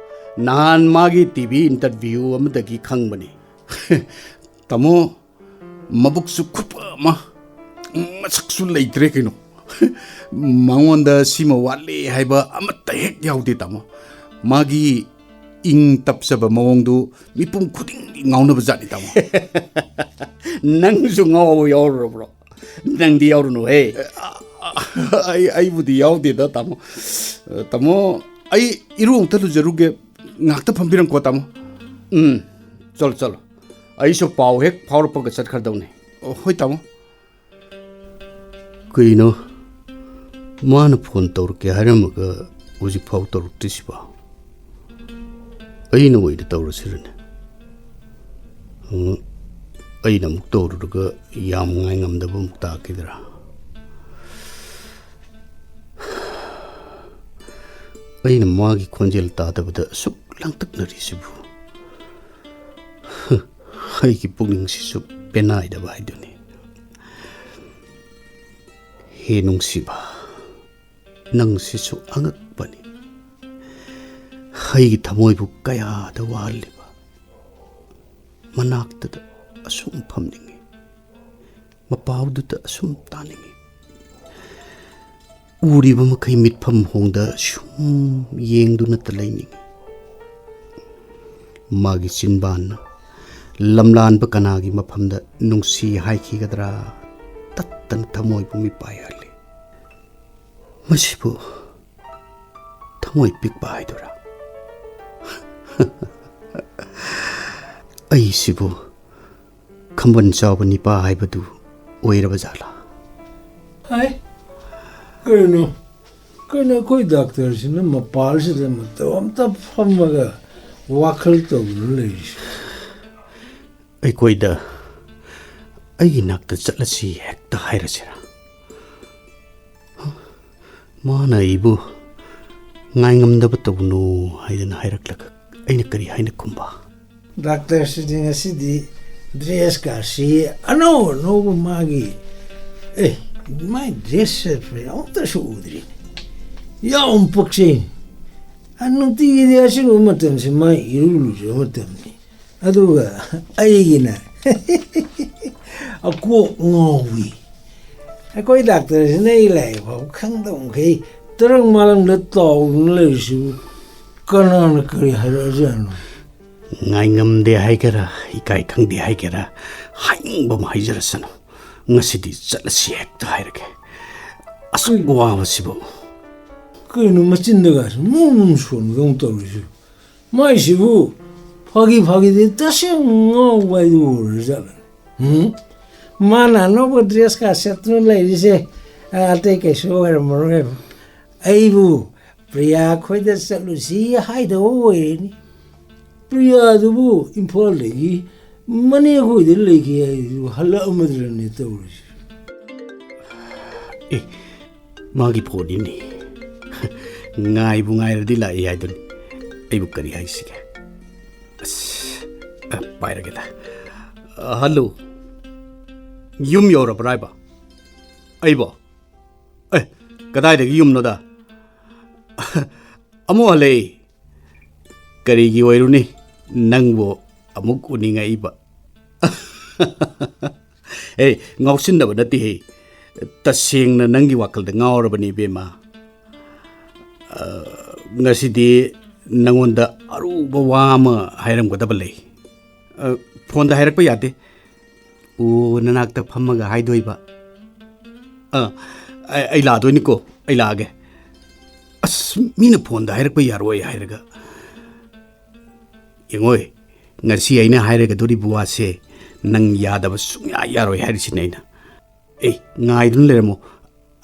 ꯅꯍꯥꯟ ꯃꯥꯒꯤ T V interview ꯑꯃꯗꯒꯤ ꯈꯪꯕꯅꯤ꯫ ꯇꯥꯃꯣ, ꯃꯕꯨꯛꯁꯨ ꯈꯨꯐ ꯑꯃ, ꯃꯁꯛꯁꯨ ꯂꯩꯇ꯭ꯔꯦ ꯀꯩꯅꯣ꯫ ꯃꯉꯣꯟꯗ ꯁꯤꯃ ꯋꯥꯠꯂꯦ ꯍꯥꯏꯕ ꯑꯃꯠꯇ ꯍꯦꯛ ꯌꯥꯎꯗꯦ, ꯇꯥꯃꯣ꯫ ꯃꯥꯒꯤ ꯏꯪ ꯇꯞꯆꯕ ꯃꯑꯣꯡꯗꯨ ꯃꯤꯄꯨꯝ ꯈꯨꯗꯤꯡꯒꯤ ꯉꯥꯎꯅꯕ ꯖꯥꯠꯅꯤ, ꯇꯥꯃꯣ꯫ ꯅꯪꯁꯨ ꯉꯥꯎꯕ ꯌꯥꯎꯔꯨꯔꯕ꯭ꯔꯣ? ꯅꯪꯗꯤ ꯌꯥꯎꯔꯨꯅꯨꯍꯦ꯫ ꯑ, ꯑ, ꯑꯩ, ꯑꯩꯕꯨꯗꯤ ꯌꯥꯎꯗꯦꯗ, ꯇꯥꯃꯣ꯫ ꯑ, ꯇꯥꯃꯣ, ꯑꯩ ꯏꯔꯨ ꯑꯃꯨꯛꯇ ꯂꯨꯖꯔꯨꯒꯦ꯫ ꯉꯥꯛꯇ ꯐꯝꯕꯤꯔꯝꯀꯣ, ꯇꯥꯃꯣ꯫ ꯎꯝ, ꯆꯠꯂꯣ, ꯆꯠꯂꯣ꯫ ꯑꯩꯁꯨ ꯄꯥꯎ ꯍꯦꯛ ꯐꯥꯎꯔꯛꯄꯒ ꯆꯠꯈ꯭ꯔꯗꯧꯅꯤ꯫ ꯑ, ꯍꯣꯏ, ꯇꯥꯃꯣ꯫ ꯀꯩꯅꯣ, ꯃꯥꯅ phone ꯇꯧꯔꯛꯀꯦ ꯍꯥꯏꯔꯝꯃꯒ ꯍꯧꯖꯤꯛꯐꯥꯎ ꯇꯧꯔꯛꯇ꯭ꯔꯤꯁꯤꯕꯣ? ꯑꯩꯅ ꯑꯣꯏꯅ ꯇꯧꯔꯁꯤꯔꯅꯦ? ꯎꯝ, ꯑꯩꯅ ꯑꯃꯨꯛ ꯇꯧꯔꯨꯔꯒ ꯌꯥꯝ ꯉꯥꯏ ꯉꯝꯗꯕ ꯑꯃꯨꯛ ꯇꯥꯈꯤꯗ꯭ꯔꯥ? ꯑꯩꯅ ꯃꯥꯒꯤ ꯈꯣꯟꯖꯦꯜ ꯇꯥꯗꯕꯗ ꯑꯁꯨꯛ ꯂꯥꯡꯇꯛꯅꯔꯤꯁꯤꯕꯨ? ꯑꯩꯒꯤ ꯄꯨꯛꯅꯤꯡꯁꯤꯁꯨ ꯄꯦꯅꯥꯏꯗꯕ ꯍꯥꯏꯗꯨꯅꯤ꯫ ꯍꯦ ꯅꯨꯡꯁꯤꯕ, ꯅꯪꯁꯤꯁꯨ ꯑꯉꯛꯄꯅꯤ꯫ ꯑꯩꯒꯤ ꯊꯃꯣꯏꯕꯨ ꯀꯌꯥꯗ ꯋꯥꯍꯜꯂꯤꯕ꯫ ꯃꯅꯥꯛꯇꯗ ꯑꯁꯨꯝ ꯐꯝꯅꯤꯡꯏ, ꯃꯄꯥꯎꯗꯨꯗ ꯑꯁꯨꯝ ꯇꯥꯅꯤꯡꯏ꯫ ꯎꯔꯤꯕ ꯃꯈꯩ ꯃꯤꯠꯐꯝ ꯍꯣꯡꯗ ꯁꯨꯝ ꯌꯦꯡꯗꯨꯅꯇ ꯂꯩꯅꯤꯡꯏ꯫ ꯃꯥꯒꯤ ꯆꯤꯟꯕꯥꯟꯅ ꯂꯝꯂꯥꯟꯕ ꯀꯅꯥꯒꯤ ꯃꯐꯝꯗ ꯅꯨꯡꯁꯤ ꯍꯥꯏꯈꯤꯒꯗ꯭ꯔꯥ? ꯇꯠꯇꯅ ꯊꯃꯣꯏꯕꯨ ꯃꯤꯄꯥꯏꯍꯜꯂꯤ꯫ ꯃꯁꯤꯕꯨ ꯊꯃꯣꯏ ꯄꯤꯛꯄ ꯍꯥꯏꯗꯨꯔꯥ? ꯑꯩꯁꯤꯕꯨ ꯈꯝꯕꯟ ꯆꯥꯎꯕ ꯅꯤꯄꯥ ꯍꯥꯏꯕꯗꯨ ꯑꯣꯏꯔꯕ ꯖꯥꯠꯂꯥ? ꯍꯥꯏ, ꯀꯩꯅꯣ? ꯀꯩꯅꯣ ꯑꯩꯈꯣꯏ ꯗꯥꯛꯇꯔꯁꯤꯅ ꯃꯄꯥꯜꯁꯤꯗ ꯃꯇꯧ ꯑꯝꯇ ꯐꯝꯃꯒ ꯋꯥꯈꯜ ꯇꯧꯗꯨꯅ ꯂꯩꯔꯤꯁꯦ? ꯑꯩꯈꯣꯏꯗ ꯑꯩꯒꯤ ꯅꯥꯛꯇ ꯆꯠꯂꯁꯤ ꯍꯦꯛꯇ ꯍꯥꯏꯔꯁꯤꯔꯥ? ꯃꯥꯅ ꯑꯩꯕꯨ ꯉꯥꯏꯉꯝꯗꯕ ꯇꯧꯅꯨ ꯍꯥꯏꯗꯅ ꯍꯥꯏꯔꯛꯂꯒ ꯑꯩꯅ ꯀꯔꯤ ꯍꯥꯏꯅ ꯈꯨꯝꯕ? ꯗꯥꯛꯇꯔꯁꯤꯗꯤ ꯉꯁꯤꯗꯤ ꯗ꯭ꯔꯦꯁꯀꯥꯁꯤ ꯑꯅꯧ ꯑꯅꯧꯕ ꯃꯥꯒꯤ, ꯑꯦ, ꯃꯥꯏ ꯗ꯭ꯔꯦꯁ ꯁꯦꯠꯄ ꯑꯃꯨꯛꯇꯁꯨ ꯎꯗ꯭ꯔꯤ꯫ ꯌꯥꯝ ꯄꯛꯆꯩ꯫ ꯑ, ꯅꯨꯡꯇꯤꯒꯤꯗꯤ ꯑꯁꯤꯒꯨꯝꯕ ꯃꯇꯝꯁꯤ ꯃꯥ ꯏꯔꯨ ꯂꯨꯖꯕ ꯃꯇꯝꯅꯤ꯫ ꯑꯗꯨꯒ ꯑꯩꯒꯤꯅ ꯑꯀꯣꯛ ꯉꯥꯎꯏ꯫ ꯑꯩꯈꯣꯏ ꯗꯥꯛꯇꯔꯁꯤꯅ ꯑꯩ ꯂꯥꯏꯔꯤꯛ ꯐꯥꯎ ꯈꯪꯗꯕ ꯃꯈꯩ ꯇꯔꯪ ꯃꯥꯂꯪꯗ ꯇꯥꯎꯗꯨꯅ ꯂꯩꯔꯤꯁꯤꯕꯨ ꯀꯅꯥꯅ ꯀꯔꯤ ꯍꯥꯏꯔꯛꯑꯖꯥꯠꯅꯣ? ꯉꯥꯏꯉꯝꯗꯦ ꯍꯥꯏꯒꯦꯔꯥ, ꯏꯀꯥꯏ ꯈꯪꯗꯦ ꯍꯥꯏꯒꯦꯔꯥ, ꯍꯥꯏꯅꯤꯡꯕ ꯑꯃ ꯍꯥꯏꯖꯔꯁꯅꯨ, ꯉꯁꯤꯗꯤ ꯆꯠꯂꯁꯤ ꯍꯦꯛꯇ ꯍꯥꯏꯔꯒꯦ꯫ ꯑꯁꯨꯛ ꯋꯥꯕꯁꯤꯕꯨ꯫ ꯀꯩꯅꯣ ꯃꯆꯤꯟꯗꯒꯁꯨ ꯃꯨꯝ ꯃꯨꯝ ꯁꯣꯟꯕꯗꯧꯅ ꯇꯧꯔꯤꯁꯤꯕꯨ? ꯃꯥꯏꯁꯤꯕꯨ ꯐꯥꯒꯤ ꯐꯥꯒꯤꯗꯤ ꯇꯁꯦꯡꯅ ꯉꯥꯎꯕ ꯍꯥꯏꯗꯨ ꯑꯣꯏꯔꯖꯥꯠꯂ? ꯎꯝ? ꯃꯥꯅ ꯑꯅꯧꯕ ꯗ꯭ꯔꯦꯁꯀ ꯁꯦꯠꯇꯨꯅ ꯂꯩꯔꯤꯁꯦ, ꯑ, ꯑꯇꯩ ꯀꯩꯁꯨ ꯑꯣꯏꯔꯝꯃꯔꯣꯏꯕ꯫ ꯑꯩꯕꯨ ꯄ꯭ꯔꯤꯌꯥ ꯈꯣꯏꯗ ꯆꯠꯂꯨꯁꯤ ꯍꯥꯏꯗꯧ ꯑꯣꯏꯔꯦꯅꯤ꯫ ꯄ꯭ꯔꯤꯌꯥꯗꯨꯕꯨ ꯏꯝꯐꯥꯜꯗꯒꯤ ꯃꯅꯦ ꯈꯣꯏꯗ ꯂꯩꯒꯦ ꯍꯥꯏꯗꯨ ꯍꯜꯂꯛꯑꯝꯃꯗ꯭ꯔꯅꯦ ꯇꯧꯔꯤꯁꯦ? ꯑꯦ, ꯃꯥꯒꯤ ꯐꯣꯟꯅꯤꯅꯦ꯫ ꯉꯥꯏꯕꯨ ꯉꯥꯏꯔꯗꯤ ꯂꯥꯛꯏ ꯍꯥꯏꯗꯨꯅꯤ꯫ ꯑꯩꯕꯨ ꯀꯔꯤ ꯍꯥꯏꯁꯤꯒꯦ? ꯑꯁ, ꯑ, ꯄꯥꯏꯔꯒꯦꯗ꯫ ꯑ, ꯍꯜꯂꯣ꯫ ꯌꯨꯝ ꯌꯧꯔꯕ꯭ꯔꯥ ꯍꯥꯏꯕ? ꯑꯩꯕꯣ? ꯑꯦ, ꯀꯗꯥꯏꯗꯒꯤ ꯌꯨꯝꯅꯣꯗ? ꯑꯃꯨꯛ ꯍꯜꯂꯛꯏ꯫ ꯀꯔꯤꯒꯤ ꯑꯣꯏꯔꯨꯅꯤ? ꯅꯪꯕꯨ ꯑꯃꯨꯛ ꯎꯅꯤꯡꯉꯛꯏꯕ꯫ ꯑꯦ, ꯉꯥꯎꯁꯤꯟꯅꯕ ꯅꯠꯇꯦꯍꯦ꯫ ꯇꯁꯦꯡꯅ ꯅꯪꯒꯤ ꯋꯥꯈꯜꯗ ꯉꯥꯎꯔꯕꯅꯤ, ꯏꯕꯦꯝꯃ꯫ ꯑ, ꯉꯁꯤꯗꯤ ꯅꯉꯣꯟꯗ ꯑꯔꯨꯕ ꯋꯥ ꯑꯃ ꯍꯥꯏꯔꯝꯒꯗꯕ ꯂꯩ꯫ ꯑ, ꯐꯣꯟꯗ ꯍꯥꯏꯔꯛꯄ ꯌꯥꯗꯦ꯫ ꯑꯣ, ꯅꯅꯥꯛꯇ ꯐꯝꯃꯒ ꯍꯥꯏꯗꯣꯏꯕ꯫ ꯑ, ꯑꯩ, ꯑꯩ ꯂꯥꯛꯑꯗꯣꯏꯅꯤꯀꯣ, ꯑꯩ ꯂꯥꯛꯑꯒꯦ꯫ ꯑꯁ, ꯃꯤꯅ ꯐꯣꯟꯗ ꯍꯥꯏꯔꯛꯄ ꯌꯥꯔꯣꯏ ꯍꯥꯏꯔꯒ꯫ ꯌꯦꯡꯉꯣꯏ, ꯉꯁꯤ ꯑꯩꯅ ꯍꯥꯏꯔꯒꯗꯧꯔꯤꯕ ꯋꯥꯁꯦ ꯅꯪ ꯌꯥꯗꯕ ꯁꯨꯡꯌꯥ ꯌꯥꯔꯣꯏ ꯍꯥꯏꯔꯤꯁꯤꯅꯦ ꯑꯩꯅ꯫ ꯑꯦ, ꯉꯥꯏꯗꯨꯅ ꯂꯩꯔꯝꯃꯣ,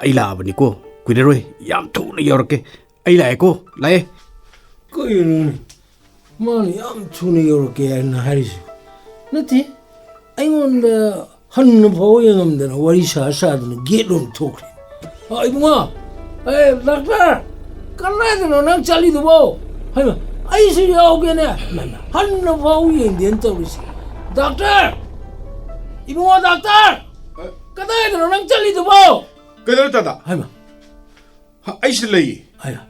ꯑꯩ ꯂꯥꯛꯑꯕꯅꯤꯀꯣ, ꯀꯨꯏꯔꯔꯣꯏ, ꯌꯥꯝ ꯊꯨꯅ ꯌꯧꯔꯛꯀꯦ꯫ ꯑꯩ ꯂꯥꯛꯑꯦꯀꯣ, ꯂꯥꯛꯑꯦ꯫ ꯀꯩꯅꯣꯅꯦ? ꯃꯥꯅ ꯌꯥꯝ ꯊꯨꯅ ꯌꯧꯔꯛꯀꯦ ꯍꯥꯏꯅ ꯍꯥꯏꯔꯤꯁꯦ꯫ ꯅꯠꯇꯦ, ꯑꯩꯉꯣꯟꯗ ꯍꯟꯅ ꯐꯥꯎ ꯌꯦꯡꯉꯝꯗꯅ ꯋꯥꯔꯤ ꯁꯥ ꯁꯥꯗꯅ ꯒꯦꯠ ꯂꯣꯝ ꯊꯣꯛꯈ꯭ꯔꯦ꯫ ꯑ, ꯏꯕꯨꯡꯉꯣ, ꯑꯦ, ꯗꯥꯛꯇꯔ, ꯀꯗꯥꯏꯗꯅꯣ ꯅꯪ ꯆꯠꯂꯤꯗꯨꯕꯣ? ꯍꯩꯃꯥ, ꯑꯩꯁꯨ ꯌꯥꯎꯒꯦꯅꯦ꯫ ꯍꯟꯅ ꯐꯥꯎ ꯌꯦꯡꯗꯦꯅ ꯇꯧꯔꯤꯁꯦ꯫ ꯗꯥꯛꯇꯔ! ꯏꯕꯨꯡꯉꯣ, ꯗꯥꯛꯇꯔ! ꯀꯗꯥꯏꯗꯅꯣ ꯅꯪ ꯆꯠꯂꯤꯗꯨꯕꯣ? ꯀꯩꯗꯧꯔꯦ, ꯇꯥꯗ? ꯍꯩꯃꯥ꯫ ꯍ, ꯑꯩꯁꯤꯗ ꯂꯩꯌꯦ꯫ ꯍꯩꯃꯥ꯫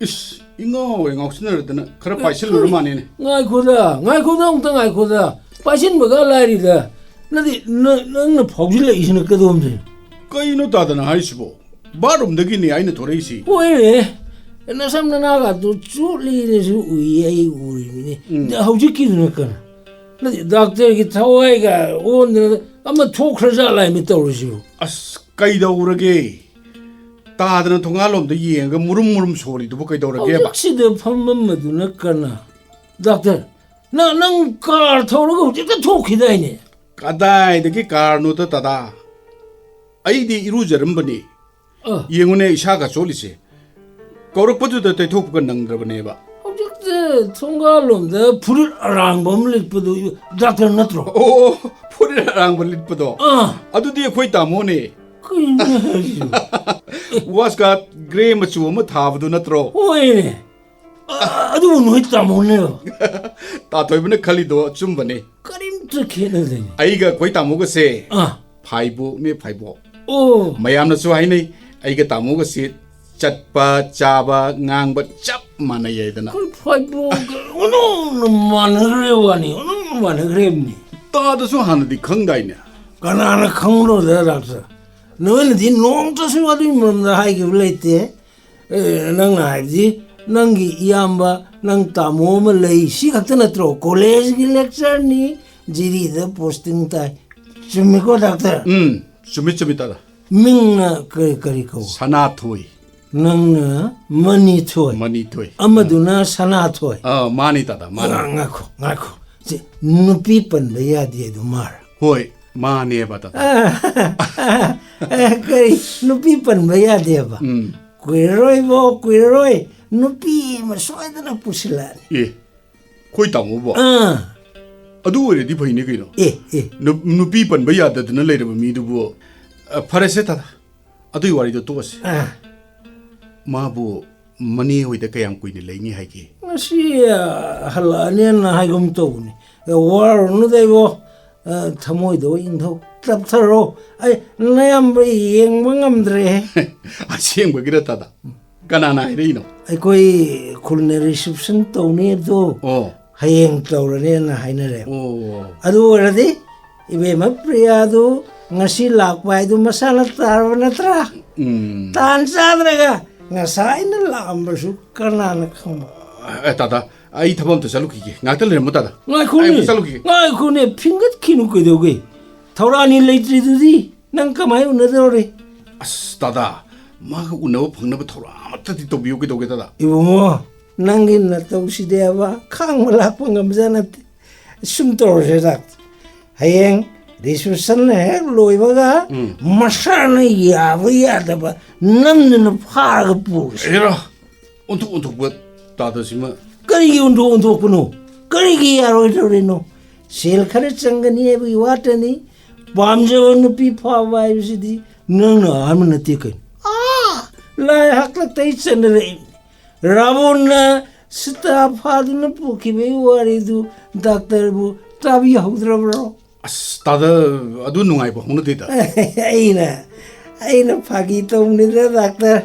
ꯏꯁ, ꯏꯉꯥꯎ ꯍꯦꯛ ꯉꯥꯎꯁꯤꯟꯅꯔꯗꯅ ꯈꯔ ꯄꯥꯏꯁꯤꯜꯂꯨꯔ ꯃꯥꯅꯦꯅꯦ꯫ ꯉꯥꯏꯈꯣꯗ, ꯉꯥꯏꯈꯣꯗ, ꯑꯃꯨꯛꯇ ꯉꯥꯏꯈꯣꯗ꯫ ꯄꯥꯏꯁꯤꯟꯕꯒ ꯂꯥꯏꯔꯤꯗ꯫ ꯅꯠꯇꯦ, ꯅ-, ꯅꯪꯅ ꯐꯥꯎꯖꯤꯜꯂꯛꯏꯁꯤꯅ ꯀꯗꯣꯝꯗꯅꯣ? ꯀꯩꯅꯣ ꯇꯥꯗꯅ ꯍꯥꯏꯁꯤꯕꯣ? ꯕꯥꯠꯔꯨꯝꯗꯒꯤꯅꯦ ꯑꯩꯅ ꯊꯣꯔꯛꯏꯁꯤ꯫ ꯍꯣꯏꯅꯦ, ꯅꯁꯝ ꯅꯅꯥꯒꯗꯣ ꯆꯣꯠꯂꯤꯅꯁꯨ ꯎꯏ, ꯑꯩ ꯎꯔꯤꯃꯤꯅꯦ꯫ ꯎꯝ꯫ ꯑꯗ ꯍꯧꯖꯤꯛꯀꯤꯗꯨꯅ ꯀꯅꯥ? ꯅꯠꯇꯦ, ꯗꯥꯛꯇꯔꯒꯤ ꯊꯋꯥꯏꯒ ꯑꯣꯟꯗꯅ ꯑꯃ ꯊꯣꯛꯈ꯭ꯔꯖꯥꯠꯂ ꯍꯥꯏꯃꯤ ꯇꯧꯔꯤꯁꯤꯕꯨ꯫ ꯑꯁ, ꯀꯩꯗꯧꯔꯒꯦ? ꯇꯥꯗꯅ ꯊꯣꯡꯒꯥꯜꯂꯣꯝꯗ ꯌꯦꯡꯉꯒ ꯃꯨꯔꯨꯝ ꯃꯨꯔꯨꯝ ꯁꯣꯜꯂꯤꯗꯨꯕꯨ ꯀꯩꯗꯧꯔꯒꯦꯕ? ꯍꯧꯖꯤꯛꯁꯤꯗ ꯐꯝꯃꯝꯕꯗꯨꯅ ꯀꯅꯥ? ꯗꯥꯛꯇꯔ, ꯅꯪ, ꯅꯪ ꯀꯥꯔ ꯊꯧꯔꯒ ꯍꯧꯖꯤꯛꯇ ꯊꯣꯛꯈꯤꯗꯥꯏꯅꯦ? ꯀꯗꯥꯏꯗꯒꯤ ꯀꯥꯔꯅꯣꯗ, ꯇꯥꯗꯥ? ꯑꯩꯗꯤ ꯏꯔꯨꯖꯔꯝꯕꯅꯤ꯫ ꯑ꯫ ꯌꯦꯡꯉꯨꯅꯦ, ꯏꯁꯥꯒ ꯆꯣꯠꯂꯤꯁꯦ꯫ ꯀꯧꯔꯛꯄꯗꯨꯗ ꯇꯩꯊꯣꯛꯄꯒ ꯅꯪꯗ꯭ꯔꯕꯅꯦꯕ꯫ ꯍꯧꯖꯤꯛꯇ ꯊꯣꯡꯒꯥꯜꯂꯣꯝꯗ ꯐꯨꯔꯤꯠ ꯑꯔꯥꯡꯕ ꯑꯃ ꯂꯤꯠꯄꯗꯨ ꯗꯥꯛꯇꯔ ꯅꯠꯇ꯭ꯔꯣ? ꯑꯣ, ꯐꯨꯔꯤꯠ ꯑꯔꯥꯡꯕ ꯂꯤꯠꯄꯗꯣ? ꯑꯥ꯫ ꯑꯗꯨꯗꯤ ꯑꯩꯈꯣꯏ ꯇꯥꯃꯣꯅꯦ꯫ ꯀꯩꯅꯣ ꯍꯥꯏꯁꯤꯕꯣ? ꯋꯥꯁꯀꯥꯠ ꯒ꯭ꯔꯦ ꯃꯆꯨ ꯑꯃ ꯊꯥꯕꯗꯨ ꯅꯠꯇ꯭ꯔꯣ? ꯍꯣꯏꯅꯦ꯫ ꯑ, ꯑꯗꯨꯕꯨ ꯅꯣꯏ ꯇꯥꯃꯣꯅꯦꯕ꯫ ꯇꯥꯊꯣꯏꯕꯅ ꯈꯜꯂꯤꯗꯣ ꯑꯆꯨꯝꯕꯅꯤ꯫ ꯀꯔꯤꯝꯇ ꯈꯦꯠꯅꯗꯦꯅꯦ꯫ ꯑꯩꯒ ꯑꯩꯈꯣꯏ ꯇꯥꯃꯣꯒꯁꯦ ꯑꯥ꯫ ꯐꯥꯏꯕꯣꯛꯅꯦ, ꯐꯥꯏꯕꯣꯛ꯫ ꯑꯣ꯫ ꯃꯌꯥꯝꯅꯁꯨ ꯍꯥꯏꯅꯩ, ꯑꯩꯒ ꯇꯥꯃꯣꯒꯁꯦ ꯆꯠꯄ, ꯆꯥꯕ, ꯉꯥꯡꯕ ꯆꯞ ꯃꯥꯟꯅꯩ ꯍꯥꯏꯗꯅ꯫ ꯑꯩꯈꯣꯏ ꯐꯥꯏꯕꯣꯛꯀ ꯑꯣꯟꯊꯣꯛꯅ ꯃꯥꯟꯅꯈ꯭ꯔꯦ ꯋꯥꯅꯤ, ꯑꯣꯟꯊꯣꯛꯅ ꯃꯥꯟꯅꯈ꯭ꯔꯦꯕꯅꯤ꯫ ꯇꯥꯗꯁꯨ ꯍꯥꯟꯅꯗꯤ ꯈꯪꯗꯥꯏꯅꯦ? ꯀꯅꯥꯅ ꯈꯪꯂꯣꯏꯗ ꯗꯥꯛꯇꯔ? ꯅꯣꯏꯅꯗꯤ ꯅꯣꯡꯃꯇꯁꯨ ꯑꯗꯨꯒꯤ ꯃꯔꯝꯗ ꯍꯥꯏꯈꯤꯕ ꯂꯩꯇꯦ꯫ ꯑꯦ, ꯅꯪꯅ ꯍꯥꯏꯕꯗꯤ ꯅꯪꯒꯤ ꯏꯌꯥꯝꯕ, ꯅꯪ ꯇꯥꯃꯣ ꯑꯃ ꯂꯩ, ꯁꯤ ꯈꯛꯇ ꯅꯠꯇ꯭ꯔꯣ? ꯀꯣꯂꯦꯖꯀꯤ ꯂꯦꯛꯆꯔꯅꯤ, ꯖꯤꯔꯤꯗ ꯄꯣꯁꯇꯤꯡ ꯇꯥꯏ꯫ ꯆꯨꯝꯃꯤꯀꯣ ꯗꯥꯛꯇꯔ? ꯎꯝ, ꯆꯨꯝꯃꯤ, ꯆꯨꯝꯃꯤ ꯇꯥꯗ꯫ ꯃꯤꯡꯅ ꯀꯔꯤ, ꯀꯔꯤ ꯀꯧ? ꯁꯅꯥꯊꯣꯏ꯫ ꯅꯪꯅ ꯃꯅꯤꯊꯣꯏ꯫ ꯃꯅꯤꯊꯣꯏ꯫ ꯑꯃꯗꯨꯅ ꯁꯅꯥꯊꯣꯏ꯫ ꯑꯥ, ꯃꯥꯅꯤ ꯇꯥꯗ, ꯃꯥꯅꯤ꯫ ꯉꯥ-, ꯉꯥꯏꯈꯣ, ꯉꯥꯏꯈꯣ꯫ ꯁꯤ ꯅꯨꯄꯤ ꯄꯟꯕ ꯌꯥꯗꯦ ꯑꯗꯨ ꯃꯥꯔ? ꯍꯣꯏ, ꯃꯥꯅꯦꯕ ꯇꯥꯗ꯫ ꯑꯦ, ꯀꯔꯤ? ꯅꯨꯄꯤ ꯄꯟꯕ ꯌꯥꯗꯦꯕ? ꯎꯝ꯫ ꯀꯨꯏꯔꯔꯣꯏꯕꯣ, ꯀꯨꯏꯔꯔꯣꯏ꯫ ꯅꯨꯄꯤ ꯑꯃ ꯁꯣꯏꯗꯅ ꯄꯨꯁꯤꯜꯂꯛꯑꯅꯤ꯫ ꯑꯦ, ꯑꯩꯈꯣꯏ ꯇꯥꯃꯣꯕꯣ? ꯑꯥ꯫ ꯑꯗꯨ ꯑꯣꯏꯔꯗꯤ ꯐꯩꯅꯦ ꯀꯩꯅꯣ꯫ ꯑꯦ, ꯑꯦ꯫ ꯅꯨ-, ꯅꯨꯄꯤ ꯄꯟꯕ ꯌꯥꯗꯗꯅ ꯂꯩꯔꯕ ꯃꯤꯗꯨꯕꯨ, ꯑ, ꯐꯔꯦꯁꯦ ꯇꯥꯗ꯫ ꯑꯗꯨꯒꯤ ꯋꯥꯔꯤꯗꯣ ꯇꯣꯛꯑꯁꯤ꯫ ꯑꯥ꯫ ꯃꯥꯕꯨ ꯃꯅꯦ ꯍꯣꯏꯗ ꯀꯌꯥꯝ ꯀꯨꯏꯅ ꯂꯩꯅꯤ ꯍꯥꯏꯒꯦ? ꯉꯁꯤ, ꯑ, ꯍꯜꯂꯛꯑꯅꯦꯅ ꯍꯥꯏꯒꯨꯝ ꯇꯧꯕꯅꯤ꯫ ꯑꯦ, ꯋꯥꯔꯨꯅꯨꯗ ꯏꯕꯣ꯫ ꯑ, ꯊꯃꯣꯏꯗꯣ ꯏꯪꯊꯧ ꯇꯞꯊꯔꯣ꯫ ꯑꯩ ꯅꯌꯥꯝꯕ ꯌꯦꯡꯕ ꯉꯝꯗ꯭ꯔꯦꯍꯦ꯫ ꯑꯁꯦꯡꯕꯒꯤꯔ ꯇꯥꯗ? ꯀꯅꯥꯅ ꯍꯥꯏꯔꯛꯏꯅꯣ? ꯑꯩꯈꯣꯏ ꯈꯨꯜꯅ ꯔꯤꯁꯦꯞꯁꯟ ꯇꯧꯅꯤ ꯑꯗꯣ ꯑꯣ꯫ ꯍꯌꯦꯡ ꯇꯧꯔꯅꯦꯅ ꯍꯥꯏꯅꯔꯦ꯫ ꯑꯣ꯫ ꯑꯗꯨ ꯑꯣꯏꯔꯗꯤ ꯏꯕꯦꯝꯃ ꯄ꯭ꯔꯤꯌꯥꯗꯨ ꯉꯁꯤ ꯂꯥꯛꯄ ꯍꯥꯏꯗꯨ ꯃꯁꯥꯅ ꯇꯥꯔꯕ ꯅꯠꯇ꯭ꯔꯥ? ꯎꯝ꯫ ꯇꯥꯟ ꯆꯥꯗ꯭ꯔꯒ ꯉꯁꯥꯏꯅ ꯂꯥꯛꯑꯝꯕꯁꯨ ꯀꯅꯥꯅ ꯈꯪꯕ? ꯑꯦ, ꯇꯥꯗ, ꯑꯩ ꯊꯕꯛ ꯑꯝꯇ ꯆꯠꯂꯨꯈꯤꯒꯦ꯫ ꯉꯥꯛꯇ ꯂꯩꯔꯝꯃꯣ ꯇꯥꯗ꯫ ꯉꯥꯏꯈꯣꯅꯦ꯫ ꯑꯩ ꯑꯃꯨꯛ ꯆꯠꯂꯨꯈꯤꯒꯦ꯫ ꯉꯥꯏꯈꯣꯅꯦ, ꯐꯤꯡꯒꯠꯈꯤꯅꯨ ꯀꯩꯗꯧꯒꯦ? ꯊꯧꯔꯥꯅꯤ ꯂꯩꯇ꯭ꯔꯤꯗꯨꯗꯤ ꯅꯪ ꯀꯃꯥꯏ ꯎꯅꯗꯧꯔꯤ? ꯑꯁ, ꯇꯥꯗ, ꯃꯥꯒ ꯎꯅꯕ ꯐꯪꯅꯕ ꯊꯧꯔꯥꯡ ꯑꯃꯠꯇꯗꯤ ꯇꯧꯕꯤꯌꯨ ꯀꯩꯗꯧꯒꯦ, ꯇꯥꯗ? ꯏꯕꯨꯡꯉꯣ, ꯅꯪꯒꯤ ꯅꯇꯧꯁꯤꯗꯤꯕ ꯈꯥꯡꯕ ꯂꯥꯛꯄ ꯉꯝꯖ ꯅꯠꯇꯦ꯫ ꯁꯨꯝ ꯇꯧꯔꯁꯦ ꯗꯥꯛꯇꯔ꯫ ꯍꯌꯦꯡ ꯔꯤꯁꯦꯞꯁꯟ ꯍꯦꯛ ꯂꯣꯏꯕꯒ ꯎꯝ꯫ ꯃꯁꯥꯅ ꯌꯥꯕ ꯌꯥꯗꯕ ꯅꯝꯗꯅ ꯐꯥꯔꯒ ꯄꯨꯔꯁꯦ꯫ ꯑꯦꯔꯥ, ꯑꯣꯟꯊꯣꯛ ꯑꯣꯟꯊꯣꯛꯄ ꯇꯥꯗꯁꯤꯃ꯫ ꯀꯔꯤꯒꯤ ꯑꯣꯟꯊꯣꯛ ꯑꯣꯟꯊꯣꯛꯄꯅꯣ? ꯀꯔꯤꯒꯤ ꯌꯥꯔꯣꯏꯗꯧꯔꯤꯅꯣ? ꯁꯦꯜ ꯈꯔ ꯆꯪꯒꯅꯤ ꯍꯥꯏꯕꯒꯤ ꯋꯥꯇꯅꯤ꯫ ꯄꯥꯝꯖꯕ ꯅꯨꯄꯤ ꯐꯥꯕ ꯍꯥꯏꯕꯁꯤꯗꯤ ꯅꯪꯅ ꯑꯍꯥꯟꯕ ꯅꯠꯇꯦ ꯀꯩꯅꯣ꯫ ꯑꯥ, ꯂꯥꯏ ꯍꯥꯛꯇꯛꯇꯒꯤ ꯆꯠꯅꯔꯛꯏ꯫ ꯔꯥꯕꯣꯟꯅ ꯁꯤꯇꯥ ꯐꯥꯗꯨꯅ ꯄꯨꯈꯤꯕꯒꯤ ꯋꯥꯔꯤꯗꯨ ꯗꯥꯛꯇꯔꯕꯨ ꯇꯥꯕꯤꯍꯧꯗ꯭ꯔꯕ꯭ꯔꯣ? ꯑꯁ, ꯇꯥꯗ, ꯑꯗꯨ ꯅꯨꯡꯉꯥꯏꯕ ꯍꯧꯅꯗꯦꯗ꯫ ꯑꯩꯅ, ꯑꯩꯅ ꯐꯥꯒꯤ ꯇꯧꯕꯅꯤꯗ, ꯗꯥꯛꯇꯔ꯫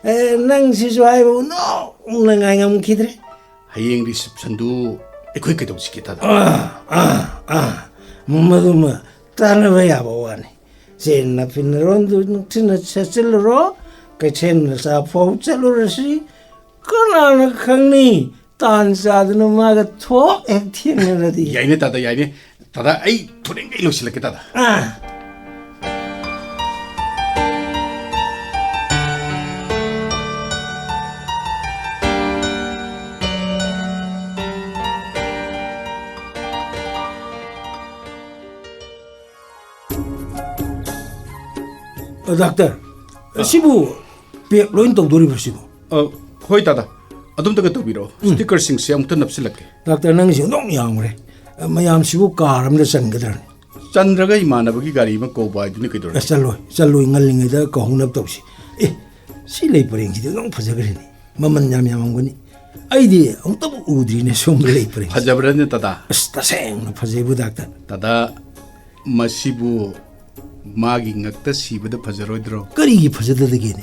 ꯑꯦ, ꯅꯪ ꯁꯤꯁꯨ ꯍꯥꯏꯕ ꯅꯣꯛꯅꯉꯥꯏ ꯉꯝꯈꯤꯗ꯭ꯔꯦ꯫ ꯍꯌꯦꯡ receptionꯗꯨ ꯑꯩꯈꯣꯏ ꯀꯩꯗꯧꯁꯤꯒꯦ, ꯇꯥꯗ? ꯑꯥ, ꯑꯥ, ꯑꯥ꯫ ꯃꯗꯨꯃ ꯇꯥꯟꯅꯕ ꯌꯥꯕ ꯋꯥꯅꯤ꯫ ꯆꯦꯟꯅ ꯐꯤꯅꯔꯣꯟꯗꯨ ꯅꯨꯡꯊꯤꯟꯅ ꯁꯦꯠꯆꯤꯜꯂꯨꯔꯣ, ꯀꯩꯊꯦꯜ ꯃꯆꯥ ꯐꯥꯎ ꯆꯠꯂꯨꯔꯁꯤ꯫ ꯀꯅꯥꯅ ꯈꯪꯅꯤ? ꯇꯥꯟ ꯆꯥꯗꯅ ꯃꯥꯒ ꯊꯣꯛ ꯍꯦꯛ ꯊꯦꯡꯅꯔꯗꯤ꯫ ꯌꯥꯏꯅꯦ ꯇꯥꯗ, ꯌꯥꯏꯅꯦ꯫ ꯇꯥꯗ, ꯑꯩ ꯊꯨꯅꯤꯡꯒꯩ ꯂꯣꯏꯁꯤꯜꯂꯛꯀꯦ, ꯇꯥꯗ꯫ ꯑꯥ꯫ ꯑ, ꯗꯥꯛꯇꯔ, ꯑ꯫ ꯁꯤꯕꯨ pack ꯂꯣꯏ ꯇꯧꯗꯣꯔꯤꯕ꯭ꯔꯣ ꯁꯤꯕꯨ? ꯑ, ꯍꯣꯏ, ꯇꯥꯗ꯫ ꯑꯗꯣꯝꯇꯒ ꯇꯧꯕꯤꯔꯛꯑꯣ꯫ ꯎꯝ꯫ Stickerꯁꯤꯡꯁꯦ ꯑꯃꯨꯛꯇ ꯅꯞꯁꯤꯜꯂꯛꯀꯦ꯫ ꯗꯥꯛꯇꯔ, ꯅꯪꯒꯤꯁꯦ ꯑꯣꯟꯊꯣꯛꯅ ꯌꯥꯝꯈ꯭ꯔꯦ꯫ ꯑ, ꯃꯌꯥꯝꯁꯤꯕꯨ car ꯑꯃꯗ ꯆꯟꯒꯗ꯭ꯔꯅꯦ? ꯆꯟꯗ꯭ꯔꯒ ꯏꯃꯥꯟꯅꯕꯒꯤ ꯒꯥꯔꯤ ꯑꯃ ꯀꯧꯕ ꯍꯥꯏꯗꯨꯅꯤ ꯀꯩꯗꯧꯔꯒꯦ? ꯑ, ꯆꯠꯂꯣꯏ, ꯆꯠꯂꯣꯏ, ꯉꯜꯂꯤꯉꯩꯗ ꯀꯧꯍꯧꯅꯕ ꯇꯧꯁꯤ꯫ ꯑꯦ, ꯁꯤ ꯂꯩ ꯄꯔꯦꯡꯁꯤꯗꯤ ꯑꯣꯟꯊꯣꯛ ꯐꯖꯈ꯭ꯔꯦꯅꯦ꯫ ꯃꯃꯜ ꯌꯥꯝ ꯌꯥꯝꯃꯝꯒꯅꯤ꯫ ꯑꯩꯗꯤ ꯑꯃꯨꯛꯇꯕꯨ ꯎꯗ꯭ꯔꯤꯅꯦ ꯁꯣꯝꯗ ꯂꯩ ꯄꯔꯦꯡꯁꯦ꯫ ꯐꯖꯕ꯭ꯔꯅꯦ, ꯇꯥꯗ? ꯑꯁ, ꯇꯁꯦꯡꯅ ꯐꯖꯩꯕꯨ, ꯗꯥꯛꯇꯔ꯫ ꯇꯥꯗ, ꯃꯁꯤꯕꯨ ꯃꯥꯒꯤ ꯉꯛꯇ ꯁꯤꯕꯗ ꯐꯖꯔꯣꯏꯗ꯭ꯔꯣ? ꯀꯔꯤꯒꯤ ꯐꯖꯗꯗꯒꯦꯅꯦ?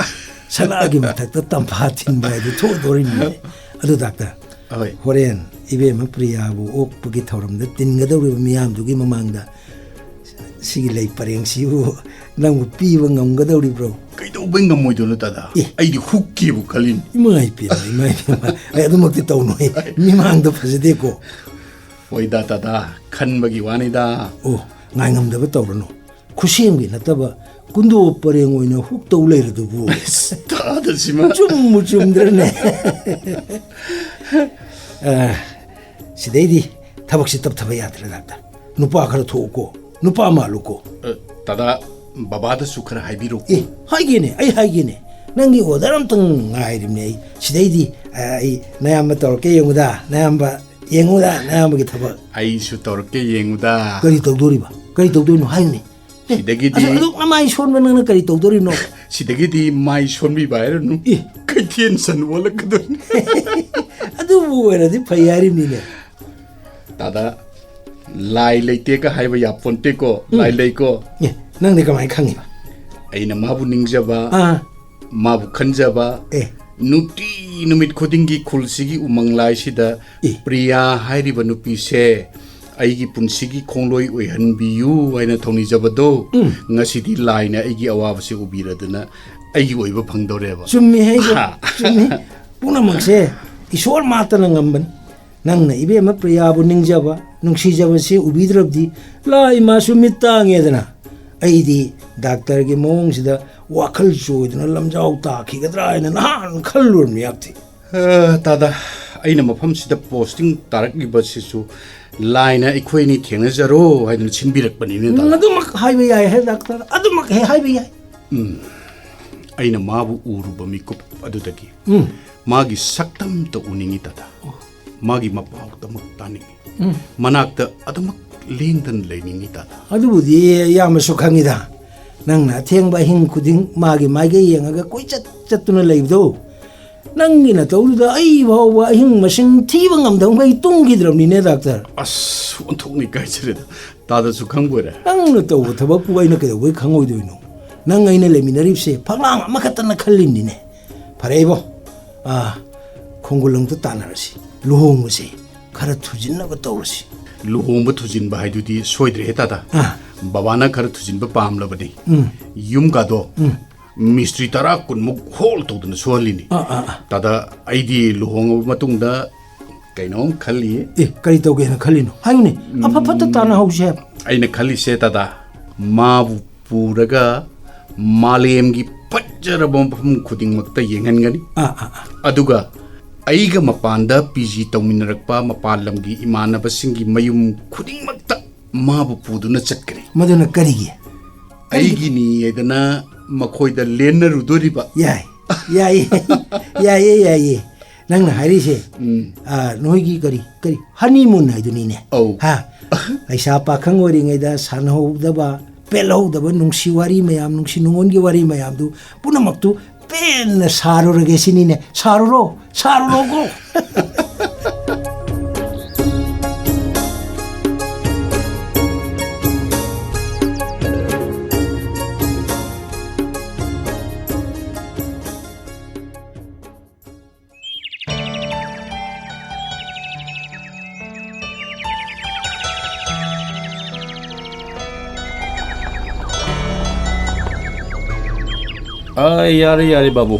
ꯁꯅꯥꯒꯤ ꯃꯊꯛꯇ ꯇꯝꯐꯥ ꯊꯤꯟꯕ ꯍꯥꯏꯗꯨ ꯊꯣꯛꯑꯗꯣꯔꯤꯅꯤꯅꯦ꯫ ꯑꯗꯨ ꯗꯥꯛꯇꯔ, ꯑꯍꯣꯏ꯫ ꯍꯣꯔꯦꯟ ꯏꯕꯦꯝꯃ ꯄ꯭ꯔꯤꯌꯥꯕꯨ ꯑꯣꯛꯄꯒꯤ ꯊꯧꯔꯝꯗ ꯇꯤꯟꯒꯗꯧꯔꯤꯕ ꯃꯤꯌꯥꯝꯗꯨꯒꯤ ꯃꯃꯥꯡꯗ ꯁꯤꯒꯤ ꯂꯩ ꯄꯔꯦꯡꯁꯤꯕꯨ ꯅꯪꯕꯨ ꯄꯤꯕ ꯉꯝꯒꯗꯧꯔꯤꯕ꯭ꯔꯣ? ꯀꯩꯗꯧꯕꯩ ꯉꯝꯃꯣꯏꯗꯣꯏꯅꯣ, ꯇꯥꯗ? ꯑꯦ꯫ ꯑꯩꯗꯤ ꯍꯨꯛꯀꯦꯕꯨ ꯈꯜꯂꯤꯅꯤ꯫ ꯏꯃꯥ ꯏꯄꯦꯝꯃ, ꯏꯃꯥ ꯏꯄꯦꯝꯃ꯫ ꯑꯩ ꯑꯗꯨꯃꯛꯇꯤ ꯇꯧꯅꯨꯍꯦ꯫ ꯃꯤꯃꯥꯡꯗ ꯐꯖꯗꯦꯀꯣ꯫ ꯍꯣꯏꯗ, ꯇꯥꯗ, ꯈꯟꯕꯒꯤ ꯋꯥꯅꯤꯗ꯫ ꯑꯣ, ꯉꯥꯏꯉꯝꯗꯕ ꯇꯧꯔꯅꯨ꯫ ꯈꯨꯠꯁꯦꯝꯒꯤ ꯅꯠꯇꯕ ꯀꯨꯟꯗꯣ ꯄꯔꯦꯡ ꯑꯣꯏꯅ ꯍꯨꯛ ꯇꯧ ꯂꯩꯔꯗꯨꯕꯨ꯫ ꯑꯁ, ꯇꯥꯗ ꯁꯤꯃ꯫ ꯆꯨꯝꯕꯨ ꯆꯨꯝꯗ꯭ꯔꯅꯦ? ꯑ, ꯁꯤꯗꯩꯗꯤ ꯊꯕꯛꯁꯤ ꯇꯞꯊꯕ ꯌꯥꯗ꯭ꯔꯦ, ꯗꯥꯛꯇꯔ꯫ ꯅꯨꯄꯥ ꯈꯔ ꯊꯣꯛꯎꯀꯣ, ꯅꯨꯄꯥ ꯃꯥꯜꯂꯨꯀꯣ꯫ ꯑ, ꯇꯥꯗ, ꯕꯕꯥꯗꯁꯨ ꯈꯔ ꯍꯥꯏꯕꯤꯔꯣ꯫ ꯑꯦ, ꯍꯥꯏꯒꯦꯅꯦ, ꯑꯩ ꯍꯥꯏꯒꯦꯅꯦ꯫ ꯅꯪꯒꯤ order ꯑꯝꯇꯪ ꯉꯥꯏꯔꯤꯕꯅꯦ ꯑꯩ꯫ ꯁꯤꯗꯩꯗꯤ, ꯑ, ꯑꯩ ꯅꯌꯥꯝꯕ ꯇꯧꯔꯛꯀꯦ ꯌꯦꯡꯉꯨꯗ, ꯅꯌꯥꯝꯕ ꯌꯦꯡꯉꯨꯗ, ꯅꯌꯥꯝꯕꯒꯤ ꯊꯕꯛ꯫ ꯑꯩꯁꯨ ꯇꯧꯔꯛꯀꯦ ꯌꯦꯡꯉꯨꯗ꯫ ꯀꯔꯤ ꯇꯧꯗꯣꯔꯤꯕ? ꯀꯔꯤ ꯇꯧꯗꯣꯏꯅꯣ ꯍꯥꯏꯌꯨꯅꯦ꯫ ꯑꯦ, ꯁꯤꯗꯒꯤꯗꯤ ꯑꯁꯨꯛ, ꯑꯗꯨꯛ ꯅꯃꯥꯏ ꯁꯣꯟꯕ ꯅꯪꯅ ꯀꯔꯤ ꯇꯧꯗꯣꯔꯤꯅꯣ? ꯁꯤꯗꯒꯤꯗꯤ ꯃꯥꯏ ꯁꯣꯟꯕꯤꯕ ꯍꯥꯏꯔꯅꯨ꯫ ꯑꯦ꯫ ꯀꯩꯊꯦꯜ ꯁꯟ ꯑꯣꯜꯂꯛꯀꯗꯣꯏꯅꯤ꯫ ꯑꯗꯨ ꯑꯗꯨꯕꯨ ꯑꯣꯏꯔꯗꯤ ꯐꯩ ꯍꯥꯏꯔꯤꯕꯅꯤꯅꯦ꯫ ꯇꯥꯗ, ꯂꯥꯏ ꯂꯩꯇꯦꯒ ꯍꯥꯏꯕ ꯌꯥꯄꯣꯟꯇꯦꯀꯣ꯫ ꯎꯝ꯫ ꯂꯥꯏ ꯂꯩꯀꯣ꯫ ꯑꯦ, ꯅꯪꯗꯤ ꯀꯃꯥꯏꯅ ꯈꯪꯉꯤꯕ? ꯑꯩꯅ ꯃꯥꯕꯨ ꯅꯤꯡꯖꯕ, ꯑꯥ꯫ ꯃꯥꯕꯨ ꯈꯟꯖꯕ, ꯑꯦ꯫ ꯅꯨꯡꯇꯤ ꯅꯨꯃꯤꯠ ꯈꯨꯗꯤꯡꯒꯤ ꯈꯨꯜꯁꯤꯒꯤ ꯎꯃꯪ ꯂꯥꯏꯁꯤꯗ ꯑꯦ꯫ ꯄ꯭ꯔꯤꯌꯥ ꯍꯥꯏꯔꯤꯕ ꯅꯨꯄꯤꯁꯦ ꯑꯩꯒꯤ ꯄꯨꯟꯁꯤꯒꯤ ꯈꯣꯡꯂꯣꯏ ꯑꯣꯏꯍꯟꯕꯤꯌꯨ ꯍꯥꯏꯅ ꯊꯧꯅꯤꯖꯕꯗꯣ, ꯎꯝ꯫ ꯉꯁꯤꯗꯤ ꯂꯥꯏꯅ ꯑꯩꯒꯤ ꯑꯋꯥꯕꯁꯦ ꯎꯕꯤꯔꯗꯅ ꯑꯩꯒꯤ ꯑꯣꯏꯕ ꯐꯪꯗꯧꯔꯦꯕ꯫ ꯆꯨꯝꯃꯤ ꯍꯥꯏꯕ, ꯍꯥ꯫ ꯆꯨꯝꯃꯤ꯫ ꯄꯨꯝꯅꯃꯛꯁꯦ ꯏꯁꯣꯔ ꯃꯥꯇꯅ ꯉꯝꯕꯅꯤ꯫ ꯅꯪꯅ ꯏꯕꯦꯝꯃ ꯄ꯭ꯔꯤꯌꯥꯕꯨ ꯅꯤꯡꯖꯕ, ꯅꯨꯡꯁꯤꯖꯕꯁꯤ ꯎꯕꯤꯗ꯭ꯔꯕꯗꯤ ꯂꯥꯏ ꯃꯥꯁꯨ ꯃꯤꯠ ꯇꯥꯡꯉꯦꯗꯅ꯫ ꯑꯩꯗꯤ ꯗꯥꯛꯇꯔꯒꯤ ꯃꯑꯣꯡꯁꯤꯗ ꯋꯥꯈꯜ ꯆꯣꯏꯗꯅ ꯂꯝꯖꯥꯎ ꯇꯥꯈꯤꯒꯗ꯭ꯔꯥ ꯍꯥꯏꯅ ꯅꯍꯥꯟ ꯈꯜꯂꯨꯔꯕꯅꯤ, ꯌꯥꯛꯇꯤ꯫ ꯑ, ꯇꯥꯗ, ꯑꯩꯅ ꯃꯐꯝꯁꯤꯗ ꯄꯣꯁꯇꯤꯡ ꯇꯥꯔꯛꯂꯤꯕꯁꯤꯁꯨ ꯂꯥꯏꯅ ꯑꯩꯈꯣꯏ ꯑꯅꯤ ꯊꯦꯡꯅꯖꯔꯣ ꯍꯥꯏꯗꯨꯅ ꯁꯤꯟꯕꯤꯔꯛꯄꯅꯤꯅꯦ, ꯇꯥꯗ꯫ ꯎꯝ, ꯑꯗꯨꯃꯛ ꯍꯥꯏꯕ ꯌꯥꯏ, ꯍꯦ ꯗꯥꯛꯇꯔ, ꯑꯗꯨꯃꯛ ꯍꯦꯛ ꯍꯥꯏꯕ ꯌꯥꯏ꯫ ꯎꯝ, ꯑꯩꯅ ꯃꯥꯕꯨ ꯎꯔꯨꯕ ꯃꯤꯀꯨꯞ ꯑꯗꯨꯗꯒꯤ ꯎꯝ꯫ ꯃꯥꯒꯤ ꯁꯛꯇꯝꯇ ꯎꯅꯤꯡꯉꯤ, ꯇꯥꯗ꯫ ꯑꯣ꯫ ꯃꯥꯒꯤ ꯃꯄꯥꯎꯇꯃꯛ ꯇꯥꯅꯤꯡꯉꯤ꯫ ꯎꯝ꯫ ꯃꯅꯥꯛꯇ ꯑꯗꯨꯃꯛ ꯂꯦꯡꯗꯅ ꯂꯩꯅꯤꯡꯉꯤ, ꯇꯥꯗ꯫ ꯑꯗꯨꯕꯨꯗꯤ ꯏꯌꯥꯝꯕꯁꯨ ꯈꯪꯉꯤꯗ꯫ ꯅꯪꯅ ꯑꯊꯦꯡꯕ ꯑꯍꯤꯡ ꯈꯨꯗꯤꯡ ꯃꯥꯒꯤ ꯃꯥꯏꯀꯩ ꯌꯦꯡꯉꯒ ꯀꯣꯏꯆꯠ ꯆꯠꯇꯨꯅ ꯂꯩꯕꯗꯣ, ꯅꯪꯒꯤ ꯅꯇꯧꯗꯨꯗ ꯑꯩ ꯐꯥꯎꯕ ꯑꯍꯤꯡ ꯃꯁꯤꯡ ꯊꯤꯕ ꯉꯝꯗꯕꯈꯩ ꯇꯨꯝꯈꯤꯗ꯭ꯔꯕꯅꯤꯅꯦ, ꯗꯥꯛꯇꯔ꯫ ꯑꯁ, ꯑꯣꯟꯊꯣꯛꯅ ꯏꯀꯥꯏꯖꯔꯦꯗ꯫ ꯇꯥꯗꯁꯨ ꯈꯪꯕꯣꯏꯔꯦ꯫ ꯅꯪꯅ ꯇꯧꯕ ꯊꯕꯛꯄꯨ ꯑꯩꯅ ꯀꯩꯗꯧꯕꯩ ꯈꯪꯉꯣꯏꯗꯣꯏꯅꯣ? ꯅꯪ ꯑꯩꯅ ꯂꯩꯃꯤꯟꯅꯔꯤꯕꯁꯦ ꯐꯛꯂꯥꯡ ꯑꯃꯈꯛꯇꯅ ꯈꯜꯂꯤꯕꯅꯤꯅꯦ꯫ ꯐꯔꯦ ꯏꯕꯣ, ꯑꯥ, ꯈꯣꯡꯒꯨꯜ ꯑꯃꯨꯛꯇ ꯇꯥꯟꯅꯔꯁꯤ꯫ ꯂꯨꯍꯣꯡꯕꯁꯦ ꯈꯔ ꯊꯨꯖꯤꯟꯅꯕ ꯇꯧꯔꯁꯤ꯫ ꯂꯨꯍꯣꯡꯕ ꯊꯨꯖꯤꯟꯕ ꯍꯥꯏꯗꯨꯗꯤ ꯁꯣꯏꯗ꯭ꯔꯦꯍꯦ, ꯇꯥꯗ꯫ ꯑꯥ꯫ ꯕꯕꯥꯅ ꯈꯔ ꯊꯨꯖꯤꯟꯕ ꯄꯥꯝꯂꯕꯅꯤ꯫ ꯎꯝ꯫ ꯌꯨꯝꯒꯗꯣ ꯎꯝ꯫ ꯃꯤꯁꯇ꯭ꯔꯤ ꯇꯔꯥ ꯀꯨꯟꯃꯨꯛ ꯍꯣꯜ ꯇꯧꯗꯅ ꯁꯨꯍꯜꯂꯤꯅꯤ꯫ ꯑꯥ, ꯑꯥ, ꯑꯥ꯫ ꯇꯥꯗ, ꯑꯩꯗꯤ ꯂꯨꯍꯣꯡꯉꯕ ꯃꯇꯨꯡꯗ ꯀꯩꯅꯣꯝ ꯈꯜꯂꯤ꯫ ꯑꯦ, ꯀꯔꯤ ꯇꯧꯒꯦꯅ ꯈꯜꯂꯤꯅꯣ? ꯍꯥꯏꯌꯨꯅꯦ, ꯑꯐ ꯐꯠꯇ ꯎꯝ, ꯇꯥꯟꯅꯍꯧꯁꯦ ꯍꯥꯏꯕ꯫ ꯑꯩꯅ ꯈꯜꯂꯤꯁꯦ, ꯇꯥꯗ, ꯃꯥꯕꯨ ꯄꯨꯔꯒ ꯃꯥꯂꯦꯝꯒꯤ ꯐꯖꯔꯕ ꯃꯐꯝ ꯈꯨꯗꯤꯡꯃꯛꯇ ꯌꯦꯡꯍꯟꯒꯅꯤ꯫ ꯑꯥ, ꯑꯥ, ꯑꯥ꯫ ꯑꯗꯨꯒ ꯑꯩꯒ ꯃꯄꯥꯟꯗ ꯄꯤ ꯖꯤ ꯇꯧꯃꯤꯟꯅꯔꯛꯄ ꯃꯄꯥꯟ ꯂꯝꯒꯤ ꯏꯃꯥꯟꯅꯕꯁꯤꯡꯒꯤ ꯃꯌꯨꯝ ꯈꯨꯗꯤꯡꯃꯛꯇ ꯃꯥꯕꯨ ꯄꯨꯗꯨꯅ ꯆꯠꯀꯅꯤ꯫ ꯃꯗꯨꯅ ꯀꯔꯤꯒꯤ? ꯀꯔꯤꯒꯤ? ꯑꯩꯒꯤꯅꯤ ꯍꯥꯏꯗꯅ ꯃꯈꯣꯏꯗ ꯂꯦꯟꯅꯔꯨꯗꯣꯔꯤꯕ꯫ ꯌꯥꯏ, ꯌꯥꯏꯌꯦ, ꯌꯥꯏꯌꯦ, ꯌꯥꯏꯌꯦ꯫ ꯅꯪꯅ ꯍꯥꯏꯔꯤꯁꯦ, ꯎꯝ꯫ ꯑꯥ, ꯅꯣꯏꯒꯤ ꯀꯔꯤ, ꯀꯔꯤ, honeymoon ꯍꯥꯏꯗꯨꯅꯤꯅꯦ꯫ ꯑꯧ꯫ ꯍꯥ? ꯂꯩꯁꯥ ꯄꯥꯈꯪ ꯑꯣꯏꯔꯤꯉꯩꯗ ꯁꯥꯟꯅꯍꯧꯗꯕ, ꯄꯦꯜꯍꯧꯗꯕ ꯅꯨꯡꯁꯤ ꯋꯥꯔꯤ ꯃꯌꯥꯝ, ꯅꯨꯡꯁꯤ ꯅꯨꯡꯉꯣꯟꯒꯤ ꯋꯥꯔꯤ ꯃꯌꯥꯝꯗꯨ ꯄꯨꯝꯅꯃꯛꯇꯨ ꯄꯦꯟꯅ ꯁꯥꯔꯨꯔꯒꯦ ꯁꯤꯅꯤꯅꯦ꯫ ꯁꯥꯔꯨꯔꯣ, ꯁꯥꯔꯨꯔꯣꯀꯣ꯫ ꯑ, ꯌꯥꯔꯦ, ꯌꯥꯔꯦ, ꯕꯥꯕꯨ꯫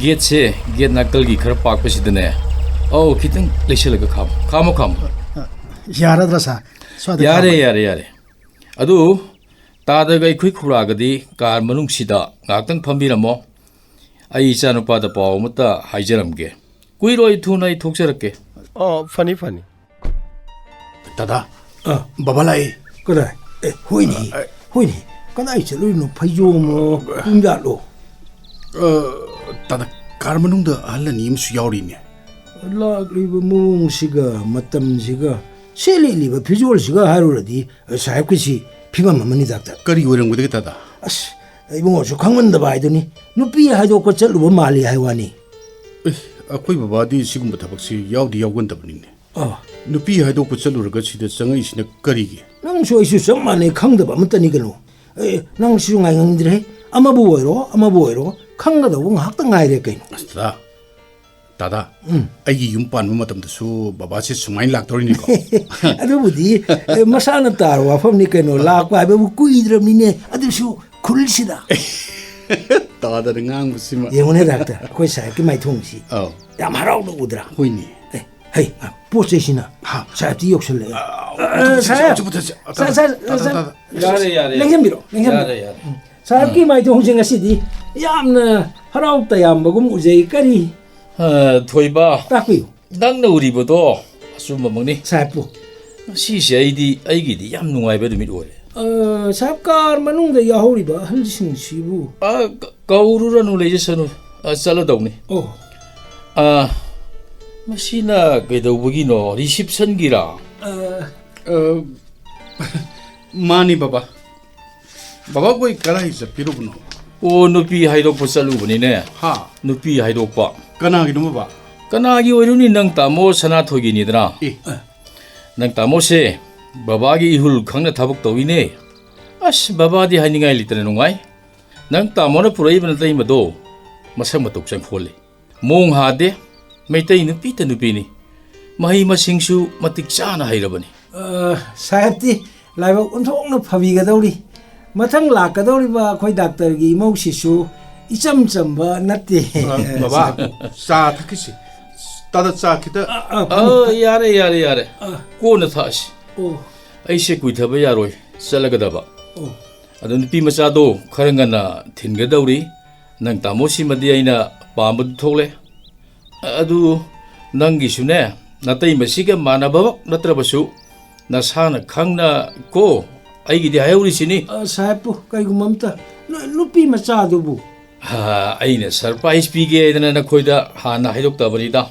ꯒꯦꯠꯁꯦ, ꯒꯦꯠ ꯅꯥꯀꯜꯒꯤ ꯈꯔ ꯄꯥꯛꯄꯁꯤꯗꯅꯦ꯫ ꯑꯧ, ꯈꯤꯇꯪ ꯂꯩꯁꯜꯂꯒ ꯈꯥꯝꯃꯣ꯫ ꯈꯥꯝꯃꯣ, ꯈꯥꯝꯃꯣ꯫ ꯌꯥꯔꯗ꯭ꯔꯥ, ꯁꯥꯔ? ꯁ꯭ꯋꯥꯏꯗ ꯌꯥꯔꯦ, ꯈꯥꯝꯃꯣ꯫ ꯌꯥꯔꯦ, ꯌꯥꯔꯦ꯫ ꯑꯗꯨ, ꯇꯥꯗꯒ ꯑꯩꯈꯣꯏ ꯈꯨꯔꯥꯒꯗꯤ ꯀꯥꯔ ꯃꯅꯨꯡꯁꯤꯗ ꯉꯥꯏꯍꯥꯛꯇꯪ ꯐꯝꯕꯤꯔꯝꯃꯣ꯫ ꯑꯩ ꯏꯆꯥꯅꯨꯄꯥꯗ ꯄꯥꯎ ꯑꯃꯇ ꯍꯥꯏꯖꯔꯝꯒꯦ꯫ ꯀꯨꯏꯔꯣꯏ, ꯊꯨꯅ ꯑꯩ ꯊꯣꯛꯆꯔꯛꯀꯦ꯫ ꯑꯣ, ꯐꯅꯤ, ꯐꯅꯤ꯫ ꯗꯥꯗꯥ, ꯑ꯫ ꯕꯕꯥ ꯂꯥꯛꯑꯦ꯫ ꯀꯗꯥꯏ? ꯑꯦ, ꯍꯣꯏꯅꯦ, ꯑ, ꯑ꯫ ꯍꯣꯏꯅꯦ꯫ ꯀꯗꯥꯏ ꯆꯠꯂꯨꯏꯅꯣ? ꯐꯩꯖꯣꯝꯂꯣ, ꯄꯨꯝꯌꯥꯠꯂꯣ? ꯑ, ꯗꯥꯗꯥ, ꯀꯥꯔ ꯃꯅꯨꯡꯗ ꯑꯍꯜ ꯑꯅꯤ ꯑꯃꯁꯨ ꯌꯥꯎꯔꯤꯅꯦ꯫ ꯂꯥꯛꯂꯤꯕ ꯃꯑꯣꯡꯁꯤꯒ, ꯃꯇꯝꯁꯤꯒ, ꯁꯦꯠꯂꯤꯛꯂꯤꯕ ꯐꯤꯖꯣꯜꯁꯤꯒ ꯍꯥꯏꯔꯨꯔꯗꯤ, ꯁꯥꯍꯦꯕꯀꯤꯁꯤ ꯐꯤꯕꯝ ꯑꯃꯅꯤ, ꯗꯥꯛꯇꯔ꯫ ꯀꯔꯤ ꯑꯣꯏꯔꯝꯒꯗꯒꯦ, ꯗꯥꯗꯥ? ꯑꯁ, ꯏꯕꯨꯡꯉꯣꯁꯨ ꯈꯪꯃꯟꯗꯕ ꯍꯥꯏꯗꯨꯅꯤ꯫ ꯅꯨꯄꯤ ꯍꯥꯏꯗꯣꯛꯄ ꯆꯠꯂꯨꯕ ꯃꯥꯜꯂꯤ ꯍꯥꯏ ꯋꯥꯅꯤ꯫ ꯑꯦ, ꯑꯩꯈꯣꯏ ꯕꯕꯥꯗꯤ ꯁꯤꯒꯨꯝꯕ ꯊꯕꯛꯁꯤ ꯌꯥꯎꯗꯤ ꯌꯥꯎꯒꯟꯗꯕꯅꯤꯅꯦ꯫ ꯑꯥ꯫ ꯅꯨꯄꯤ ꯍꯥꯏꯗꯣꯛꯄ ꯆꯠꯂꯨꯔꯒ ꯁꯤꯗ ꯆꯪꯉꯛꯏꯁꯤꯅ ꯀꯔꯤꯒꯤ? ꯅꯪꯁꯨ ꯑꯩꯁꯨ ꯆꯞ ꯃꯥꯟꯅꯩ, ꯈꯪꯗꯕ ꯑꯃꯠꯇꯅꯤ ꯀꯩꯅꯣ꯫ ꯑꯦ, ꯅꯪꯁꯤꯁꯨ ꯉꯥꯏꯉꯝꯗ꯭ꯔꯦꯍꯦ꯫ ꯑꯃꯕꯨ ꯑꯣꯏꯔꯣ, ꯑꯃꯕꯨ ꯑꯣꯏꯔꯣ, ꯈꯪꯒꯗꯧꯕ ꯉꯥꯏꯍꯥꯛꯇ ꯉꯥꯏꯔꯦ ꯀꯩꯅꯣ꯫ ꯑꯁ, ꯗꯥꯗꯥ, ꯗꯥꯗꯥ, ꯎꯝ꯫ ꯑꯩꯒꯤ ꯌꯨꯝ ꯄꯥꯟꯕ ꯃꯇꯝꯗꯁꯨ ꯕꯕꯥꯁꯦ ꯁꯨꯃꯥꯏꯅ ꯂꯥꯛꯇꯧꯔꯤꯅꯤꯀꯣ? ꯑꯗꯨꯕꯨꯗꯤ, ꯑꯦ, ꯃꯁꯥꯅ ꯇꯥꯔꯕ ꯋꯥꯐꯝꯅꯤ ꯀꯩꯅꯣ꯫ ꯂꯥꯛꯄ ꯍꯥꯏꯕꯕꯨ ꯀꯨꯏꯗ꯭ꯔꯕꯅꯤꯅꯦ, ꯑꯗꯨꯁꯨ ꯈꯨꯜꯁꯤꯗ꯫ ꯇꯥꯗꯅ ꯉꯥꯡꯕꯁꯤꯃ꯫ ꯌꯦꯡꯉꯨꯅꯦ, ꯗꯥꯛꯇꯔ, ꯑꯩꯈꯣꯏ ꯁꯥꯍꯦꯕꯀꯤ ꯃꯥꯏꯊꯣꯡꯁꯤ ꯑꯧ꯫ ꯌꯥꯝ ꯍꯔꯥꯎꯅ ꯎꯗ꯭ꯔꯥ? ꯍꯣꯏꯅꯦ꯫ ꯑꯦ, ꯍꯩ, ꯄꯣꯠ ꯆꯩꯁꯤꯅ ꯍꯥ꯫ ꯁꯥꯍꯦꯕꯇꯤ ꯌꯧꯁꯜꯂꯛꯑꯦ꯫ ꯑ, ꯑ, ꯄꯨꯊꯣꯛꯁꯤ, ꯁꯥꯍꯦꯕ꯫ ꯄꯨꯊꯣꯛꯁꯤ, ꯄꯨꯊꯣꯛꯁꯤ꯫ ꯁꯥ-, ꯁꯥ-, ꯇꯥꯗ, ꯁꯥ-, ꯇꯥꯗ꯫ ꯌꯥꯔꯦ, ꯌꯥꯔꯦ꯫ ꯂꯦꯡꯁꯤꯟꯕꯤꯔꯣ, ꯂꯦꯡꯁꯤꯟꯕꯤꯔꯣ꯫ ꯌꯥꯔꯦ, ꯌꯥꯔꯦ꯫ ꯎꯝ꯫ ꯁꯥꯍꯦꯕꯀꯤ ꯎꯝ꯫ ꯃꯥꯏꯊꯣꯡꯁꯦ ꯉꯁꯤꯗꯤ ꯌꯥꯝꯅ ꯍꯔꯥꯎ ꯇꯌꯥꯝꯕꯒꯨꯝ ꯎꯖꯩ꯫ ꯀꯔꯤ? ꯑ, ꯊꯣꯏꯕ꯫ ꯇꯥꯛꯄꯤꯌꯨ꯫ ꯅꯪꯅ ꯎꯔꯤꯕꯗꯣ ꯑꯆꯨꯝꯕꯃꯛꯅꯤ꯫ ꯁꯥꯍꯦꯕꯄꯨ꯫ ꯉꯁꯤꯁꯦ ꯑꯩꯗꯤ, ꯑꯩꯒꯤꯗꯤ ꯌꯥꯝ ꯅꯨꯡꯉꯥꯏꯕ ꯅꯨꯃꯤꯠ ꯑꯣꯏꯔꯦ꯫ ꯑ, ꯁꯥꯍꯦꯕ, ꯀꯥꯔ ꯃꯅꯨꯡꯗ ꯌꯥꯎꯍꯧꯔꯤꯕ ꯑꯍꯜꯁꯤꯡꯁꯤꯕꯨ? ꯑ, ꯀ-, ꯀꯧꯔꯨꯔꯅꯨ, ꯂꯩꯖꯁꯅꯨ꯫ ꯑ, ꯆꯠꯂꯗꯧꯅꯤ꯫ ꯑꯣ꯫ ꯑ, ꯃꯁꯤꯅ ꯀꯩꯗꯧꯕꯒꯤꯅꯣ? ꯔꯤꯁꯤꯞꯁꯟꯒꯤꯔꯥ? ꯑ꯫ ꯑ, ꯃꯥꯅꯤ, ꯕꯕꯥ꯫ ꯕꯕꯥꯈꯣꯏ ꯀꯗꯥꯏ ꯆꯠꯄꯤꯔꯨꯕꯅꯣ? ꯑꯣ, ꯅꯨꯄꯤ ꯍꯥꯏꯗꯣꯛꯄ ꯆꯠꯂꯨꯕꯅꯤꯅꯦ꯫ ꯍꯥ? ꯅꯨꯄꯤ ꯍꯥꯏꯗꯣꯛꯄ꯫ ꯀꯅꯥꯒꯤꯅꯣ, ꯕꯕꯥ? ꯀꯅꯥꯒꯤ ꯑꯣꯏꯔꯨꯅꯤ? ꯅꯪ ꯇꯥꯃꯣ ꯁꯅꯥꯊꯣꯏꯒꯤꯅꯤꯗꯅ꯫ ꯑꯦ꯫ ꯅꯪ ꯇꯥꯃꯣꯁꯦ ꯕꯕꯥꯒꯤ ꯏꯍꯨꯜ ꯈꯪꯅ ꯊꯕꯛ ꯇꯧꯏꯅꯦ꯫ ꯑꯁ, ꯕꯕꯥꯗꯤ ꯍꯥꯏꯅꯤꯡꯉꯥꯏ ꯂꯩꯇꯅ ꯅꯨꯡꯉꯥꯏ꯫ ꯅꯪ ꯇꯥꯃꯣꯅ ꯄꯨꯔꯛꯏꯕ ꯅꯇꯩꯃꯗꯣ ꯃꯁꯛ ꯃꯇꯧ ꯆꯪꯈꯣꯜꯂꯤ꯫ ꯃꯣꯡ ꯍꯥꯗꯦ, ꯃꯩꯇꯩ ꯅꯨꯄꯤꯇ ꯅꯨꯄꯤꯅꯤ꯫ ꯃꯍꯩ ꯃꯁꯤꯡꯁꯨ ꯃꯇꯤꯛ ꯆꯥꯅ ꯍꯩꯔꯕꯅꯤ꯫ ꯑ, ꯁꯥꯍꯦꯕꯇꯤ ꯂꯥꯏꯕꯛ ꯑꯣꯟꯊꯣꯛꯅ ꯐꯕꯤꯒꯗꯧꯔꯤ꯫ ꯃꯊꯪ ꯂꯥꯛꯀꯗꯧꯔꯤꯕ ꯑꯩꯈꯣꯏ ꯗꯥꯛꯇꯔꯒꯤ ꯏꯃꯧꯁꯤꯁꯨ ꯏꯆꯝ ꯆꯝꯕ ꯅꯠꯇꯦ꯫ ꯑ, ꯕꯕꯥ, ꯆꯥ ꯊꯛꯈꯤꯁꯤ꯫ ꯇꯥꯗ, ꯆꯥ ꯈꯤꯇ꯫ ꯑ, ꯑ, ꯐꯅꯤ꯫ ꯑ, ꯌꯥꯔꯦ, ꯌꯥꯔꯦ, ꯌꯥꯔꯦ꯫ ꯑ꯫ ꯀꯣꯟꯅ ꯊꯛꯑꯁꯤ꯫ ꯑꯣ꯫ ꯑꯩꯁꯦ ꯀꯨꯏꯊꯕ ꯌꯥꯔꯣꯏ, ꯆꯠꯂꯒꯗꯕ꯫ ꯑꯣ꯫ ꯑꯗꯣ ꯅꯨꯄꯤ ꯃꯆꯥꯗꯣ ꯈꯔ ꯉꯟꯅ ꯊꯤꯟꯒꯗꯧꯔꯤ꯫ ꯅꯪ ꯇꯥꯃꯣꯁꯤꯃꯗꯤ ꯑꯩꯅ ꯄꯥꯝꯕꯗꯨ ꯊꯣꯛꯂꯦ꯫ ꯑꯗꯨ ꯅꯪꯒꯤꯁꯨꯅꯦ, ꯅꯇꯩꯃꯁꯤꯒ ꯃꯥꯟꯅꯕꯃꯛ ꯅꯠꯇ꯭ꯔꯕꯁꯨ, ꯅꯁꯥꯅ ꯈꯪꯅ ꯀꯣ, ꯑꯩꯒꯤꯗꯤ ꯍꯥꯏꯍꯧꯔꯤꯁꯤꯅꯤ꯫ ꯑ, ꯁꯥꯍꯦꯕꯄꯨ, ꯀꯩꯒꯨꯝꯕ ꯑꯝꯇ, ꯅꯨ-, ꯅꯨꯄꯤ ꯃꯆꯥꯗꯨꯕꯨ? ꯑ, ꯑꯩꯅ surprise ꯄꯤꯒꯦ ꯍꯥꯏꯗꯅ ꯅꯈꯣꯏꯗ ꯍꯥꯟꯅ ꯍꯥꯏꯗꯣꯛꯇꯕꯅꯤꯗ꯫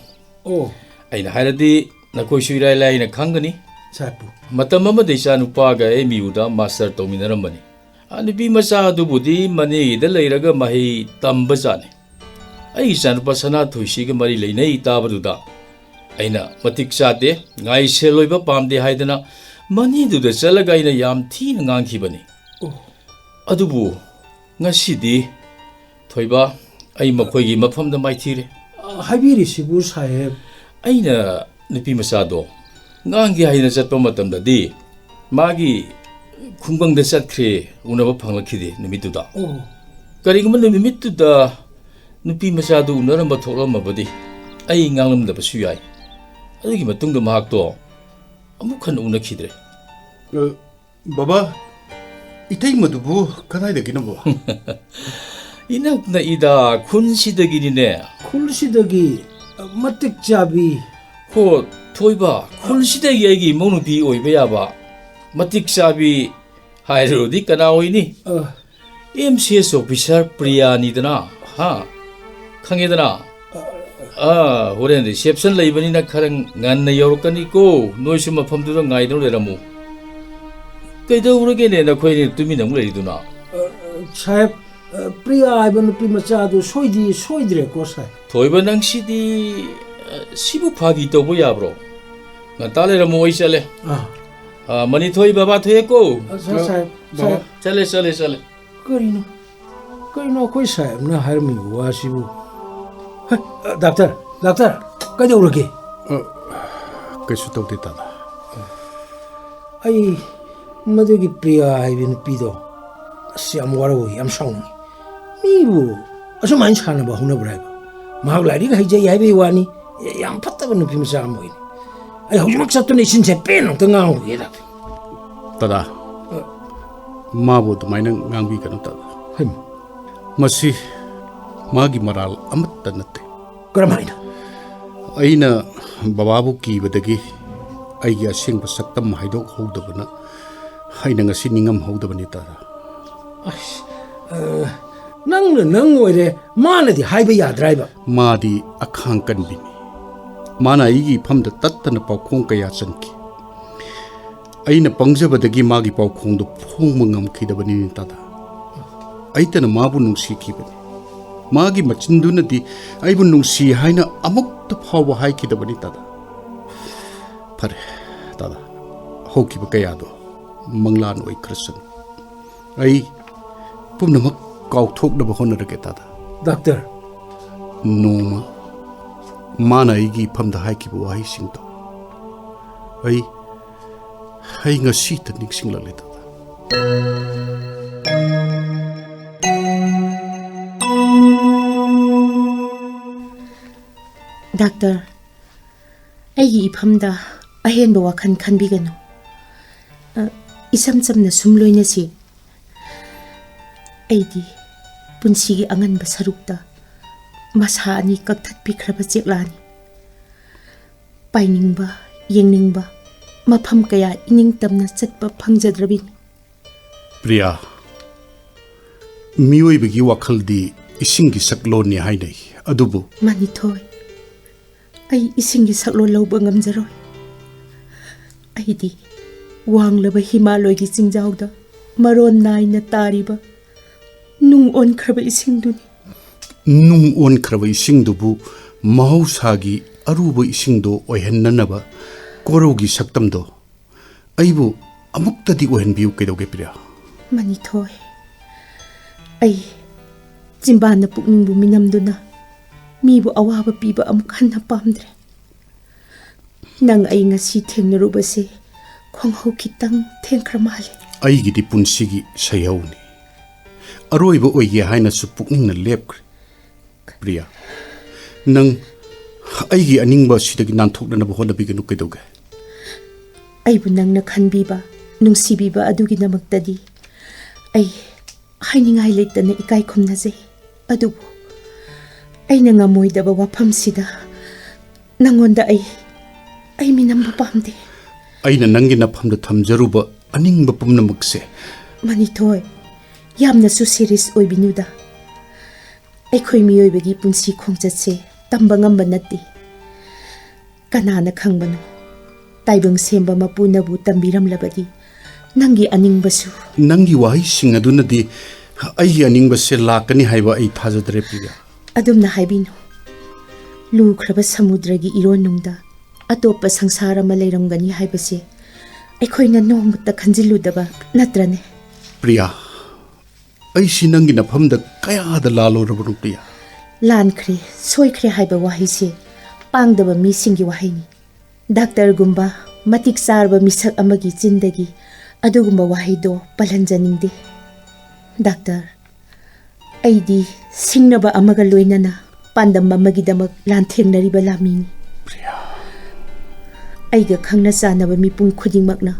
ꯑꯣ꯫ ꯑꯩꯅ ꯍꯥꯏꯔꯗꯤ ꯅꯈꯣꯏꯁꯨ ꯏꯔꯥꯏ ꯂꯥꯏꯅ ꯈꯪꯒꯅꯤ꯫ ꯁꯥꯍꯦꯕꯄꯨ꯫ ꯃꯇꯝ ꯑꯃꯗ ꯏꯆꯥꯅꯨꯄꯥꯒ ꯑꯦꯝ ꯌꯨꯗ master ꯇꯧꯃꯤꯟꯅꯔꯝꯕꯅꯤ꯫ ꯑ, ꯅꯨꯄꯤ ꯃꯆꯥ ꯑꯗꯨꯕꯨꯗꯤ ꯃꯅꯦꯒꯤꯗ ꯂꯩꯔꯒ ꯃꯍꯩ ꯇꯝꯕꯖꯥꯠꯅꯤ꯫ ꯑꯩꯒꯤ ꯏꯆꯥꯅꯨꯄꯥ ꯁꯅꯥꯊꯣꯏꯁꯤꯒ ꯃꯔꯤ ꯂꯩꯅꯩ ꯇꯥꯕꯗꯨꯗ ꯑꯩꯅ ꯃꯇꯤꯛ ꯆꯥꯗꯦ, ꯉꯥꯏꯁꯦꯜ ꯑꯣꯏꯕ ꯄꯥꯝꯗꯦ ꯍꯥꯏꯗꯅ ꯃꯅꯦꯗꯨꯗ ꯆꯠꯂꯒ ꯑꯩꯅ ꯌꯥꯝ ꯊꯤꯅ ꯉꯥꯡꯈꯤꯕꯅꯤ꯫ ꯑꯣ꯫ ꯑꯗꯨꯕꯨ ꯉꯁꯤꯗꯤ ꯊꯣꯏꯕ, ꯑꯩ ꯃꯈꯣꯏꯒꯤ ꯃꯐꯝꯗ ꯃꯥꯏꯊꯤꯔꯦ꯫ ꯑ, ꯍꯥꯏꯕꯤꯔꯤꯁꯤꯕꯨ ꯁꯥꯍꯦꯕ? ꯑꯩꯅ ꯅꯨꯄꯤ ꯃꯆꯥꯗꯣ ꯉꯥꯡꯒꯦ ꯍꯥꯏꯅ ꯆꯠꯄ ꯃꯇꯝꯗꯗꯤ ꯃꯥꯒꯤ ꯈꯨꯡꯒꯪꯗ ꯆꯠꯈ꯭ꯔꯦ, ꯎꯅꯕ ꯐꯪꯂꯛꯈꯤꯗꯦ ꯅꯨꯃꯤꯠꯇꯨꯗ꯫ ꯑꯣ꯫ ꯀꯔꯤꯒꯨꯝꯕ ꯅꯨꯃꯤꯠꯇꯨꯗ ꯅꯨꯄꯤ ꯃꯆꯥꯗꯨ ꯎꯅꯔꯝꯕ ꯊꯣꯛꯂꯝꯃꯕꯗꯤ ꯑꯩ ꯉꯥꯡꯂꯝꯗꯕꯁꯨ ꯌꯥꯏ꯫ ꯑꯗꯨꯒꯤ ꯃꯇꯨꯡꯗ ꯃꯍꯥꯛꯇꯣ ꯑꯃꯨꯛ ꯍꯟꯅ ꯎꯅꯈꯤꯗ꯭ꯔꯦ꯫ ꯑ, ꯕꯕꯥ, ꯏꯇꯩꯃꯗꯨꯕꯨ ꯀꯗꯥꯏꯗꯒꯤꯅꯣ, ꯕꯕꯥ? ꯏꯅꯛ ꯅꯛꯏꯗ, ꯈꯨꯟꯁꯤꯗꯒꯤꯅꯤꯅꯦ꯫ ꯈꯨꯜꯁꯤꯗꯒꯤ, ꯑ, ꯃꯇꯤꯛ ꯆꯥꯕꯤ꯫ ꯍꯣ, ꯊꯣꯏꯕ, ꯈꯨꯜꯁꯤꯗꯒꯤ ꯑꯩꯒꯤ ꯏꯃꯧ ꯅꯨꯄꯤ ꯑꯣꯏꯕ ꯌꯥꯕ ꯃꯇꯤꯛ ꯆꯥꯕꯤ ꯍꯥꯏꯔꯨꯔꯗꯤ ꯀꯅꯥ ꯑꯣꯏꯅꯤ? ꯑ꯫ ꯑꯦꯝ ꯁꯤ ꯑꯦꯁ officer ꯄ꯭ꯔꯤꯌꯥꯅꯤꯗꯅ, ꯍꯥ? ꯈꯪꯉꯦꯗꯅ? ꯑ, ꯍꯣꯔꯦꯟ reception ꯂꯩꯕꯅꯤꯅ ꯈꯔ ꯉꯟꯅ ꯌꯧꯔꯛꯀꯅꯤꯀꯣ꯫ ꯅꯣꯏꯁꯨ ꯃꯐꯝꯗꯨꯗ ꯉꯥꯏꯗꯨꯅ ꯂꯩꯔꯝꯃꯨ꯫ ꯀꯩꯗꯧꯔꯒꯦꯅꯦ ꯅꯈꯣꯏ ꯑꯅꯤ ꯇꯨꯃꯤꯟꯅ ꯑꯃꯨꯛ ꯂꯩꯔꯤꯗꯨꯅ? ꯑ, ꯑ, ꯁꯥꯍꯦꯕ, ꯑ, ꯄ꯭ꯔꯤꯌꯥ ꯍꯥꯏꯕ ꯅꯨꯄꯤ ꯃꯆꯥꯗꯨ ꯁꯣꯏꯗꯤ ꯁꯣꯏꯗ꯭ꯔꯦꯀꯣ, ꯁꯥꯍꯦꯕ? ꯊꯣꯏꯕ, ꯅꯪꯁꯤꯗꯤ, ꯑ, ꯁꯤꯕꯨ ꯐꯥꯒꯤ ꯇꯧꯕ ꯌꯥꯕ꯭ꯔꯣ? ꯉꯟꯇꯥ ꯂꯩꯔꯝꯃꯨ, ꯑꯩ ꯆꯠꯂꯦ꯫ ꯑꯥ꯫ ꯑ, ꯃꯅꯤ ꯊꯣꯏ, ꯕꯕꯥ ꯊꯣꯛꯑꯦꯀꯣ꯫ ꯑ, ꯁꯥ-, ꯁꯥꯍꯦꯕ, ꯕꯕꯥ꯫ ꯁꯥꯍꯦꯕ꯫ ꯆꯠꯂꯦ, ꯆꯠꯂꯦ, ꯆꯠꯂꯦ꯫ ꯀꯔꯤꯅꯣ? ꯀꯔꯤꯅꯣ ꯑꯩꯈꯣꯏ ꯁꯥꯍꯦꯕꯅ ꯍꯥꯏꯔꯝꯃꯤꯕ ꯋꯥꯁꯤꯕꯨ? ꯍꯩ, ꯑ, ꯗꯥꯛꯇꯔ, ꯗꯥꯛꯇꯔ, ꯀꯩꯗꯧꯔꯒꯦ? ꯑ, ꯀꯩꯁꯨ ꯇꯧꯗꯦ, ꯇꯥꯗ꯫ ꯑꯩ ꯃꯗꯨꯒꯤ ꯄ꯭ꯔꯤꯌꯥ ꯍꯥꯏꯕ ꯅꯨꯄꯤꯗꯣ, ꯑꯁ, ꯌꯥꯝ ꯋꯥꯔꯧꯏ, ꯌꯥꯝ ꯁꯥꯎꯅꯤꯡꯉꯤ꯫ ꯃꯤꯕꯨ ꯑꯁꯨꯃꯥꯏꯅ ꯁꯥꯟꯅꯕ ꯍꯧꯅꯕ꯭ꯔꯥ ꯍꯥꯏꯕ? ꯃꯍꯥꯛ ꯂꯥꯏꯔꯤꯛ ꯍꯩꯖꯩ ꯍꯥꯏꯕꯒꯤ ꯋꯥꯅꯤ, ꯌꯥꯝ ꯐꯠꯇꯕ ꯅꯨꯄꯤ ꯃꯆꯥ ꯑꯃ ꯑꯣꯏꯅꯤ꯫ ꯑꯩ ꯍꯧꯖꯤꯛꯃꯛ ꯆꯠꯇꯨꯅ ꯏꯆꯤꯟꯁꯦ ꯄꯦꯟ ꯑꯝꯇ ꯉꯥꯡꯉꯨꯒꯦ, ꯗꯥꯛꯇꯔ꯫ ꯇꯥꯗꯥ, ꯑ꯫ ꯃꯥꯕꯨ ꯑꯗꯨꯃꯥꯏꯅ ꯉꯥꯡꯕꯤꯒꯅꯨ, ꯇꯥꯗꯥ꯫ ꯍꯩꯃꯥ꯫ ꯃꯁꯤ ꯃꯥꯒꯤ ꯃꯔꯥꯜ ꯑꯃꯠꯇ ꯅꯠꯇꯦ꯫ ꯀꯔꯝꯍꯥꯏꯅ? ꯑꯩꯅ ꯕꯕꯥꯕꯨ ꯀꯤꯕꯗꯒꯤ ꯑꯩꯒꯤ ꯑꯁꯦꯡꯕ ꯁꯛꯇꯝ ꯍꯥꯏꯗꯣꯛꯍꯧꯗꯕꯅ ꯑꯩꯅ ꯉꯁꯤ ꯅꯤꯡꯉꯝꯍꯧꯗꯕꯅꯤ, ꯇꯥꯗꯥ꯫ ꯑꯁ, ꯑ, ꯅꯪꯅ ꯅꯪ ꯑꯣꯏꯔꯦ, ꯃꯥꯅꯗꯤ ꯍꯥꯏꯕ ꯌꯥꯗ꯭ꯔꯥ ꯍꯥꯏꯕ? ꯃꯥꯗꯤ ꯑꯈꯥꯡ ꯀꯟꯕꯤꯅꯤ꯫ ꯃꯥꯅ ꯑꯩꯒꯤ ꯏꯐꯝꯗ ꯇꯠꯇꯅ ꯄꯥꯎꯈꯣꯡ ꯀꯌꯥ ꯆꯟꯈꯤ꯫ ꯑꯩꯅ ꯄꯪꯖꯕꯗꯒꯤ ꯃꯥꯒꯤ ꯄꯥꯎꯈꯣꯡꯗꯨ ꯐꯣꯡꯕ ꯉꯝꯈꯤꯗꯕꯅꯤꯅꯦ, ꯇꯥꯗꯥ꯫ ꯑꯩꯇꯅ ꯃꯥꯕꯨ ꯅꯨꯡꯁꯤꯈꯤꯕꯅꯤ꯫ ꯃꯥꯒꯤ ꯃꯆꯤꯟꯗꯨꯅꯗꯤ ꯑꯩꯕꯨ ꯅꯨꯡꯁꯤ ꯍꯥꯏꯅ ꯑꯃꯨꯛꯇ ꯐꯥꯎꯕ ꯍꯥꯏꯈꯤꯗꯕꯅꯤ, ꯇꯥꯗꯥ꯫ ꯐꯔꯦ, ꯇꯥꯗꯥ, ꯍꯧꯈꯤꯕ ꯀꯌꯥꯗꯣ ꯃꯪꯂꯥꯟ ꯑꯣꯏꯈ꯭ꯔꯁꯅꯨ꯫ ꯑꯩ ꯄꯨꯝꯅꯃꯛ ꯀꯥꯎꯊꯣꯛꯅꯕ ꯍꯣꯠꯅꯔꯒꯦ, ꯇꯥꯗꯥ꯫ ꯗꯥꯛꯇꯔ꯫ ꯅꯣꯡꯃ ꯃꯥꯅ ꯑꯩꯒꯤ ꯏꯐꯝꯗ ꯍꯥꯏꯈꯤꯕ ꯋꯥꯍꯩꯁꯤꯡꯗꯣ ꯑꯩ, ꯑꯩ ꯉꯁꯤꯇ ꯅꯤꯡꯁꯤꯡꯂꯛꯂꯦ, ꯇꯥꯗꯥ꯫ ꯗꯥꯛꯇꯔ, ꯑꯩꯒꯤ ꯏꯐꯝꯗ ꯑꯍꯦꯟꯕ ꯋꯥꯈꯜ ꯈꯟꯕꯤꯒꯅꯨ꯫ ꯑ, ꯏꯆꯝ ꯆꯝꯅ ꯁꯨꯝ ꯂꯣꯏꯅꯁꯤ꯫ ꯑꯩꯗꯤ ꯄꯨꯟꯁꯤꯒꯤ ꯑꯉꯟꯕ ꯁꯔꯨꯛꯇ ꯃꯁꯥ ꯑꯅꯤ ꯀꯛꯊꯠꯄꯤꯈ꯭ꯔꯕ ꯆꯦꯛꯂꯥꯅꯤ꯫ ꯄꯥꯏꯅꯤꯡꯕ, ꯌꯦꯡꯅꯤꯡꯕ ꯃꯐꯝ ꯀꯌꯥ ꯏꯅꯤꯡ ꯇꯝꯅ ꯆꯠꯄ ꯐꯪꯖꯗ꯭ꯔꯕꯤꯅꯤ꯫ ꯄ꯭ꯔꯤꯌꯥ, ꯃꯤꯑꯣꯏꯕꯒꯤ ꯋꯥꯈꯜꯗꯤ ꯏꯁꯤꯡꯒꯤ ꯁꯛꯂꯣꯟꯅꯤ ꯍꯥꯏꯅꯩ, ꯑꯗꯨꯕꯨ ꯃꯅꯤꯊꯣꯏ, ꯑꯩ ꯏꯁꯤꯡꯒꯤ ꯁꯛꯂꯣꯟ ꯂꯧꯕ ꯉꯝꯖꯔꯣꯏ꯫ ꯑꯩꯗꯤ ꯋꯥꯡꯂꯕ ꯍꯤꯃꯥꯂꯣꯏꯒꯤ ꯆꯤꯡꯖꯥꯎꯗ ꯃꯔꯣꯟ ꯅꯥꯏꯅ ꯇꯥꯔꯤꯕ ꯅꯨꯡ ꯑꯣꯟꯈ꯭ꯔꯕ ꯏꯁꯤꯡꯗꯨꯅꯤ꯫ ꯅꯨꯡ ꯑꯣꯟꯈ꯭ꯔꯕ ꯏꯁꯤꯡꯗꯨꯕꯨ ꯃꯍꯧꯁꯥꯒꯤ ꯑꯔꯨꯕ ꯏꯁꯤꯡꯗꯣ ꯑꯣꯏꯍꯟꯅꯅꯕ ꯀꯣꯔꯧꯒꯤ ꯁꯛꯇꯝꯗꯣ ꯑꯩꯕꯨ ꯑꯃꯨꯛꯇꯗꯤ ꯑꯣꯏꯍꯟꯕꯤꯌꯨ꯫ ꯀꯩꯗꯧꯒꯦ, ꯄ꯭ꯔꯤꯌꯥ? ꯃꯅꯤꯊꯣꯏ, ꯑꯩ ꯆꯤꯝꯕꯥꯟꯅ ꯄꯨꯛꯅꯤꯡꯕꯨ ꯃꯤꯅꯝꯗꯨꯅ ꯃꯤꯕꯨ ꯑꯋꯥꯕ ꯄꯤꯕ ꯑꯃꯨꯛ ꯍꯟꯅ ꯄꯥꯝꯗ꯭ꯔꯦ꯫ ꯅꯪ ꯑꯩ ꯉꯁꯤ ꯊꯦꯡꯅꯔꯨꯕꯁꯦ ꯈꯣꯡꯍꯧ ꯈꯤꯇꯪ ꯊꯦꯡꯈ꯭ꯔ ꯃꯥꯜꯂꯦ꯫ ꯑꯩꯒꯤꯗꯤ ꯄꯨꯟꯁꯤꯒꯤ ꯁꯩꯍꯧꯅꯤ꯫ ꯑꯔꯣꯏꯕ ꯑꯣꯏꯒꯦ ꯍꯥꯏꯅꯁꯨ ꯄꯨꯛꯅꯤꯡꯅ ꯂꯦꯞꯈ꯭ꯔꯦ꯫ ꯄ꯭ꯔꯤꯌꯥ, ꯅꯪ ꯑꯩꯒꯤ ꯑꯅꯤꯡꯕ ꯑꯁꯤꯗꯒꯤ ꯅꯥꯟꯊꯣꯛꯅꯅꯕ ꯍꯣꯠꯅꯕꯤꯒꯅꯨ꯫ ꯀꯩꯗꯧꯒꯦ? ꯑꯩꯕꯨ ꯅꯪꯅ ꯈꯟꯕꯤꯕ, ꯅꯨꯡꯁꯤꯕꯤꯕ ꯑꯗꯨꯒꯤꯗꯃꯛꯇꯗꯤ ꯑꯩ ꯍꯥꯏꯅꯤꯡꯉꯥꯏ ꯂꯩꯇꯅ ꯏꯀꯥꯏ ꯈꯨꯝꯅꯖꯩ꯫ ꯑꯗꯨꯕꯨ ꯑꯩꯅ ꯉꯝꯃꯣꯏꯗꯕ ꯋꯥꯐꯝꯁꯤꯗ ꯅꯪꯉꯣꯟꯗ ꯑꯩ, ꯑꯩ ꯃꯤꯅꯝꯕ ꯄꯥꯝꯗꯦ꯫ ꯑꯩꯅ ꯅꯪꯒꯤ ꯅꯐꯝꯗ ꯊꯝꯖꯔꯨꯕ ꯑꯅꯤꯡꯕ ꯄꯨꯝꯅꯃꯛꯁꯦ꯫ ꯃꯅꯤꯊꯣꯏ, ꯌꯥꯝꯅꯁꯨ serious ꯑꯣꯏꯕꯤꯅꯨꯗ꯫ ꯑꯩꯈꯣꯏ ꯃꯤꯑꯣꯏꯕꯒꯤ ꯄꯨꯟꯁꯤ ꯈꯣꯡꯆꯠꯁꯦ ꯇꯝꯕ ꯉꯝꯕ ꯅꯠꯇꯦ꯫ ꯀꯅꯥꯅ ꯈꯪꯕꯅꯣ? ꯇꯥꯏꯕꯪ ꯁꯦꯝꯕ ꯃꯄꯨꯅꯕꯨ ꯇꯝꯕꯤꯔꯝꯂꯕꯗꯤ ꯅꯪꯒꯤ ꯑꯅꯤꯡꯕꯁꯨ꯫ ꯅꯪꯒꯤ ꯋꯥꯍꯩꯁꯤꯡ ꯑꯗꯨꯅꯗꯤ ꯑꯩꯒꯤ ꯑꯅꯤꯡꯕꯁꯦ ꯂꯥꯛꯀꯅꯤ ꯍꯥꯏꯕ ꯑꯩ ꯊꯥꯖꯗ꯭ꯔꯦ, ꯄ꯭ꯔꯤꯌꯥ꯫ ꯑꯗꯨꯝꯅ ꯍꯥꯏꯕꯤꯅꯨ꯫ ꯂꯨꯈ꯭ꯔꯕ ꯁꯃꯨꯗ꯭ꯔꯒꯤ ꯏꯔꯣꯟꯅꯨꯡꯗ ꯑꯇꯣꯞꯄ ꯁꯪꯁꯥꯔ ꯑꯃ ꯂꯩꯔꯝꯒꯅꯤ ꯍꯥꯏꯕꯁꯦ ꯑꯩꯈꯣꯏꯅ ꯅꯣꯡꯃꯇ ꯈꯟꯖꯤꯜꯂꯨꯗꯕ ꯅꯠꯇ꯭ꯔꯅꯦ? ꯄ꯭ꯔꯤꯌꯥ, ꯑꯩꯁꯤ ꯅꯪꯒꯤ ꯅꯐꯝꯗ ꯀꯌꯥꯗ ꯂꯥꯜꯂꯨꯔꯕꯅꯣ, ꯄ꯭ꯔꯤꯌꯥ? ꯂꯥꯟꯈ꯭ꯔꯦ, ꯁꯣꯏꯈ꯭ꯔꯦ ꯍꯥꯏꯕ ꯋꯥꯍꯩꯁꯦ ꯄꯥꯡꯗꯕ ꯃꯤꯁꯤꯡꯒꯤ ꯋꯥꯍꯩꯅꯤ꯫ ꯗꯥꯛꯇꯔꯒꯨꯝꯕ ꯃꯇꯤꯛ ꯆꯥꯔꯕ ꯃꯤꯁꯛ ꯑꯃꯒꯤ ꯆꯤꯟꯗꯒꯤ ꯑꯗꯨꯒꯨꯝꯕ ꯋꯥꯍꯩꯗꯣ ꯄꯜꯍꯟꯖꯅꯤꯡꯗꯦ꯫ ꯗꯥꯛꯇꯔ, ꯑꯩꯗꯤ ꯁꯤꯡꯅꯕ ꯑꯃꯒ ꯂꯣꯏꯅꯅ ꯄꯥꯟꯗꯝ ꯑꯃꯒꯤꯗꯃꯛ ꯂꯥꯟꯊꯦꯡꯅꯔꯤꯕ ꯂꯥꯟꯃꯤꯅꯤ꯫ ꯄ꯭ꯔꯤꯌꯥ꯫ ꯑꯩꯒ ꯈꯪꯅ ꯆꯥꯟꯅꯕ ꯃꯤꯄꯨꯝ ꯈꯨꯗꯤꯡꯃꯛꯅ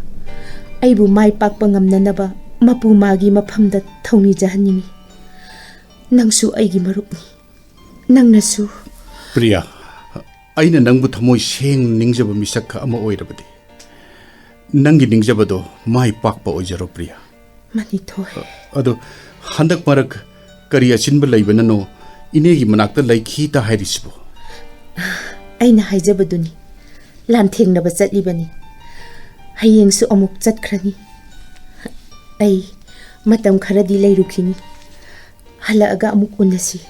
ꯑꯩꯕꯨ ꯃꯥꯏ ꯄꯥꯛꯄ ꯉꯝꯅꯅꯕ ꯃꯄꯨ ꯃꯥꯒꯤ ꯃꯐꯝꯗ ꯊꯧꯅꯤꯖꯍꯟꯅꯤꯡꯏ꯫ ꯅꯪꯁꯨ ꯑꯩꯒꯤ ꯃꯔꯨꯞꯅꯤ꯫ ꯅꯪꯅꯁꯨ꯫ ꯄ꯭ꯔꯤꯌꯥ, ꯑꯩꯅ ꯅꯪꯕꯨ ꯊꯃꯣꯏ ꯁꯦꯡꯅ ꯅꯤꯡꯖꯕ ꯃꯤꯁꯛ ꯑꯃ ꯑꯣꯏꯔꯕꯗꯤ, ꯅꯪꯒꯤ ꯅꯤꯡꯖꯕꯗꯣ ꯃꯥꯏ ꯄꯥꯛꯄ ꯑꯣꯏꯖꯔꯣ, ꯄ꯭ꯔꯤꯌꯥ꯫ ꯃꯅꯤꯊꯣꯏ꯫ ꯑꯗꯣ ꯍꯟꯗꯛ ꯃꯔꯛ ꯀꯔꯤ ꯑꯆꯤꯟꯕ ꯂꯩꯕꯅꯅꯣ ꯏꯅꯦꯒꯤ ꯃꯅꯥꯛꯇ ꯂꯩꯈꯤꯇ ꯍꯥꯏꯔꯤꯁꯤꯕꯣ? ꯑꯩꯅ ꯍꯥꯏꯖꯕꯗꯨꯅꯤ, ꯂꯥꯟꯊꯦꯡꯅꯕ ꯆꯠꯂꯤꯕꯅꯤ꯫ ꯍꯌꯦꯡꯁꯨ ꯑꯃꯨꯛ ꯆꯠꯈ꯭ꯔꯅꯤ꯫ ꯑꯩ ꯃꯇꯝ ꯈꯔꯗꯤ ꯂꯩꯔꯨꯈꯤꯅꯤ꯫ ꯍꯜꯂꯛꯑꯒ ꯑꯃꯨꯛ ꯎꯅꯁꯤ꯫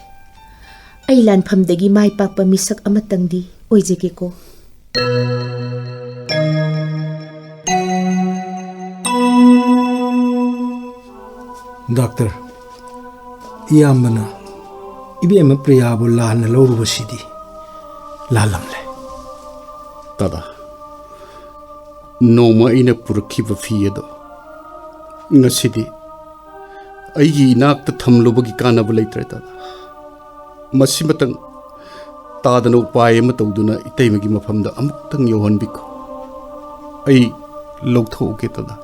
ꯑꯩ ꯂꯥꯟꯐꯝꯗꯒꯤ ꯃꯥꯏ ꯄꯥꯛꯄ ꯃꯤꯁꯛ ꯑꯃꯇꯪꯗꯤ ꯑꯣꯏꯖꯒꯦꯀꯣ꯫ ꯗꯥꯛꯇꯔ, ꯏꯌꯥꯝꯕꯅ ꯏꯕꯦꯝꯃ ꯄ꯭ꯔꯤꯌꯥꯕꯨ ꯂꯥꯟꯅ ꯂꯧꯔꯨꯕꯁꯤꯗꯤ ꯂꯥꯜꯂꯝꯂꯦ꯫ ꯗꯥꯗꯥ, ꯅꯣꯡꯃ ꯑꯩꯅ ꯄꯨꯔꯛꯈꯤꯕ ꯐꯤ ꯑꯗꯣ ꯉꯁꯤꯗꯤ ꯑꯩꯒꯤ ꯏꯅꯥꯛꯇ ꯊꯝꯂꯨꯕꯒꯤ ꯀꯥꯟꯅꯕ ꯂꯩꯇ꯭ꯔꯦ, ꯗꯥꯗꯥ꯫ ꯃꯁꯤꯃꯇꯪ ꯇꯥꯗꯅ ꯎꯄꯥꯏ ꯑꯃ ꯇꯧꯗꯨꯅ ꯏꯇꯩꯃꯒꯤ ꯃꯐꯝꯗ ꯑꯃꯨꯛꯇꯪ ꯌꯧꯍꯟꯕꯤꯈꯣ꯫ ꯑꯩ ꯂꯧꯊꯣꯛꯎꯒꯦ, ꯗꯥꯗꯥ꯫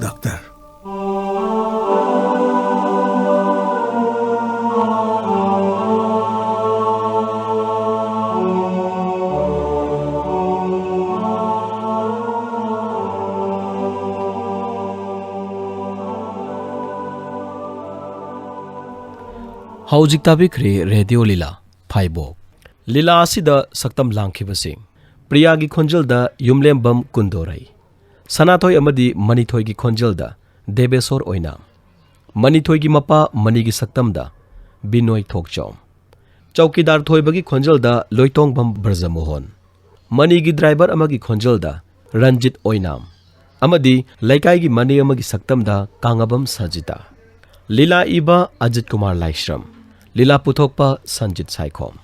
ꯗꯥꯛꯇꯔ꯫ ꯍꯧꯖꯤꯛ ꯇꯥꯕꯤꯈ꯭ꯔꯦ ꯔꯦꯗꯤꯑꯣ ꯂꯤꯂꯥ ꯐꯥꯏꯕꯣꯛ꯫ ꯂꯤꯂꯥ ꯑꯁꯤꯗ ꯁꯛꯇꯝ ꯂꯥꯡꯈꯤꯕꯁꯤꯡ: ꯄ꯭ꯔꯤꯌꯥꯒꯤ ꯈꯣꯟꯖꯦꯜꯗ ꯌꯨꯝꯂꯦꯝꯕꯝ ꯀꯨꯟꯗꯣꯔꯩ, ꯁꯅꯥꯊꯣꯏ ꯑꯃꯗꯤ ꯃꯅꯤꯊꯣꯏꯒꯤ ꯈꯣꯟꯖꯦꯜꯗ ꯗꯦꯕꯦꯁꯣꯔ ꯑꯣꯏꯅꯥꯝ, ꯃꯅꯤꯊꯣꯏꯒꯤ ꯃꯄꯥ ꯃꯅꯤꯒꯤ ꯁꯛꯇꯝꯗ ꯕꯤꯅꯣꯏ ꯊꯣꯛꯆꯣꯝ, ꯆꯧꯀꯤꯗꯥꯔ ꯊꯣꯏꯕꯒꯤ ꯈꯣꯟꯖꯦꯜꯗ ꯂꯣꯏꯇꯣꯡꯕꯝ ꯕ꯭ꯔꯖꯃꯣꯍꯟ, ꯃꯅꯤꯒꯤ ꯗ꯭ꯔꯥꯏꯚꯔ ꯑꯃꯒꯤ ꯈꯣꯟꯖꯦꯜꯗ ꯔꯟꯖꯤꯠ ꯑꯣꯏꯅꯥꯝ, ꯑꯃꯗꯤ ꯂꯩꯀꯥꯏꯒꯤ ꯃꯅꯦ ꯑꯃꯒꯤ ꯁꯛꯇꯝꯗ ꯀꯥꯡꯉꯕꯝ ꯁꯖꯤꯇꯥ꯫ ꯂꯤꯂꯥ ꯏꯕ ꯑꯖꯤꯠ ꯀꯨꯃꯥꯔ ꯂꯥꯏꯁ꯭ꯔꯝ꯫ ꯂꯤꯂꯥ ꯄꯨꯊꯣꯛꯄ ꯁꯟꯖꯤꯠ ꯁꯥꯏꯈꯣꯝ꯫